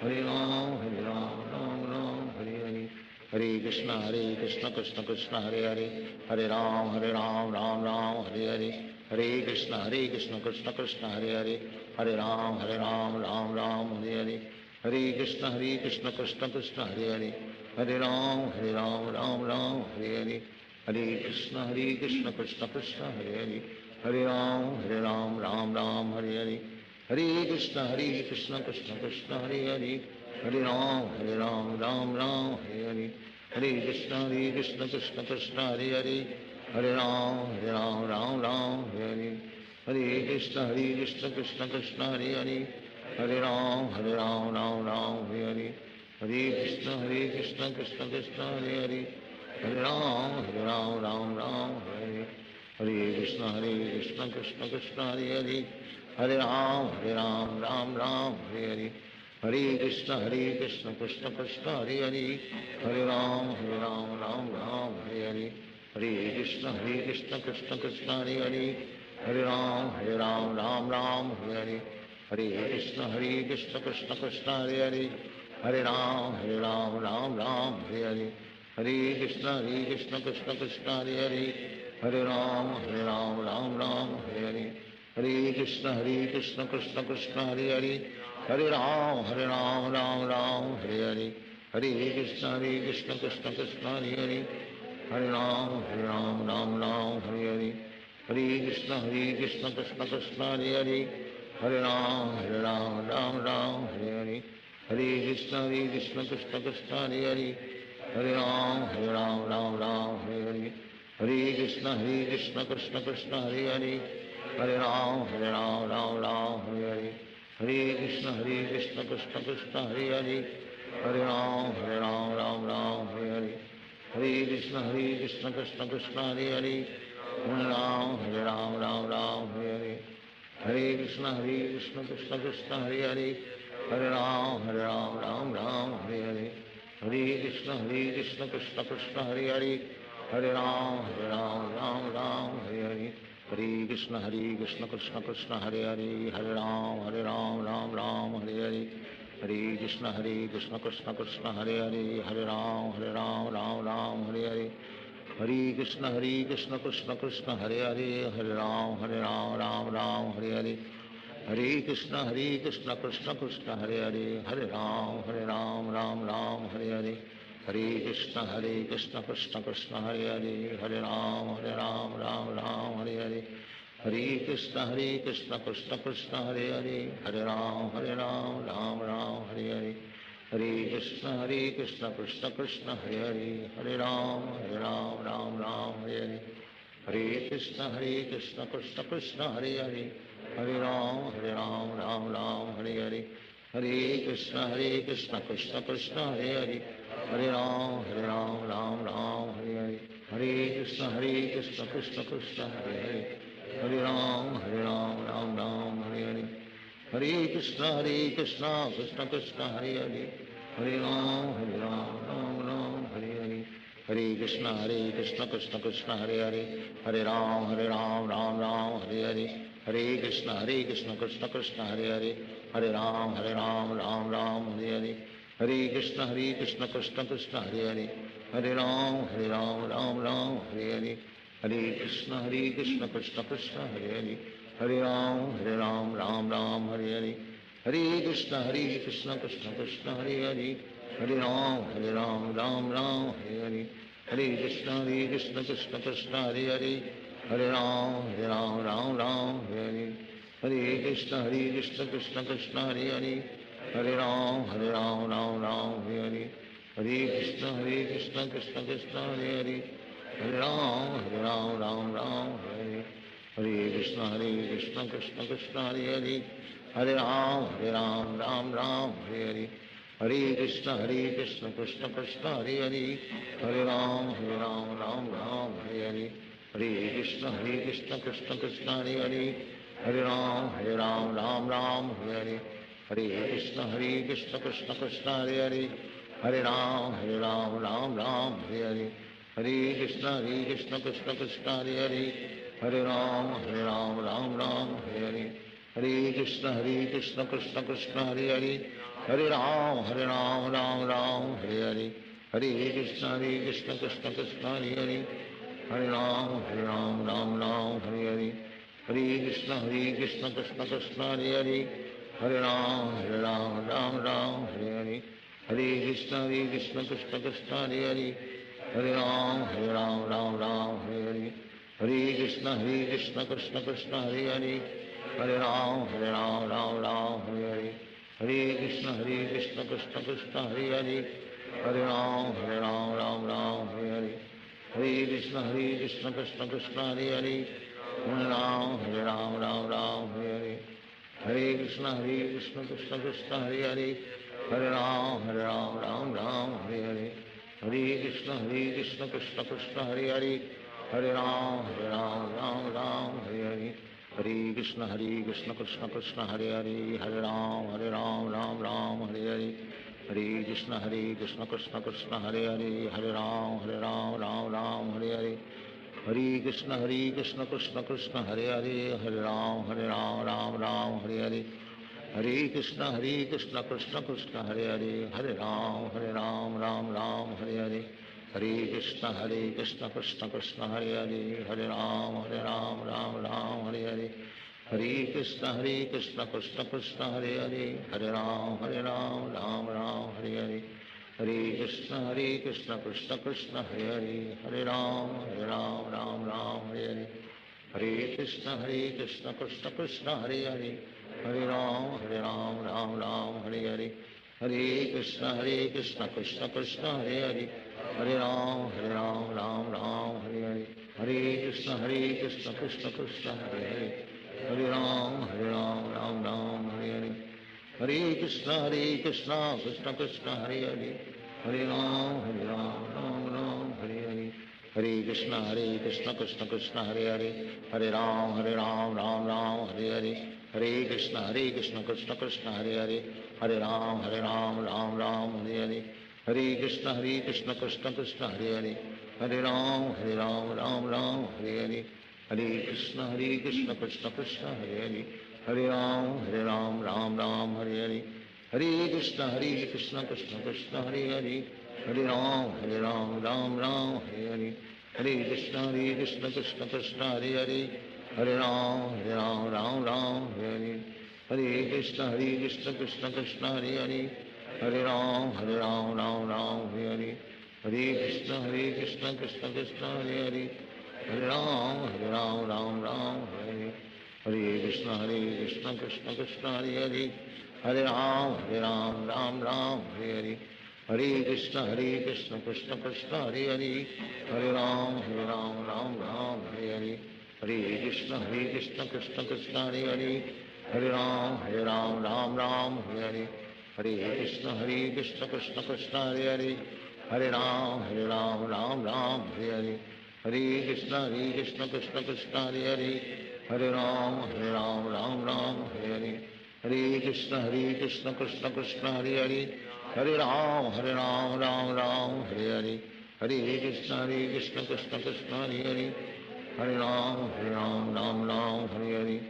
Hare Ram, Hare Ram, Ram Ram, Hare Hare. Hare Krishna, Hare Krishna, Krishna Krishna, Hare Hare. Hare Ram, Hare Ram, Ram Ram, Hare Hare. Hare Krishna, Hare Krishna, Krishna Krishna, Hare Hare. Hare Ram, Hare Ram, Ram Ram, Hare Hare. Hare Krishna, Hare Krishna, Krishna Krishna, Hare Hare. Hare Ram, Hare Ram, Ram Ram, Hare Hare. Hare Krishna, Hare Krishna, Krishna Krishna, Hare Hare. Hare Ram, Hare Ram, Ram Ram, Hare Hare. Hare Krishna, Hare Krishna, Krishna Krishna, Hare Hare. Hare Ram, Hare Ram, Ram Ram, Hare Hare. Hare Krishna, Hare Krishna, Krishna Krishna, Hare Hare. Hare Ram, Hare Ram, Ram Ram, Hare Hare. Hare Krishna, Hare Krishna, Krishna Krishna, Hare Hare. Hare Ram, Hare Ram, Ram Ram, Hare Hare. Hare Krishna, Hare Krishna, Krishna Krishna, Hare Hare. Hare Ram, Hare Ram, Ram Ram, Hare Hare. Hare Krishna, Hare Krishna, Krishna Krishna, Hare Hare. Hare Ram, Hare Ram, Ram Ram, Hare Hare. Hare Krishna, Hare Krishna, Krishna Krishna, Hare Hare. Hare Ram, Hare Ram, Ram Ram, Hare Hare. Hare Krishna, Hare Krishna, Krishna Krishna, Hare Hare. Hare Ram, Hare Ram, Ram Ram, Hare Hare. Hare Krishna, Hare Krishna, Krishna Krishna, Hare Hare. Hare Ram, Hare Ram, Ram Ram, Hare Hare. Hare Krishna, Hare Krishna, Krishna Krishna, Hare Hare. Hare Ram, Hare Ram, Ram Ram, Hare Hare. Hare Krishna, Hare Krishna, Krishna Krishna, Hare Hare. Hare Ram, Hare Ram, Ram Ram, Hare Hare. Hare Krishna, Hare Krishna, Krishna Krishna, Hare Hare. Hare Ram, Hare Ram, Ram Ram, Hare Hare. Hare Krishna, Hare Krishna, Krishna Krishna, Hare Hare. Hare Ram, Hare Ram, Ram Ram, Hare Hare. Hare Krishna, Hare Krishna, Krishna Krishna, Hare Hare. Hare Ram, Hare Ram, Ram Ram, Hare Hare. Hare Krishna, Hare Krishna, Krishna Krishna, Hare Hare. Hare Ram, Hare Ram, Ram Ram, Hare Hare. Hare Krishna, Hare Krishna, Krishna Krishna, Hare Hare. Hare Ram, Hare Ram, Ram Ram, Hare Hare. Hare Krishna Hare Krishna Krishna Krishna Hare Hare Hare Ram Hare Ram Ram Ram Hare Hare Hare Krishna Hare Krishna Krishna Krishna Hare Hare Hare Ram Hare Ram Ram Ram Hare Hare Hare Krishna Hare Krishna Krishna Krishna Hare Hare Hare Ram Hare Ram Ram Ram Hare Hare Hare Krishna Hare Krishna Krishna Krishna Hare Hare Hare Ram Hare Ram Ram Ram Hare Hare Hare Krishna Hare Krishna Krishna Krishna Hare Hare Hare Ram Hare Ram Ram Ram Hare Hare Hare Krishna Hare Krishna Krishna Krishna Hare Hare Hare Ram Hare Ram Ram Ram Hare Hare Hare Krishna Hare Krishna Krishna Krishna Hare Hare Hare Ram Hare Ram Ram Ram Hare Hare Hare Krishna Hare Krishna Krishna Krishna Hare Hare Hare Ram Hare Ram Ram Ram Hare Hare Hare Krishna Hare Krishna Krishna Krishna Hare Hare Hare Ram Hare Ram Ram Ram Hare Hare Hare Krishna Hare Krishna Krishna Krishna Hare Hare Hare Ram Hare Ram Ram Ram Hare Hare Hare Krishna Hare Krishna Krishna Krishna Hare Hare Hare Ram Hare Ram Ram Ram Hare Hare Hare Krishna Hare Krishna Krishna Krishna Hare Hare Hare Ram Hare Ram Ram Ram Hare Hare Hare Krishna Hare Krishna Krishna Krishna Hare Hare Hare Ram Hare Ram Ram Ram Hare Hare Hare Krishna Hare Krishna Krishna Krishna Hare Hare Hare Ram Hare Ram Ram Ram Hare Hare Hare Krishna Hare Krishna Krishna Krishna Hare Hare Hare Ram Hare Ram Ram Ram Hare Hare Hare Krishna Hare Krishna Krishna Krishna Hare Hare Hare Ram Hare Ram Ram Ram Hare Hare Hare Krishna Hare Krishna Krishna Krishna Hare Hare Hare Ram Hare Ram Ram Ram Hare Hare Hare Krishna Hare Krishna Krishna Krishna Hare Hare Hare Ram Hare Ram Ram Ram Hare Hare Hare Krishna Hare Krishna Krishna Krishna Hare Hare Hare Ram Hare Ram Ram Ram Hare Hare Hare Krishna Hare Krishna Krishna Krishna Hare Hare Hare Ram Hare Ram Ram Ram Hare Hare Hare Krishna Hare Krishna Krishna Krishna Hare Hare Hare Ram Hare Ram Ram Ram Hare Hare Hare Krishna Hare Krishna Krishna Krishna Hare Hare Hare Ram Hare Ram Ram Ram Hare Hare Hare Krishna Hare Krishna Krishna Krishna Hare Hare Hare Ram Hare Ram Ram Ram Hare Hare Hare Krishna Hare Krishna Krishna Krishna Hare Hare Hare Ram Hare Ram Ram Ram Hare Hare Hare Krishna Hare Krishna Krishna Krishna Hare Hare Hare Ram Hare Ram Ram Ram Hare Hare Hare Krishna Hare Krishna Krishna Krishna Hare Hare Hare Ram Hare Ram Ram Ram Hare Hare Hare Krishna Hare Krishna Krishna Krishna Hare Hare Hare Ram Hare Ram Ram Ram Hare Hare Hare Krishna Hare Krishna Krishna Krishna Hare Hare Hare Ram Hare Ram Ram Ram Hare Hare Hare Krishna Hare Krishna Krishna Krishna Hare Hare Hare Ram Hare Ram Ram Ram Hare Hare Hare Krishna Hare Krishna Krishna Krishna Hare Hare Hare Ram Hare Ram Ram Ram Hare Hare Hare Krishna Hare Krishna Krishna Krishna Hare Hare Hare Ram Hare Ram Ram Ram Hare Hare Hare Krishna Hare Krishna Krishna Krishna Hare Hare Hare Ram Hare Ram Ram Ram Hare Hare Hare Krishna Hare Krishna Krishna Krishna Hare Hare Hare Ram Hare Ram Ram Ram Hare Hare Hare Krishna Hare Krishna Krishna Krishna Hare Hare Hare Ram Hare Ram Ram Ram Hare Hare Hare Krishna Hare Krishna Krishna Krishna Hare Hare Hare Ram Hare Ram Ram Ram Hare Hare Hare Krishna Hare Krishna Krishna Krishna Hare Hare Hare Ram Hare Ram Ram Ram Hare Hare Hare Krishna Hare Krishna Krishna Krishna Hare Hare Hare Ram Hare Ram Ram Ram Hare Hare Hare Krishna Hare Krishna Krishna Krishna Hare Hare Hare Ram Hare Ram Ram Ram Hare Hare Hare Krishna Hare Krishna Krishna Krishna Hare Hare Hare Ram Hare Ram Ram Ram Hare Hare Hare Krishna Hare Krishna Krishna Krishna Hare Hare Hare Ram Hare Ram Ram Ram Hare Hare Hare Krishna Hare Krishna Krishna Krishna Hare Hare Hare Ram Hare Ram Ram Ram Hare Hare Hare Krishna Hare Krishna Krishna Krishna Hare Hare Hare Ram Hare Ram Ram Ram Hare Hare Hare Krishna Hare Krishna Krishna Krishna Hare Hare Hare Ram Hare Ram Ram Ram Hare Hare Hare Krishna Hare Krishna Krishna Krishna Hare Hare Hare Ram Hare Ram Ram Ram Hare Hare Hare Krishna Hare Krishna Krishna Krishna Hare Hare Hare Ram Hare Ram Ram Ram Hare Hare Hare Krishna Hare Krishna Krishna Krishna Hare Hare Hare Ram Hare Ram Ram Ram Hare Hare Hare Krishna Hare Krishna Krishna Krishna Hare Hare Hare Ram Hare Ram Ram Ram Hare Hare Hare Krishna Hare Krishna Krishna Krishna Hare Hare Hare Ram Hare Ram Ram Ram Hare Hare Hare Krishna Hare Krishna Krishna Krishna Hare Hare Hare Ram Hare Ram Ram Ram Hare Hare Hare Krishna Hare Krishna Krishna Krishna Hare Hare Hare Ram Hare Ram Ram Ram Hare Hare Hare Krishna Hare Krishna Krishna Krishna Hare Hare Hare Ram Hare Ram Ram Ram Hare Hare Hare Krishna Hare Krishna Krishna Krishna Hare Hare Hare Ram Hare Ram Ram Ram Hare Hare Hare Krishna Hare Krishna Krishna Krishna Hare Hare Hare Ram Hare Ram Ram Ram Hare Hare Hare Krishna Hare Krishna Krishna Krishna Hare Hare Hare Ram Hare Ram Ram Ram Hare Hare Hare Krishna Hare Krishna Krishna Krishna Hare Hare Hare Ram Hare Ram Ram Ram Hare Hare Hare Krishna Hare Krishna Krishna Krishna Hare Hare Hare Ram Hare Ram Ram Ram Hare Hare Hare Krishna Hare Krishna Krishna Krishna Hare Hare Hare Ram Hare Ram Ram Ram Hare Hare Hare Krishna Hare Krishna Krishna Krishna Hare Hare Hare Ram Hare Ram Ram Ram Hare Hare Hare Krishna Hare Krishna Krishna Krishna Hare Hare Hare Ram Hare Ram Ram Ram Hare Hare Hare Krishna Hare Krishna Krishna Krishna Hare Hare Hare Ram Hare Ram Ram Ram Hare Hare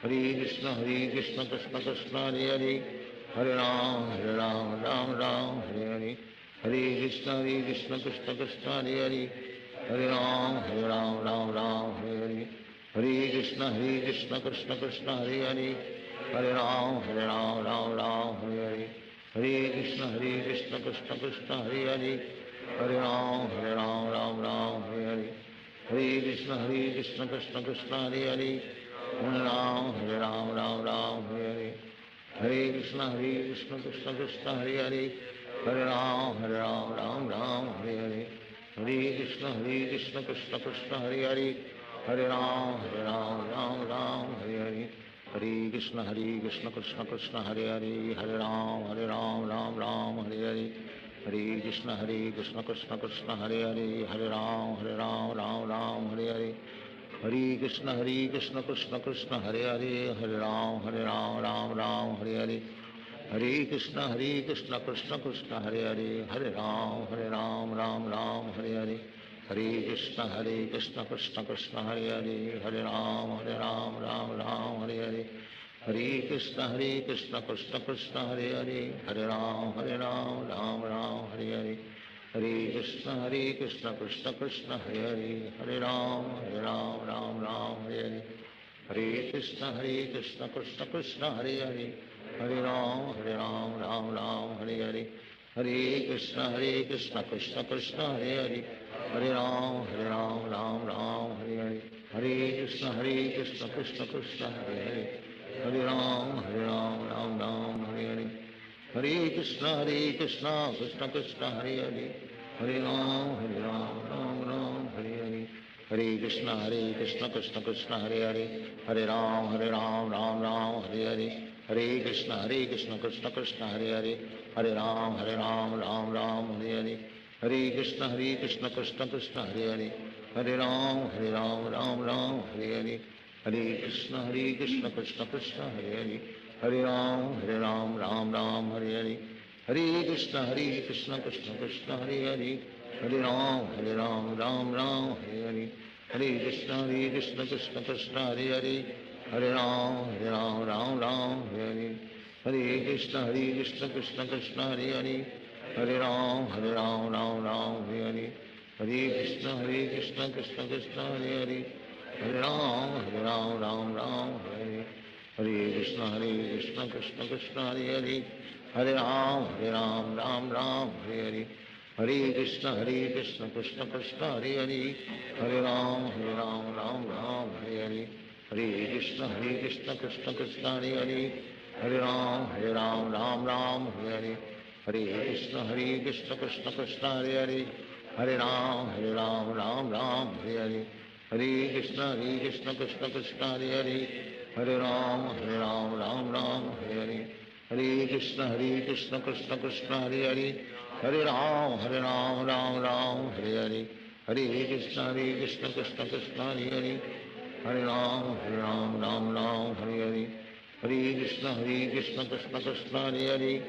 Hare Krishna Hare Krishna Krishna Krishna Hare Hare Hare Ram Hare Ram Ram Ram Hare Hare Hare Krishna Hare Krishna Krishna Krishna Hare Hare Hare Ram Hare Ram Ram Ram Hare Hare Hare Krishna Hare Krishna Krishna Krishna Hare Hare Hare Ram Hare Ram Ram Ram Hare Hare Hare Krishna Hare Krishna Krishna Krishna Hare Hare Hare Ram Hare Ram Ram Ram Hare Hare Hare Krishna Hare Krishna Krishna Krishna Hare Hare Hare Ram Hare Ram Ram Ram Hare Hare Hare Krishna Hare Krishna Krishna Krishna Hare Hare Hare Ram Hare Ram Ram Ram Hare Hare Hare Krishna Hare Krishna Krishna Krishna Hare Hare Hare Ram Hare Ram Ram Ram Hare Hare Hare Krishna Hare Krishna Krishna Krishna Hare Hare Hare Ram Ram Ram Hare Hare Hare Krishna Hare Krishna Krishna Krishna Hare Hare Hare Ram Ram Ram Hare Hare Hare Krishna Hare Krishna Krishna Krishna Hare Hare Hare Ram Ram Ram Hare Hare Hare Krishna Hare Krishna Krishna Krishna Hare Hare Hare Ram Ram Ram Hare Hare Hare Krishna Hare Krishna Krishna Krishna Hare Hare Hare Ram Ram Ram Hare Hare Hare Krishna Hare Krishna Krishna Krishna Hare Hare Hare Ram Ram Ram Hare Hare Hare Krishna Hare Krishna Krishna Krishna Hare Hare Hare Ram Ram Ram Hare Hare Hare Krishna Hare Krishna Krishna Krishna Hare Hare Hare Ram Ram Ram Hare Hare Hare Krishna Hare Krishna Krishna Krishna Hare Hare Hare Ram Ram Ram Hare Hare Hare Krishna Hare Krishna Krishna Krishna Hare Hare Hare Ram Ram Ram Hare Hare Hare Krishna Hare Krishna Krishna Krishna Hare Hare Hare Ram Ram Ram Hare Hare Hare Krishna Hare Krishna Krishna Krishna Hare Hare Hare Ram Ram Ram Hare Hare Hare Krishna Hare Krishna Krishna Krishna Hare Hare Hare Ram Ram Ram Hare Hare Hare Krishna Hare Krishna Krishna Krishna Hare Hare Hare Ram Ram Ram Hare Hare Hare Krishna Hare Krishna Krishna Krishna Hare Hare Hare Ram Ram Ram Hare Hare Hare Krishna Hare Krishna Krishna Krishna Hare Hare Hare Ram Ram Ram Hare Hare Hare Krishna Hare Krishna Krishna Krishna Hare Hare Hare Ram Ram Hare Hare Hare Krishna Hare Krishna Krishna Krishna Hare Hare Hare Ram Ram Hare Hare Hare Krishna Hare Krishna Krishna Krishna Hare Hare Hare Ram Ram Hare Hare Hare Krishna Hare Krishna Krishna Krishna Hare Hare Hare Ram Ram Ram Hare Hare Hare Krishna Hare Krishna Krishna Krishna Hare Hare Hare Ram Ram Ram Hare Hare Hare Krishna Hare Krishna Krishna Krishna Hare Hare Hare Ram Ram Ram Hare Hare Hare Krishna Hare Krishna Krishna Krishna Hare Hare Hare Ram Ram Ram Hare Hare Hare Krishna Hare Krishna Krishna Krishna Hare Hare Hare Ram Ram Ram Hare Hare Hare Krishna Hare Krishna Krishna Krishna Hare Hare Hare Ram Ram Ram Hare Hare Hare Krishna Hare Krishna Krishna Krishna Hare Hare Hare Ram Ram Ram Hare Hare Hare Krishna Hare Krishna Krishna Krishna Hare Hare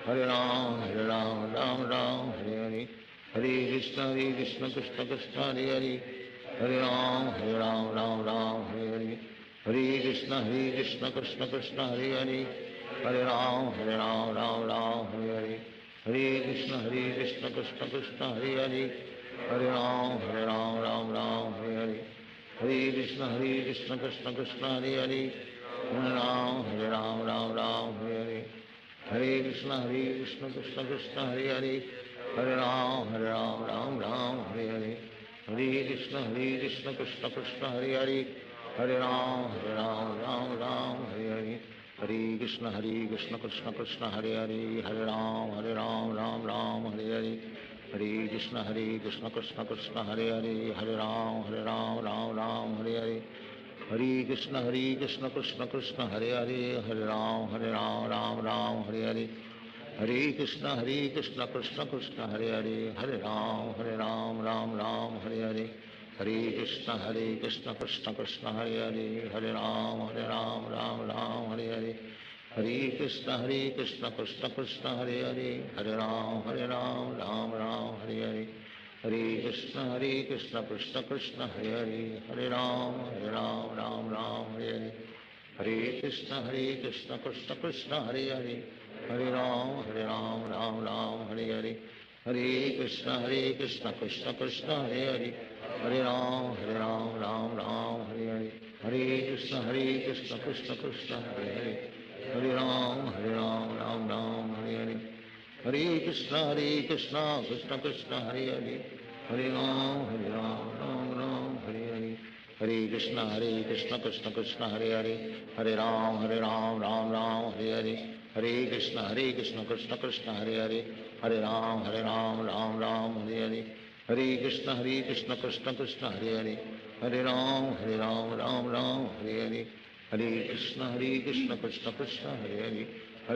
Hare Rama, Hare Rama, Rama Rama, Hare Hare. Hare Krishna, Hare Krishna, Krishna Krishna, Hare Hare. Hare Rama, Hare Rama, Rama Rama, Hare Hare. Hare Krishna, Hare Krishna, Krishna Krishna, Hare Hare. Hare Rama, Hare Rama, Rama Rama, Hare Hare. Hare Krishna, Hare Krishna, Krishna Krishna, Hare Hare. Hare Rama, Hare Rama, Rama Rama, Hare Hare. Hare Krishna, Hare Krishna, Krishna Krishna, Hare Hare. Hare Rama, Hare Rama, Rama Rama, Hare Hare. Hare Krishna, Hare Krishna, Krishna Krishna, Hare Hare. Hare Rama, Hare Rama, Rama Rama, Hare Hare. Hare Krishna, Hare Krishna, Krishna Krishna, Hare Hare. Hare Rama, Hare Rama, Rama Rama, Hare Hare. Hare Krishna, Hare Krishna, Krishna Krishna, Hare Hare. Hare Rama, Hare Rama, Rama Rama, Hare Hare. Hare Krishna, Hare Krishna, Krishna Krishna, Hare Hare. Hare Rama, Hare Rama, Rama Rama, Hare Hare. Hare Krishna, Hare Krishna, Krishna Krishna, Hare Hare. Hare Rama, Hare Rama, Rama Rama, Hare Hare. Hare Krishna, Hare Krishna, Krishna Krishna, Hare Hare. Hare Rama, Hare Rama, Rama Rama, Hare Hare. Hare Krishna, Hare Krishna, Krishna Krishna, Hare Hare. Hare Rama, Hare Rama, Rama Rama, Hare Hare. Hare Krishna, Hare Krishna, Krishna Krishna, Hare Hare. Hare Rama, Hare Rama, Rama Rama, Hare Hare. Hare Krishna, Hare Krishna, Krishna Krishna, Hare Hare. Hare Rama, Hare Rama, Rama Rama, Hare Hare. Hare Krishna, Hare Krishna, Krishna Krishna, Hare Hare. Hare Rama, Hare Rama, Rama Rama, Hare Hare. Hare Krishna, Hare Krishna, Krishna Krishna, Hare Hare. Hare Rama, Hare Rama, Rama Rama, Hare Hare. Hare Krishna, Hare Krishna, Krishna Krishna, Hare Hare. Hare Rama, Hare Rama, Rama Rama, Hare Hare. Hare Krishna, Hare Krishna, Krishna Krishna, Hare Hare. Hare Rama, Hare Rama, Rama Rama, Hare Hare. Hare Krishna, Hare Krishna, Krishna Krishna, Hare Hare. Hare Rama, Hare Rama, Rama Rama, Hare Hare. Hare Krishna, Hare Krishna, Krishna Krishna, Hare Hare. Hare Rama, Hare Rama, Rama Rama, Hare Hare. Hare Krishna, Hare Krishna, Krishna Krishna, Hare Hare. Hare Rama, Hare Rama, Rama Rama, Hare Hare. Hare Krishna, Hare Krishna, Krishna Krishna, Hare Hare. Hare Rama, Hare Rama, Rama Rama, Hare Hare. Hare Krishna, Hare Krishna, Krishna Krishna, Hare Hare.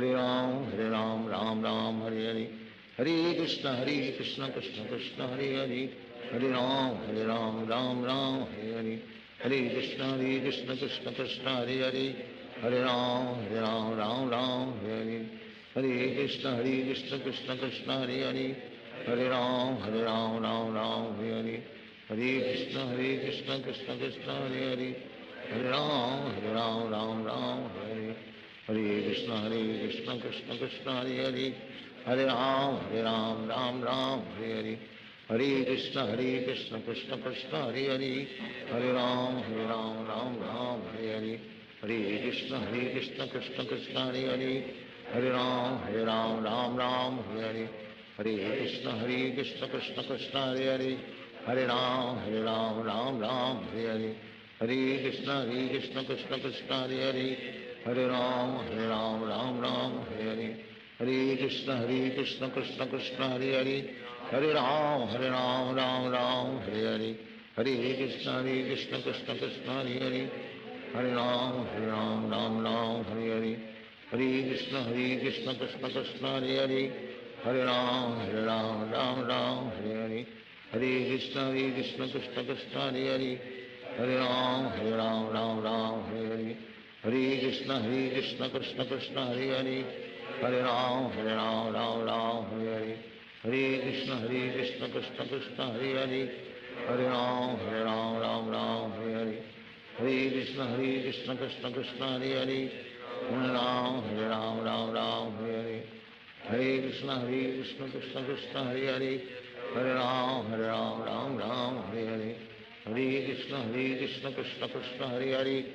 Hare Rama, Hare Rama, Rama Rama, Hare Hare. Hare Krishna, Hare Krishna, Krishna Krishna, Hare Hare. Hare Rama, Hare Rama, Rama Rama, Hare Hare. Hare Krishna, Hare Krishna, Krishna Krishna, Hare Hare. Hare Rama, Hare Rama, Rama Rama, Hare Hare. Hare Krishna, Hare Krishna, Krishna Krishna, Hare Hare. Hare Rama, Hare Rama, Rama Rama, Hare Hare. Hare Krishna, Hare Krishna, Krishna Krishna, Hare Hare. Hare Rama, Hare Rama, Rama Rama, Hare Hare. Hare Krishna, Hare Krishna, Krishna Krishna, Hare Hare. Hare Rama, Hare Rama, Rama Rama, Hare Hare. Hare Krishna, Hare Krishna, Krishna Krishna, Hare Hare. Hare Rama, Hare Rama, Rama Rama, Hare Hare. Hare Krishna, Hare Krishna, Krishna Krishna, Hare Hare. Hare Rama, Hare Rama, Rama Rama, Hare Hare. Hare Krishna, Hare Krishna, Krishna Krishna, Hare Hare. Hare Rama, Hare Rama, Rama Rama, Hare Hare. Hare Krishna, Hare Krishna, Krishna Krishna, Hare Hare. Hare Rama, Hare Rama, Rama Rama, Hare Hare. Hare Krishna, Hare Krishna, Krishna Krishna, Hare Hare. Hare Rama, Hare Rama, Rama Rama, Hare Hare. Hare Krishna, Hare Krishna, Krishna Krishna, Hare Hare. Hare Rama, Hare Rama, Rama Rama, Hare Hare. Hare Krishna, Hare Krishna, Krishna Krishna, Hare Hare. Hare Rama, Hare Rama, Rama Rama, Hare Hare. Hare Krishna, Hare Krishna, Krishna Krishna, Hare Hare. Hare Rama, Hare Rama, Rama Rama, Hare Hare. Hare Krishna, Hare Krishna, Krishna Krishna, Hare Hare. Hare Rama, Hare Rama, Rama Rama, Hare Hare. Hare Krishna, Hare Krishna, Krishna Krishna, Hare Hare. Hare Rama, Hare Rama, Rama Rama, Hare Hare. Hare Krishna, Hare Krishna, Krishna Krishna, Hare Hare. Hare Rama, Hare Rama, Rama Rama, Hare Hare. Hare Krishna, Hare Krishna, Krishna Krishna, Hare Hare.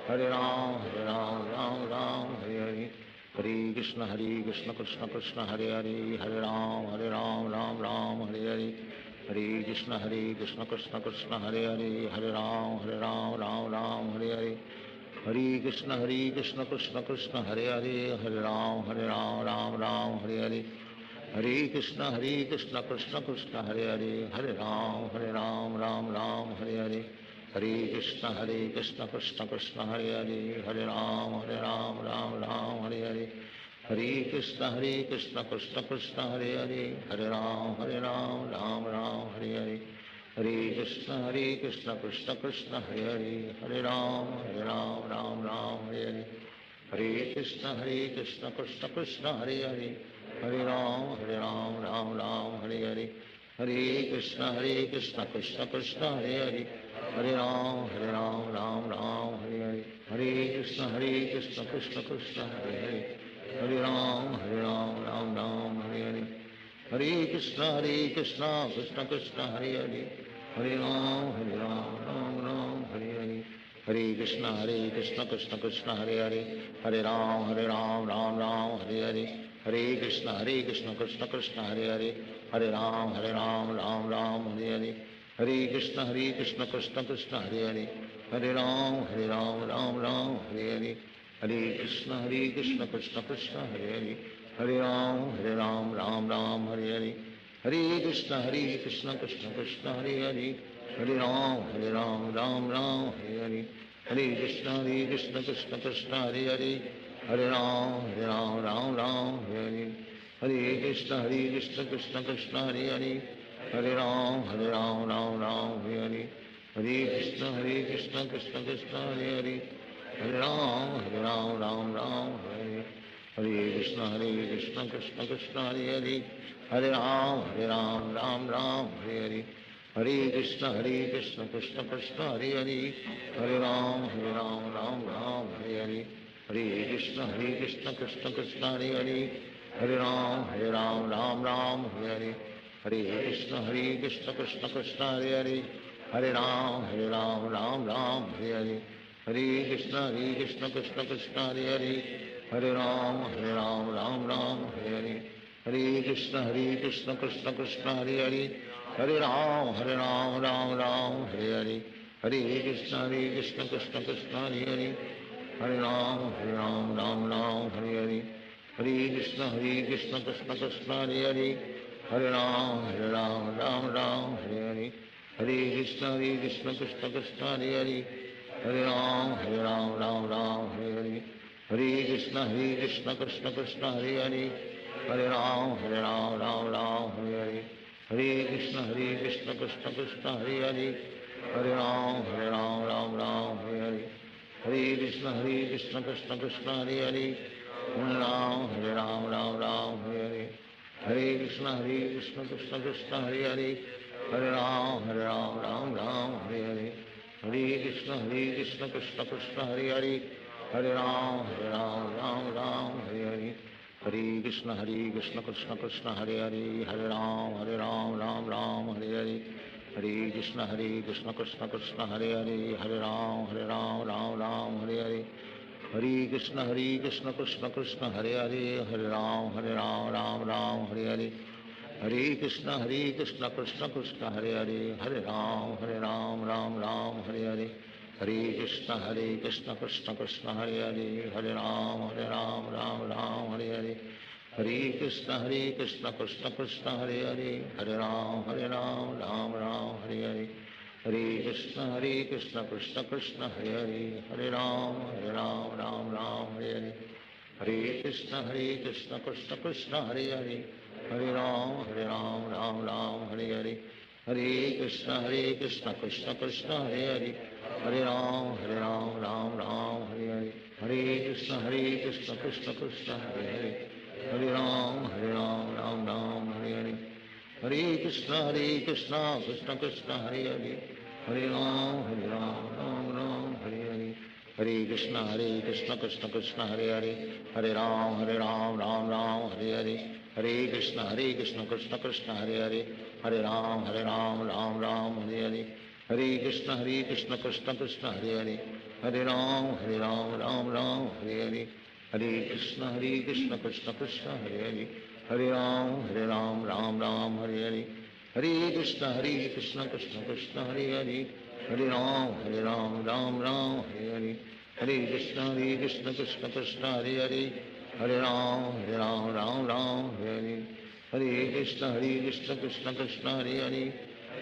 Hare Rama, Hare Rama, Rama Rama, Hare Hare. Hare Krishna, Hare Krishna, Krishna Krishna, Hare Hare. Hare Rama, Hare Rama, Rama Rama, Hare Hare. Hare Krishna, Hare Krishna, Krishna Krishna, Hare Hare. Hare Rama, Hare Rama, Rama Rama, Hare Hare. Hare Krishna, Hare Krishna, Krishna Krishna, Hare Hare. Hare Rama, Hare Rama, Rama Rama, Hare Hare. Hare Krishna, Hare Krishna, Krishna Krishna, Hare Hare. Hare Rama, Hare Rama, Rama Rama, Hare Hare. Hare Krishna, Hare Krishna, Krishna Krishna, Hare Hare. Hare Rama, Hare Rama, Rama Rama, Hare Hare. Hare Krishna, Hare Krishna, Krishna Krishna, Hare Hare. Hare Rama, Hare Rama, Rama Rama, Hare Hare. Hare Krishna, Hare Krishna, Krishna Krishna, Hare Hare. Hare Rama, Hare Rama, Rama Rama, Hare Hare. Hare Krishna, Hare Krishna, Krishna Krishna, Hare Hare. Hare Rama, Hare Rama, Rama Rama, Hare Hare. Hare Krishna, Hare Krishna, Krishna Krishna, Hare Hare. Hare Rama, Hare Rama, Rama Rama, Hare Hare. Hare Krishna, Hare Krishna, Krishna Krishna, Hare Hare. Hare Rama, Hare Rama, Rama Rama, Hare Hare. Hare Krishna, Hare Krishna, Krishna Krishna, Hare Hare. Hare Rama, Hare Rama, Rama Rama, Hare Hare. Hare Krishna, Hare Krishna, Krishna Krishna, Hare Hare. Hare Rama, Hare Rama, Rama Rama, Hare Hare. Hare Krishna, Hare Krishna, Krishna Krishna, Hare Hare. Hare Rama, Hare Rama, Rama Rama, Hare Hare. Hare Krishna, Hare Krishna, Krishna Krishna, Hare Hare. Hare Rama, Hare Rama, Rama Rama, Hare Hare. Hare Krishna, Hare Krishna, Krishna Krishna, Hare Hare. Hare Rama, Hare Rama, Rama Rama, Hare Hare. Hare Krishna, Hare Krishna, Krishna Krishna, Hare Hare. Hare Rama, Hare Rama, Rama Rama, Hare Hare. Hare Krishna, Hare Krishna, Krishna Krishna, Hare Hare. Hare Rama, Hare Rama, Rama Rama, Hare Hare. Hare Krishna, Hare Krishna, Krishna Krishna, Hare Hare. Hare Rama, Hare Rama, Rama Rama, Hare Hare. Hare Krishna, Hare Krishna, Krishna Krishna, Hare Hare. Hare Rama, Hare Rama, Rama Rama, Hare Hare. Hare Krishna, Hare Krishna, Krishna Krishna, Hare Hare. Hare Rama, Hare Rama, Rama Rama, Hare Hare. Hare Krishna, Hare Krishna, Krishna Krishna, Hare Hare. Hare Rama, Hare Rama, Rama Rama, Hare Hare. Hare Krishna, Hare Krishna, Krishna Krishna, Hare Hare. Hare Rama, Hare Rama, Rama Rama, Hare Hare. Hare Krishna, Hare Krishna, Krishna Krishna, Hare Hare. Hare Rama, Hare Rama, Rama Rama, Hare Hare. Hare Krishna, Hare Krishna, Krishna Krishna, Hare Hare. Hare Rama, Hare Rama, Rama Rama, Hare Hare. Hare Krishna, Hare Krishna, Krishna Krishna, Hare Hare. Hare Rama, Hare Rama, Rama Rama, Hare Hare. Hare Krishna, Hare Krishna, Krishna Krishna, Hare Hare. Hare Rama, Hare Rama, Rama Rama, Hare Hare. Hare Krishna, Hare Krishna, Krishna Krishna, Hare Hare. Hare Rama, Hare Rama, Rama Rama, Hare Hare. Hare Krishna, Hare Krishna, Krishna Krishna, Hare Hare. Hare Rama, Hare Rama, Rama Rama, Hare Hare. Hare Krishna, Hare Krishna, Krishna Krishna, Hare Hare. Hare Rama, Hare Rama, Rama Rama, Hare Hare. Hare Krishna, Hare Krishna, Krishna Krishna, Hare Hare. Hare Rama, Hare Rama, Rama Rama, Hare Hare. Hare Krishna, Hare Krishna, Krishna Krishna, Hare Hare. Hare Rama, Hare Rama, Rama Rama, Hare Hare. Hare Krishna, Hare Krishna, Krishna Krishna, Hare Hare. Hare Rama, Hare Rama, Rama Rama, Hare Hare. Hare Krishna, Hare Krishna, Krishna Krishna, Hare Hare. Hare Rama, Hare Rama, Rama Rama, Hare Hare. Hare Krishna, Hare Krishna, Krishna Krishna, Hare Hare. Hare Rama, Hare Rama, Rama Rama, Hare Hare. Hare Krishna, Hare Krishna, Krishna Krishna, Hare Hare. Hare Rama, Hare Rama, Rama Rama, Hare Hare. Hare Krishna, Hare Krishna, Krishna Krishna, Hare Hare. Hare Rama, Hare Rama, Rama Rama, Hare Hare. Hare Krishna, Hare Krishna, Krishna Krishna, Hare Hare. Hare Rama, Hare Rama, Rama Rama, Hare Hare. Hare Krishna, Hare Krishna, Krishna Krishna, Hare Hare. Hare Rama, Hare Rama, Rama Rama, Hare Hare. Hare Krishna, Hare Krishna, Krishna Krishna, Hare Hare. Hare Rama, Hare Rama, Rama Rama, Hare Hare. Hare Krishna, Hare Krishna, Krishna Krishna, Hare Hare. Hare Rama, Hare Rama, Rama Rama, Hare Hare. Hare Krishna, Hare Krishna, Krishna Krishna, Hare Hare. Hare Rama, Hare Rama, Rama Rama, Hare Hare. Hare Krishna, Hare Krishna, Krishna Krishna, Hare Hare. Hare Rama, Hare Rama, Rama Rama, Hare Hare. Hare Krishna, Hare Krishna, Krishna Krishna, Hare Hare. Hare Rama, Hare Rama, Rama Rama, Hare Hare. Hare Krishna, Hare Krishna, Krishna Krishna, Hare Hare. Hare Rama, Hare Rama, Rama Rama, Hare Hare. Hare Krishna, Hare Krishna, Krishna Krishna, Hare Hare. Hare Rama, Hare Rama, Rama Rama, Hare Hare. Hare Krishna, Hare Krishna, Krishna Krishna, Hare Hare. Hare Rama, Hare Rama, Rama Rama, Hare Hare. Hare Krishna, Hare Krishna, Krishna Krishna, Hare Hare. Hare Rama, Hare Rama, Rama Rama, Hare Hare. Hare Krishna, Hare Krishna, Krishna Krishna, Hare Hare. Hare Rama, Hare Rama, Rama Rama, Hare Hare. Hare Krishna, Hare Krishna, Krishna Krishna, Hare Hare. Hare Rama, Hare Rama, Rama Rama, Hare Hare. Hare Krishna, Hare Krishna, Krishna Krishna, Hare Hare. Hare Rama, Hare Rama, Rama Rama, Hare Hare. Hare Krishna, Hare Krishna, Krishna Krishna, Hare Hare.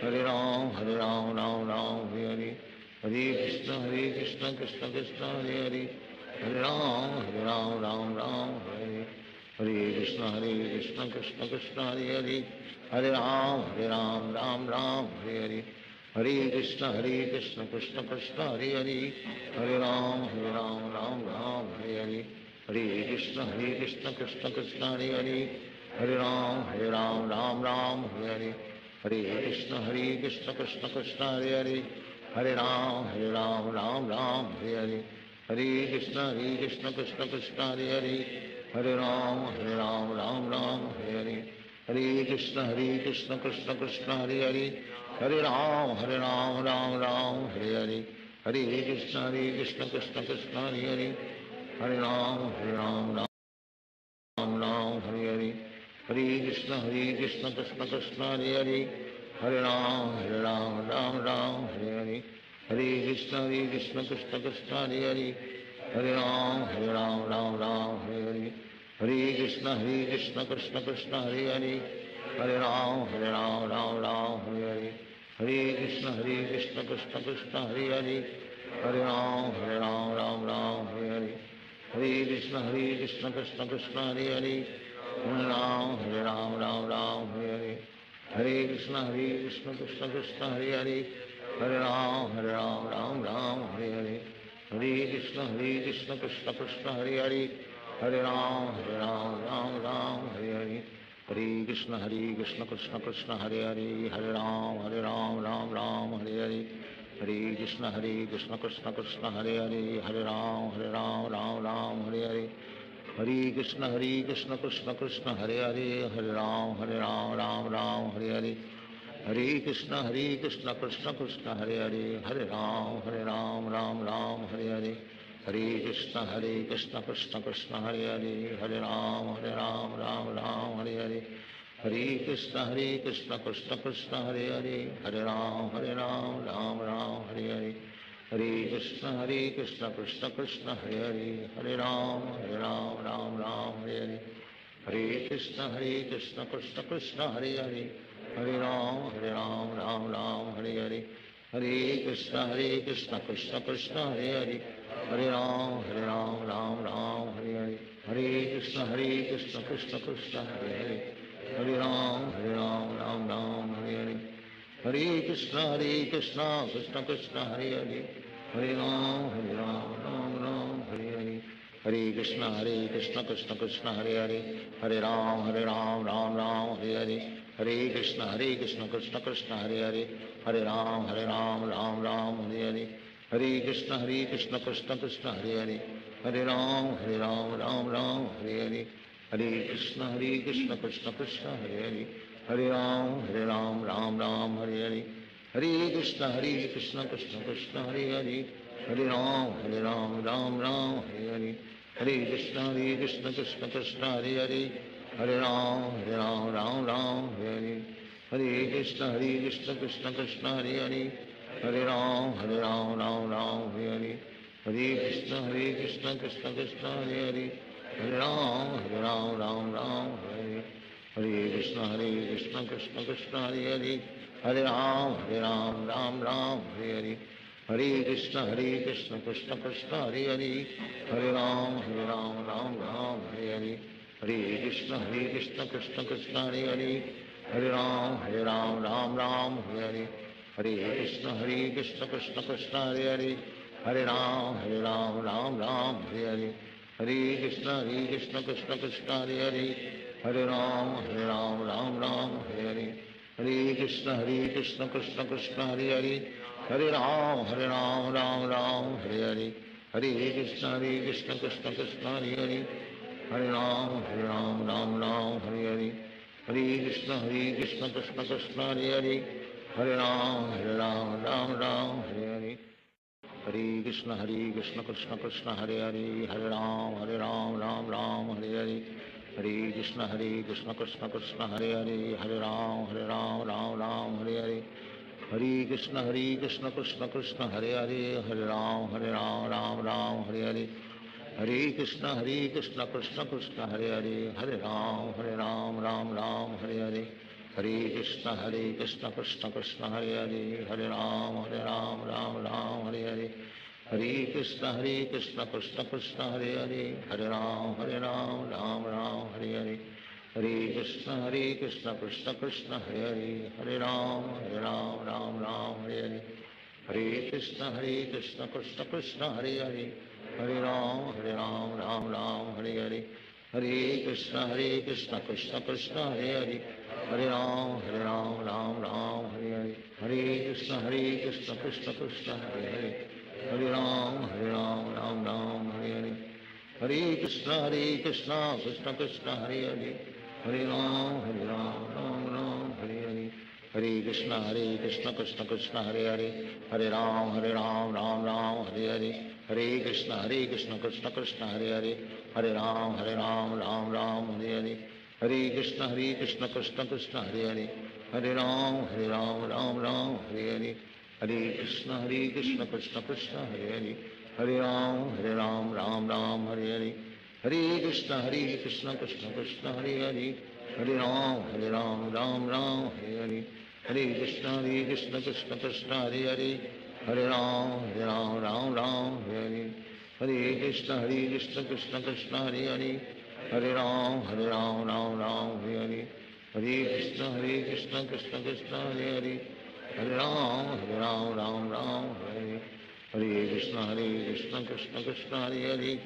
Hare Rama, Hare Rama, Rama Rama, Hare Hare. Hare Krishna, Hare Krishna, Krishna Krishna, Hare Hare. Hare Rama, Hare Rama, Rama Rama, Hare Hare. Hare Krishna, Hare Krishna, Krishna Krishna, Hare Hare. Hare Rama, Hare Rama, Rama Rama, Hare Hare. Hare Krishna, Hare Krishna, Krishna Krishna, Hare Hare. Hare Rama, Hare Rama, Rama Rama, Hare Hare. Hare Krishna, Hare Krishna, Krishna Krishna, Hare Hare. Hare Ram, Hare Ram, Ram Ram, Hare Hare. Hare Krishna, Hare Krishna, Krishna Krishna, Hare Hare. Hare Ram, Hare Ram, Ram Ram, Hare Hare. Hare Krishna, Hare Krishna, Krishna Krishna, Hare Hare. Hare Ram, Hare Ram, Ram Ram, Hare Hare. Hare Krishna, Hare Krishna, Krishna Krishna, Hare Hare. Hare Ram, Hare Ram, Ram Ram, Hare Hare. Hare Krishna, Hare Krishna, Krishna Krishna, Hare Hare. Hare Ram, Hare Ram, Ram Ram, Hare Hare. Hare Krishna, Hare Krishna, Krishna Krishna, Hare Hare. Hare Ram, Hare Ram, Ram Ram, Hare Hare. Hare Krishna, Hare Krishna, Krishna Krishna, Hare Hare. Hare Ram, Hare Ram, Ram Ram, Hare Hare. Hare Krishna, Hare Krishna, Krishna Krishna, Hare Hare. Hare Ram, Hare Ram, Ram Ram, Hare Hare. Hare Krishna, Hare Krishna, Krishna Krishna, Hare Hare. Hare Ram, Hare Ram, Ram Ram, Hare Hare. Hare Krishna, Hare Krishna, Krishna Krishna, Hare Hare. Hare Ram, Hare Ram, Ram Ram, Hare Hare. Hare Krishna, Hare Krishna, Krishna Krishna, Hare Hare. Hare Ram, Hare Ram, Ram Ram, Hare Hare. Hare Krishna, Hare Krishna, Krishna Krishna, Hare Hare. Hare Ram, Hare Ram, Ram Ram, Hare Hare. Hare Krishna, Hare Krishna, Krishna Krishna, Hare Hare. Hare Ram, Hare Ram, Ram Ram, Hare Hare. Hare Krishna, Hare Krishna, Krishna Krishna, Hare Hare. Hare Ram, Hare Ram, Ram Ram, Hare Hare. Hare Krishna, Hare Krishna, Krishna Krishna, Hare Hare. Hare Ram, Hare Ram, Ram Ram, Hare Hare. Hare Krishna, Hare Krishna, Krishna Krishna, Hare Hare. Hare Ram, Hare Ram, Ram Ram, Hare Hare. Hare Krishna, Hare Krishna, Krishna Krishna, Hare Hare. Hare Ram, Hare Ram, Ram Ram, Hare Hare. Hare Krishna, Hare Krishna, Krishna Krishna, Hare Hare. Hare Ram, Hare Ram, Ram Ram, Hare Hare. Hare Krishna, Hare Krishna, Krishna Krishna, Hare Hare. Hare Ram, Hare Ram, Ram Ram, Hare Hare. Hare Krishna, Hare Krishna, Krishna Krishna, Hare Hare. Hare Ram, Hare Ram, Ram Ram, Hare Hare. Hare Krishna, Hare Krishna, Krishna Krishna, Hare Hare. Hare Ram, Hare Ram, Ram Ram, Hare Hare. Hare Krishna, Hare Krishna, Krishna Krishna, Hare Hare. Hare Ram, Hare Ram, Ram Ram, Hare Hare. Hare Krishna, Hare Krishna, Krishna Krishna, Hare Hare. Hare Ram, Hare Ram, Ram Ram, Hare Hare. Hare Krishna, Hare Krishna, Krishna Krishna, Hare Hare. Hare Ram, Hare Ram, Ram Ram, Hare Hare. Hare Krishna, Hare Krishna, Krishna Krishna, Hare Hare. Hare Ram, Hare Ram, Ram Ram, Hare Hare. Hare Krishna, Hare Krishna, Krishna Krishna, Hare Hare. Hare Ram, Hare Ram, Ram Ram, Hare Hare. Hare Krishna, Hare Krishna, Krishna Krishna, Hare Hare. Hare Ram, Hare Ram, Ram Ram, Hare Hare. Hare Krishna, Hare Krishna, Krishna Krishna, Hare Hare. Hare Ram, Hare Ram, Ram Ram, Hare Hare. Hare Krishna, Hare Krishna, Krishna Krishna, Hare Hare. Hare Ram, Hare Ram, Ram Ram, Hare Hare. Hare Krishna, Hare Krishna, Krishna Krishna, Hare Hare. Hare Ram, Hare Ram, Ram Ram, Hare Hare. Hare Krishna, Hare Krishna, Krishna Krishna, Hare Hare. Hare Ram, Hare Ram, Ram Ram, Hare Hare. Hare Krishna, Hare Krishna, Krishna Krishna, Hare Hare. Hare Ram, Hare Ram, Ram Ram, Hare Hare. Hare Krishna, Hare Krishna, Krishna Krishna, Hare Hare. Hare Ram, Hare Ram, Ram Ram, Hare Hare. Hare Krishna, Hare Krishna, Krishna Krishna, Hare Hare. Hare Ram, Hare Ram, Ram Ram, Hare Hare. Hare Krishna, Hare Krishna, Krishna Krishna, Hare Hare. Hare Ram, Hare Ram, Ram Ram, Hare Hare. Hare Krishna, Hare Krishna, Krishna Krishna, Hare Hare. Hare Ram, Hare Ram, Ram Ram, Hare Hare. Hare Krishna, Hare Krishna, Krishna Krishna, Hare Hare. Hare Ram, Hare Ram, Ram Ram, Hare Hare. Hare Krishna, Hare Krishna, Krishna Krishna, Hare Hare. Hare Ram, Hare Ram, Ram Ram, Hare Hare. Hare Krishna, Hare Krishna, Krishna Krishna, Hare Hare. Hare Ram, Hare Ram, Ram Ram, Hare Hare. Hare Krishna, Hare Krishna, Krishna Krishna, Hare Hare. Hare Ram, Hare Ram, Ram Ram, Hare Hare. Hare Krishna, Hare Krishna, Krishna Krishna, Hare Hare. Hare Ram, Hare Ram, Ram Ram, Hare Hare. Hare Krishna, Hare Krishna, Krishna Krishna, Hare Hare. Hare Ram, Hare Ram, Ram Ram, Hare Hare. Hare Krishna, Hare Krishna, Krishna Krishna, Hare Hare. Hare Ram, Hare Ram, Ram Ram, Hare Hare. Hare Krishna, Hare Krishna, Krishna Krishna, Hare Hare. Hare Ram, Hare Ram, Ram Ram, Hare Hare. Hare Krishna, Hare Krishna, Krishna Krishna, Hare Hare. Hare Ram, Hare Ram, Ram Ram, Hare Hare. Hare Krishna, Hare Krishna, Krishna Krishna, Hare Hare. Hare Ram, Hare Ram, Ram Ram, Hare Hare. Hare Krishna, Hare Krishna, Krishna Krishna, Hare Hare. Hare Ram, Hare Ram, Ram Ram, Hare Hare. Hare Krishna Hare Krishna Krishna Krishna Hare Hare Hare Ram Hare Ram Ram Ram Hare Hare Hare Krishna Hare Krishna Krishna Krishna Hare Hare Hare Ram Hare Ram Ram Ram Hare Hare Hare Krishna Hare Krishna Krishna Krishna Hare Hare Hare Ram Hare Ram Ram Ram Hare Hare Hare Krishna Hare Krishna Krishna Krishna Hare Hare Hare Ram Hare Ram Ram Ram Hare Hare Hare Krishna Hare Krishna Krishna Krishna Hare Hare Hare Ram Hare Ram Ram Ram Hare Hare Hare Krishna Hare Krishna Krishna Krishna Hare Hare Hare Ram Hare Ram Ram Ram Hare Hare Hare Krishna Hare Krishna Krishna Krishna Hare Hare Hare Ram Hare Ram Ram Ram Hare Hare Hare Krishna Hare Krishna Krishna Krishna Hare Hare Hare Ram Hare Ram Ram Ram Hare Hare Hare Krishna Hare Krishna Krishna Krishna Hare Hare Hare Ram Hare Ram Ram Ram Hare Hare Hare Krishna Hare Krishna Krishna Krishna Hare Hare Hare Ram Hare Ram Ram Ram Hare Hare Hare Krishna Hare Krishna Krishna Krishna Hare Hare Hare Ram Hare Ram Ram Ram Hare Hare Hare Krishna Hare Krishna Krishna Krishna Hare Hare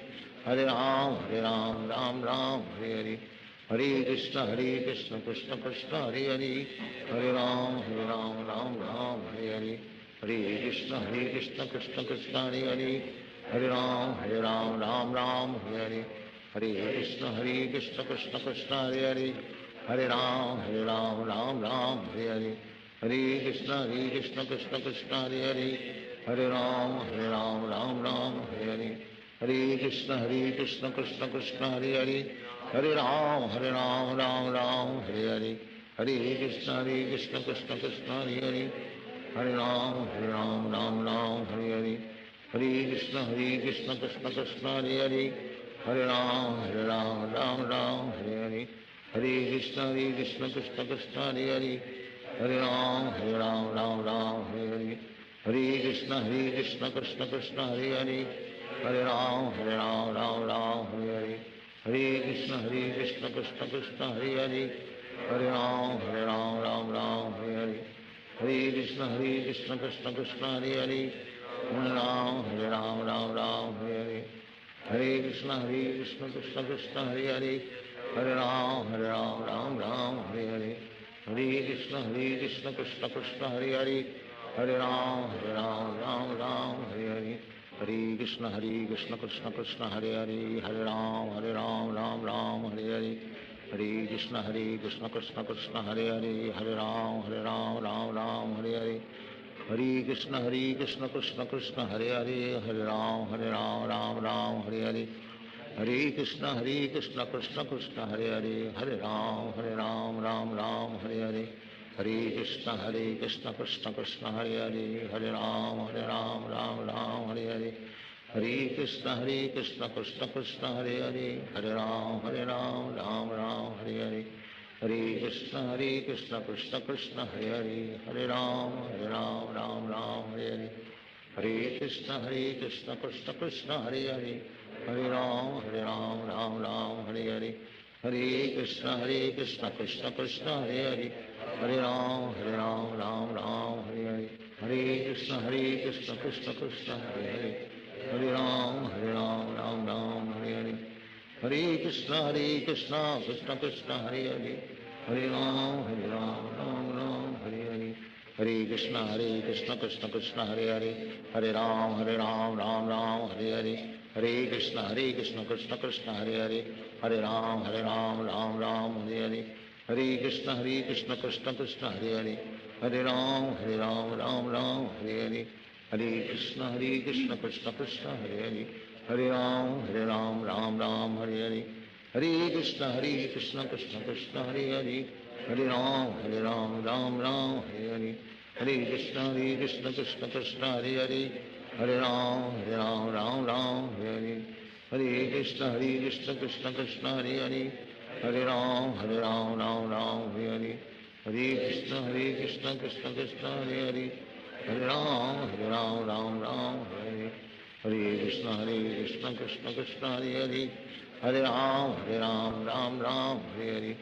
Hare Ram Hare Ram Ram Ram Hare Hare Hare Krishna Hare Krishna Krishna Krishna Hare Hare Hare Ram Hare Ram Ram Ram Hare Hare Hare Krishna Hare Krishna Krishna Krishna Hare Hare Hare Ram Hare Ram Ram Ram Hare Hare Hare Krishna Hare Krishna Krishna Krishna Hare Hare Hare Ram Hare Ram Ram Ram Hare Hare Hare Krishna Hare Krishna Krishna Krishna Hare Hare Hare Ram Hare Ram Ram Ram Hare Hare Hare Krishna Hare Krishna Krishna Krishna Hare Hare Hare Ram Hare Ram Ram Ram Hare Hare Hare Krishna Hare Krishna Krishna Krishna Hare Hare Hare Ram Hare Ram Ram Ram Hare Hare Hare Krishna Hare Krishna Krishna Krishna Hare Hare Hare Ram Hare Ram Ram Ram Hare Hare Hare Krishna Hare Krishna Krishna Krishna Hare Hare Hare Ram Hare Ram Ram Ram Hare Hare Hare Krishna Hare Krishna Krishna Krishna Hare Hare Hare Ram Hare Ram Ram Ram Hare Hare Hare Krishna Hare Krishna Krishna Krishna Hare Hare Hare Ram Hare Ram Ram Ram Hare Hare Hare Krishna Hare Krishna Krishna Krishna Hare Hare Hare Ram Hare Ram Ram Ram Hare Hare Hare Krishna Hare Krishna Krishna Krishna Hare Hare Hare Ram Hare Ram Ram Ram Hare Hare Hare Krishna Hare Krishna Krishna Krishna Hare Hare Hare Ram Hare Ram Ram Ram Hare Hare Hare Krishna Hare Krishna Krishna Krishna Hare Hare Hare Ram Hare Ram Ram Ram Hare Hare Hare Krishna Hare Krishna Krishna Krishna Hare Hare Hare Ram Hare Ram Ram Ram Hare Hare Hare Krishna Hare Krishna Krishna Krishna Hare Hare Hare Ram Hare Ram Ram Ram Hare Hare Hare Krishna Hare Krishna Krishna Krishna Hare Hare Hare Ram Hare Ram Ram Ram Hare Hare Hare Krishna Hare Krishna Krishna Krishna Hare Hare Hare Ram Hare Ram Ram Ram Hare Hare Hare Krishna Hare Krishna Krishna Krishna Hare Hare Hare Ram Hare Ram Ram Ram Hare Hare Hare Krishna Hare Krishna Krishna Krishna Hare Hare Hare Ram Hare Ram Ram Ram Hare Hare Hare Krishna Hare Krishna Krishna Krishna Hare Hare Hare Ram Hare Ram Ram Ram Hare Hare Hare Krishna Hare Krishna Krishna Krishna Hare Hare Hare Ram Hare Ram Ram Ram Hare Hare Hare Krishna Hare Krishna Krishna Krishna Hare Hare Hare Ram Hare Ram Ram Ram Hare Hare Hare Krishna Hare Krishna Krishna Krishna Hare Hare Hare Ram Hare Ram Ram Ram Hare Hare Hare Krishna Hare Krishna Krishna Krishna Hare Hare Hare Ram Hare Ram Ram Ram Hare Hare Hare Krishna Hare Krishna Krishna Krishna Hare Hare Hare Ram Hare Ram Ram Ram Hare Hare Hare Krishna Hare Krishna Krishna Krishna Hare Hare Hare Ram Hare Ram Ram Ram Hare Hare Hare Krishna Hare Krishna Krishna Krishna Hare Hare Hare Ram Hare Ram Ram Ram Hare Hare Hare Krishna Hare Krishna Krishna Krishna Hare Hare Hare Ram Hare Ram Ram Ram Hare Hare Hare Krishna Hare Krishna Krishna Krishna Hare Hare Hare Ram Hare Ram Ram Ram Hare Hare Hare Krishna Hare Krishna Krishna Krishna Hare Hare Hare Ram Hare Ram Ram Ram Hare Hare Hare Krishna Hare Krishna Krishna Krishna Hare Hare Hare Ram Hare Ram Ram Ram Hare Hare Hare Krishna Hare Krishna Krishna Krishna Hare Hare Hare Ram Hare Ram Ram Ram Hare Hare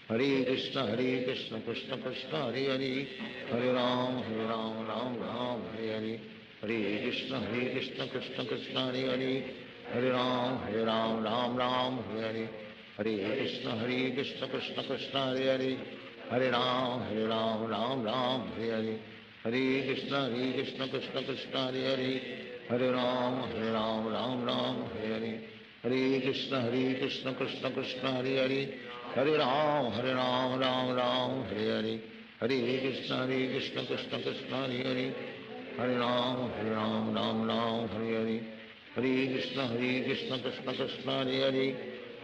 Hare Krishna Hare Krishna Krishna Krishna Hare Hare Hare Ram Hare Ram Ram Ram Hare Hare Hare Krishna Hare Krishna Krishna Krishna Hare Hare Hare Ram Hare Ram Ram Ram Hare Hare Hare Krishna, Krishna Krishna, Hare Hare, Hare Ram, Hare Ram, Ram Ram, Hare Hare. Hare Krishna, Hare Krishna, Krishna Krishna, Hare Hare, Hare Ram, Hare Ram, Ram Ram, Hare Hare. Hare Krishna, Hare Krishna, Krishna Krishna, Hare Hare, Hare Ram, Hare Ram, Ram Ram, Hare Hare. Hare Krishna, Hare Krishna, Krishna Krishna, Hare Hare, Hare Ram, Hare Ram, Ram Ram, Hare Hare. Hare Krishna, Hare Krishna, Krishna Krishna, Hare Hare,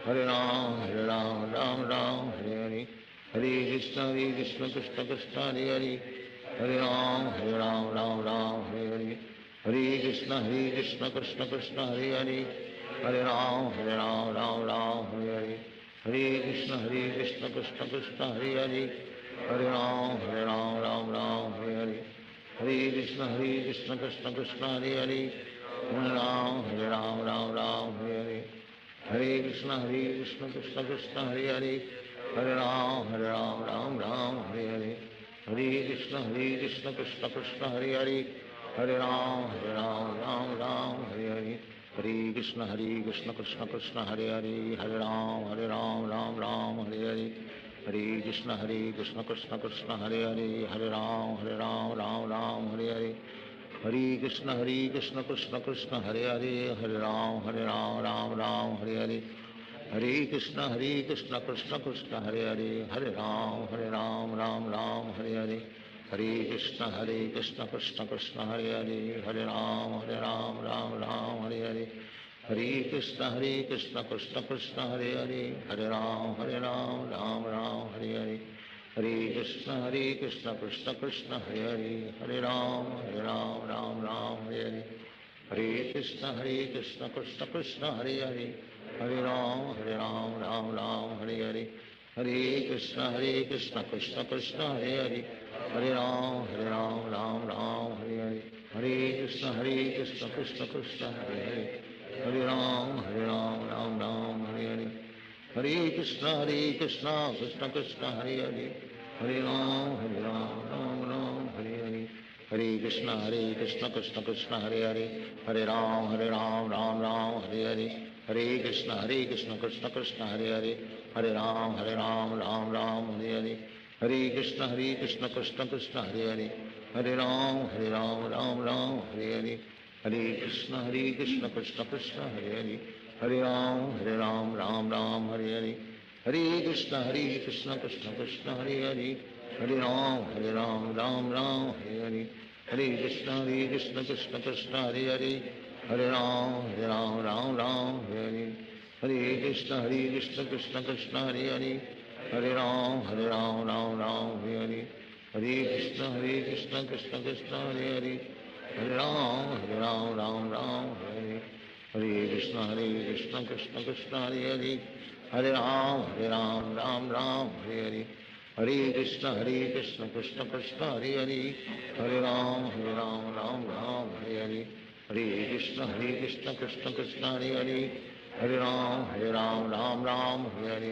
Hare Ram, Hare Ram, Ram Ram, Hare Hare. Hare Krishna, Hare Krishna, Krishna Krishna, Hare Hare, Hare Ram, Hare Ram, Ram Ram, Hare Hare. Hare Krishna, Hare Krishna, Krishna Krishna, Hare Hare, Hare Ram, Hare Ram, Ram Ram, Hare Hare. Hare Krishna, Hare Krishna, Krishna Krishna, Hare Hare, Hare Ram, Hare Ram, Ram Ram, Hare Hare. Hare Krishna, Hare Krishna, Krishna Krishna, Hare Hare, Hare Ram, Hare Ram, Ram Ram, Hare Hare. Hare Krishna, Hare Krishna, Krishna Krishna, Hare Hare, Hare Ram, Hare Ram, Ram Ram, Hare Hare. Hare Krishna, Hare Krishna, Krishna Krishna, Hare Hare, Hare Ram, Hare Ram, Ram Ram, Hare Hare. Hare Krishna, Hare Krishna, Krishna Krishna, Hare Hare, Hare Ram, Hare Ram, Ram Ram, Hare Hare. Hare Krishna, Hare Krishna, Krishna Krishna, Hare Hare, Hare Ram, Hare Ram, Ram Ram, Hare Hare. Hare Krishna, Hare Krishna, Krishna Krishna, Hare Hare, Hare Ram, Hare Ram, Ram Ram, Hare Hare. Hare Krishna, Hare Krishna, Krishna Krishna, Hare Hare, Hare Ram, Hare Ram, Ram Ram, Hare Hare. Hare Krishna, Hare Krishna, Krishna Krishna, Hare Hare, Hare Ram, Hare Ram, Ram Ram, Hare Hare. Hare Krishna, Hare Krishna, Krishna Krishna, Hare Hare, Hare Ram, Hare Ram, Ram Ram, Hare Hare. Hare Krishna, Hare Krishna, Krishna Krishna, Hare Hare, Hare Ram, Hare Ram, Ram Ram, Hare Hare. Hare Krishna, Hare Krishna, Krishna Krishna, Hare Hare, Hare Ram, Hare Ram, Ram Ram, Hare Hare. Hare Krishna, Hare Krishna, Krishna Krishna, Hare Hare, Hare Ram, Hare Ram, Ram Ram, Hare Hare. Hare Krishna, Hare Krishna, Krishna Krishna, Hare Hare, Hare Ram, Hare Ram, Ram Ram, Hare Hare. Hare Krishna, Hare Krishna, Krishna Krishna, Hare Hare, Hare Ram, Hare Ram, Ram Ram, Hare Hare. Hare Krishna, Hare Krishna, Krishna Krishna, Hare Hare, Hare Ram, Hare Ram, Ram Ram, Hare Hare. Hare Krishna, Hare Krishna, Krishna Krishna, Hare Hare, Hare Ram, Hare Ram, Ram Ram, Hare Hare. Hare Krishna, Hare Krishna, Krishna Krishna, Hare Hare, Hare Ram, Hare Ram, Ram Ram, Hare Hare. Hare Krishna, Hare Krishna, Krishna Krishna, Hare Hare, Hare Ram, Hare Ram, Ram Ram, Hare Hare. Hare Krishna, Hare Krishna, Krishna Krishna, Hare Hare, Hare Ram, Hare Ram, Ram Ram, Hare Hare. Hare Krishna, Hare Krishna, Krishna Krishna, Hare Hare, Hare Ram, Hare Ram, Ram Ram, Hare Hare. Hare Krishna, Hare Krishna, Krishna Krishna, Hare Hare, Hare Ram, Hare Ram, Ram Ram, Hare Hare. Hare Krishna, Hare Krishna, Krishna Krishna, Hare Hare, Hare Ram, Hare Ram, Ram Ram, Hare Hare. Hare Krishna, Hare Krishna, Krishna Krishna, Hare Hare, Hare Ram, Hare Ram, Ram Ram, Hare Hare. Hare Krishna, Hare Krishna, Krishna Krishna, Hare Hare, Hare Ram, Hare Ram, Ram Ram, Hare Hare. Hare Krishna, Hare Krishna, Krishna Krishna, Hare Hare, Hare Ram, Hare Ram, Ram Ram, Hare Hare. Hare Krishna, Hare Krishna, Krishna Krishna, Hare Hare, Hare Ram, Hare Ram, Ram Ram, Hare Hare. Hare Krishna, Hare Krishna, Krishna Krishna, Hare Hare, Hare Ram, Hare Ram, Ram Ram, Hare Hare.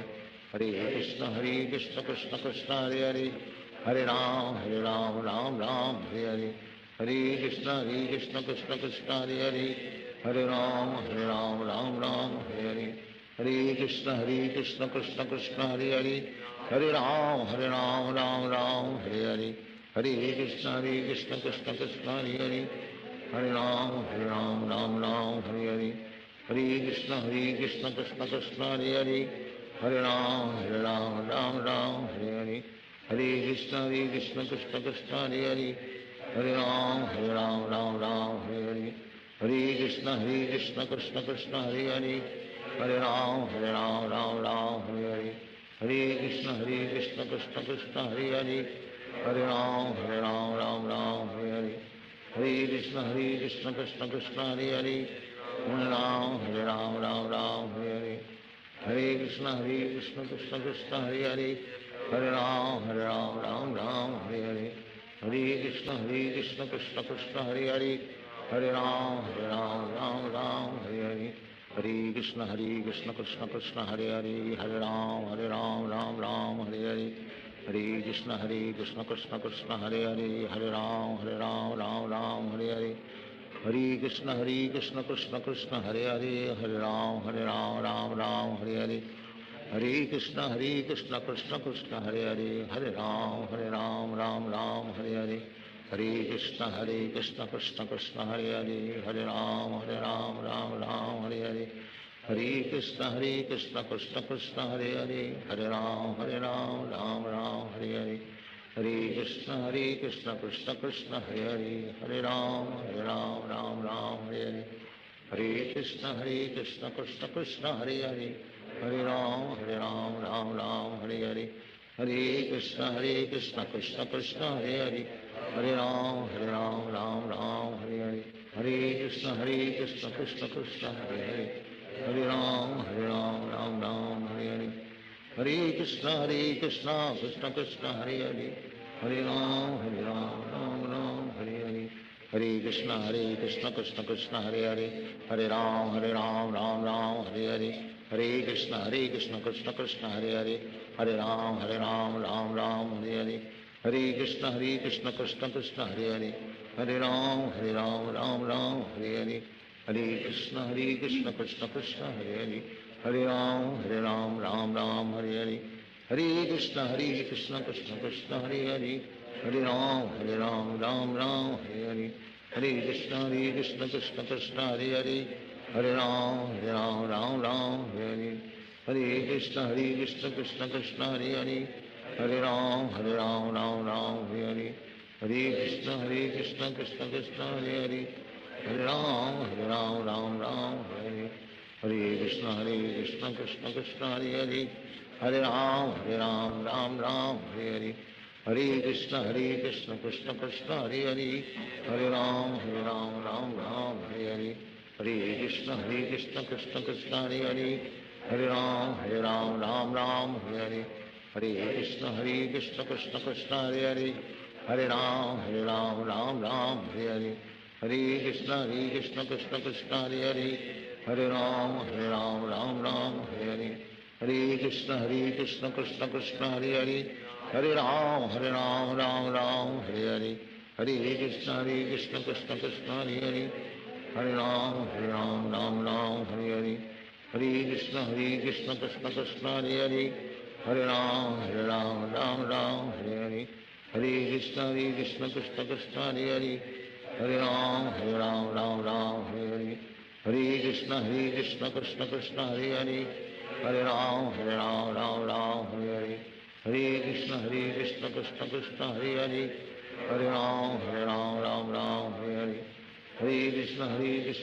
Hare Krishna, Hare Krishna, Krishna Krishna, Hare Hare, Hare Ram, Hare Ram, Ram Ram, Hare Hare. Hare Krishna, Hare Krishna, Krishna Krishna, Hare Hare, Hare Ram, Hare Ram, Ram Ram, Hare Hare. Hare Krishna, Hare Krishna, Krishna Krishna, Hare Hare, Hare Ram, Hare Ram, Ram Ram, Hare Hare. Hare Krishna, Hare Krishna, Krishna Krishna, Hare Hare, Hare Ram, Hare Ram, Ram Ram, Hare Hare. Hare Krishna, Hare Krishna, Krishna Krishna, Hare Hare, Hare Ram, Hare Ram, Ram Ram, Hare Hare. Hare Krishna, Hare Krishna, Krishna Krishna, Hare Hare, Hare Ram, Hare Ram, Ram Ram, Hare Hare. Hare Krishna, Hare Krishna, Krishna Krishna, Hare Hare, Hare Ram, Hare Ram, Ram Ram, Hare Hare. Hare Krishna, Hare Krishna, Krishna Krishna, Hare Hare, Hare Ram, Hare Ram, Ram Ram, Hare Hare. Hare Krishna, Hare Krishna, Krishna Krishna, Hare Hare, Hare Ram, Hare Ram, Ram Ram, Hare Hare. Hare Krishna, Hare Krishna, Krishna Krishna, Hare Hare, Hare Ram, Hare Ram, Ram Ram, Hare Hare. Hare Krishna, Hare Krishna, Krishna Krishna, Hare Hare, Hare Ram, Hare Ram, Ram Ram, Hare Hare. Hare Krishna, Hare Krishna, Krishna Krishna, Hare Hare, Hare Ram, Hare Ram, Ram Ram, Hare Hare. Hare Krishna Hare Krishna Krishna Krishna Hare Hare, Hare Ram Ram Ram Hare Hare. Hare Krishna Hare Krishna Krishna Krishna Hare Hare, Hare Ram Ram Ram Hare Hare. Hare Krishna Hare Krishna Krishna Krishna Hare Hare, Hare Ram Ram Ram Hare Hare. Hare Krishna Hare Krishna Krishna Krishna Hare Hare, Hare Ram Ram Ram Hare Hare. Hare Krishna Hare Krishna Krishna Krishna Hare Hare, Hare Ram Ram Ram Hare Hare. Hare Krishna Hare Krishna Krishna Krishna Hare Hare, Hare Ram Ram Ram Hare Hare. Hare Krishna Hare Krishna Krishna Krishna Hare Hare, Hare Ram Ram Hare Hare. Hare Krishna Krishna Krishna Hare Hare, Hare Ram Ram Hare Hare. Hare Krishna Krishna Krishna Hare Hare, Hare Ram Ram Ram Hare Hare. Hare Krishna Krishna Krishna Hare Hare, Hare Ram Ram Ram Hare Hare. Hare Krishna Krishna Krishna Hare Hare, Hare Ram Ram Hare Hare. Hare Krishna Krishna Krishna Hare Hare, Hare Ram Ram Ram Hare Hare. Hare Krishna Krishna Krishna Hare Hare, Hare Ram Ram Ram Hare Hare. Hare Krishna Krishna Krishna Hare Hare, Hare Ram Ram Hare Hare. Hare Krishna Krishna Krishna Hare Hare, Hare Ram Ram Hare Hare. Hare Krishna Krishna Krishna Hare Hare, Hare Ram Ram Hare Hare. Hare Krishna Krishna Krishna Hare Hare, Hare Ram Ram Hare Hare. Hare Krishna Krishna Krishna Hare Hare, Hare Ram Ram Hare Hare. Hare Krishna Krishna Krishna Hare Hare, Hare Ram Ram Hare Hare. Hare Krishna Krishna Krishna Hare Hare, Hare Ram Ram Hare Hare. Hare Krishna Krishna Krishna Hare Hare, Hare Ram Ram Hare Hare. Hare Krishna Krishna Krishna Hare Hare, Hare Ram Ram Hare Hare. Hare Krishna Krishna Krishna Hare Hare, Hare Ram Ram Hare Hare. Hare Krishna Krishna Krishna Hare Hare, Hare Ram Ram Hare Hare. Hare Krishna Krishna Krishna Hare Hare, Hare Ram Ram Hare Hare. Hare Krishna Krishna Krishna Hare Hare, Hare Ram Ram Hare Hare. Hare Krishna Krishna Krishna Hare Hare, Hare Ram Ram Hare Hare. Hare Krishna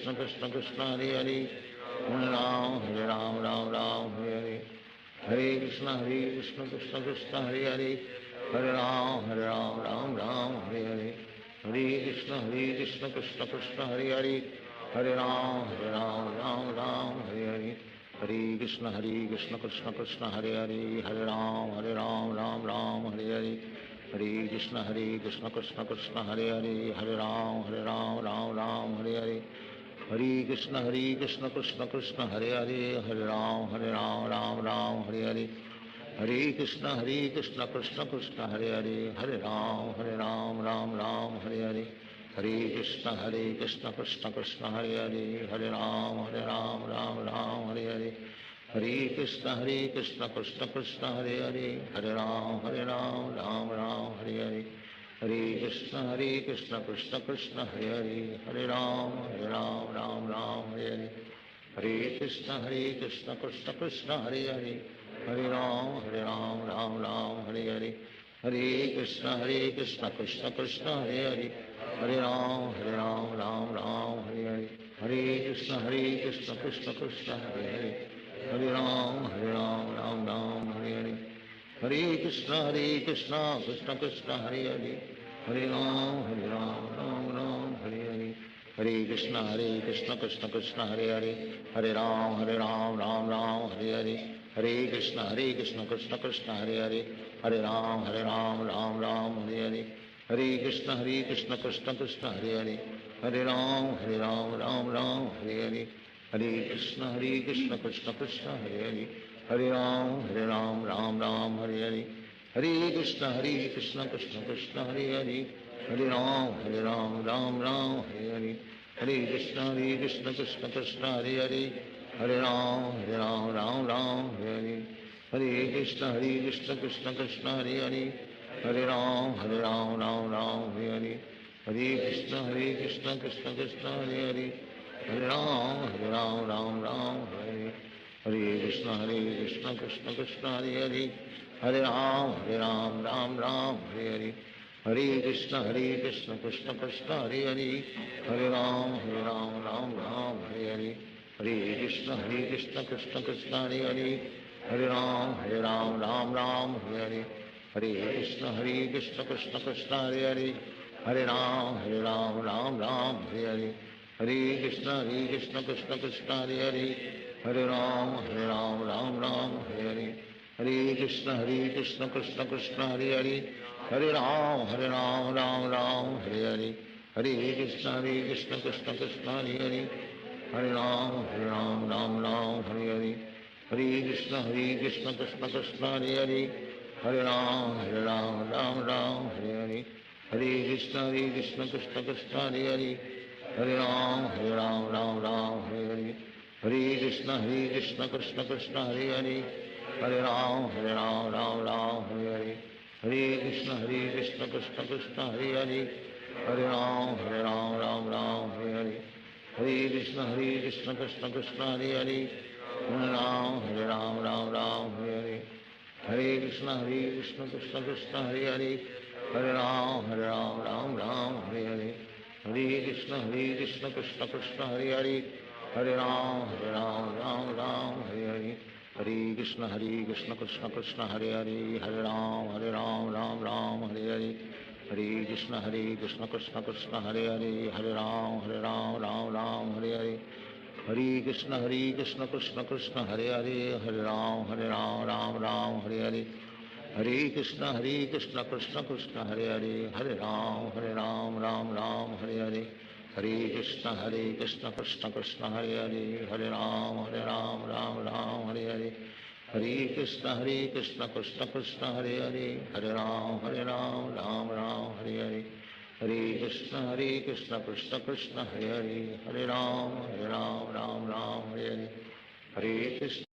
Krishna Krishna Hare Hare, Hare Ram Ram Hare Hare. Hare Krishna Krishna Krishna Hare Hare, Hare Ram Ram Hare Hare. Hare Krishna Krishna Krishna Hare Hare, Hare Ram Ram Hare Hare. Hare Krishna Krishna Krishna Hare Hare, Hare Ram Ram Hare Hare. Hare Krishna Krishna Krishna Hare Hare, Hare Ram Ram Hare Hare. Hare Krishna Krishna Krishna Hare Hare, Hare Ram Ram Hare Hare. Hare Krishna Krishna Krishna Hare Hare, Hare Ram Ram Hare Hare. Hare Krishna Krishna Krishna Hare Hare, Hare Ram Ram Hare Hare. Hare Krishna Krishna Krishna Hare Hare, Hare Ram Ram Hare Hare. Hare Krishna Krishna Krishna Hare Hare, Hare Ram Ram Hare Hare. Hare Krishna Krishna Krishna Hare Hare, Hare Ram Ram Hare Hare. Hare Krishna Krishna Krishna Hare Hare, Hare Ram Ram Hare Hare. Hare Krishna Krishna Krishna Hare Hare, Hare Ram Ram Hare Hare. Hare Krishna Krishna Krishna Hare Hare, Hare Ram Ram Hare Hare. Hare Krishna Krishna Krishna Hare Hare, Hare Ram Ram Hare Hare. Hare Krishna Krishna Krishna Hare Hare, Hare Ram Ram Hare Hare. Hare Krishna Krishna Krishna Hare Hare, Hare Ram Ram Hare Hare. Hare Krishna Krishna Krishna Hare Hare, Hare Ram Ram Hare Hare. Hare Krishna Krishna Krishna Hare Hare, Hare Ram Ram Hare Hare. Hare Krishna Krishna Krishna Hare Hare, Hare Ram Ram Hare Hare. Hare Krishna Hare Krishna Krishna Krishna Hare Hare Hare Ram Ram Ram Hare Hare Hare Krishna Hare Krishna Krishna Krishna Hare Hare Hare Ram Ram Hare Hare Hare Krishna Hare Krishna Krishna Krishna Hare Hare Hare Ram Ram Hare Hare Hare Krishna Hare Krishna Krishna Krishna Hare Hare Hare Ram Ram Hare Hare Hare Krishna Hare Krishna Krishna Krishna Hare Hare Hare Ram Ram Hare Hare Hare Krishna Hare Krishna Krishna Krishna Hare Hare Hare Ram Ram Hare Hare Hare Krishna Hare Krishna Krishna Krishna Hare Hare Hare Ram Ram Hare Hare Hare Krishna Hare Krishna Krishna Krishna Hare Hare Hare Ram Ram Hare Hare Hare Krishna Hare Krishna Krishna Krishna Hare Hare Hare Ram Ram Hare Hare Hare Krishna Hare Krishna Krishna Krishna Hare Hare Hare Ram Ram Hare Hare Hare Krishna Hare Krishna Krishna Krishna Hare Hare Hare Ram Ram Hare Hare Hare Krishna Hare Krishna Krishna Krishna Hare Hare Hare Ram Ram Hare Hare Hare Krishna Hare Krishna Krishna Krishna Hare Hare Hare Ram Ram Hare Hare Hare Krishna Hare Krishna Krishna Krishna Hare Hare Hare Ram Ram Hare Hare Hare Krishna Hare Krishna Krishna Krishna Hare Hare Hare Ram Ram Hare Hare Hare Krishna Hare Krishna Krishna Krishna Hare Hare Hare Ram Ram Hare Hare Hare Krishna Hare Krishna Krishna Krishna Hare Hare Hare Ram Ram Hare Hare Hare Krishna Hare Krishna Krishna Krishna Hare Hare Hare Ram Ram Hare Hare Hare Krishna Hare Krishna Krishna Krishna Hare Hare Hare Ram Ram Hare Hare Hare Krishna Hare Krishna Krishna Krishna Hare Hare Hare Ram Ram Hare Hare Hare Krishna Hare Krishna Krishna Krishna Hare Hare Hare Ram Ram Hare Hare Hare Krishna Hare Krishna Krishna Krishna Hare Hare Hare Ram Ram Hare Hare Hare Krishna Hare Krishna Krishna Krishna Hare Hare Hare Ram Ram Ram Hare Hare Hare Krishna.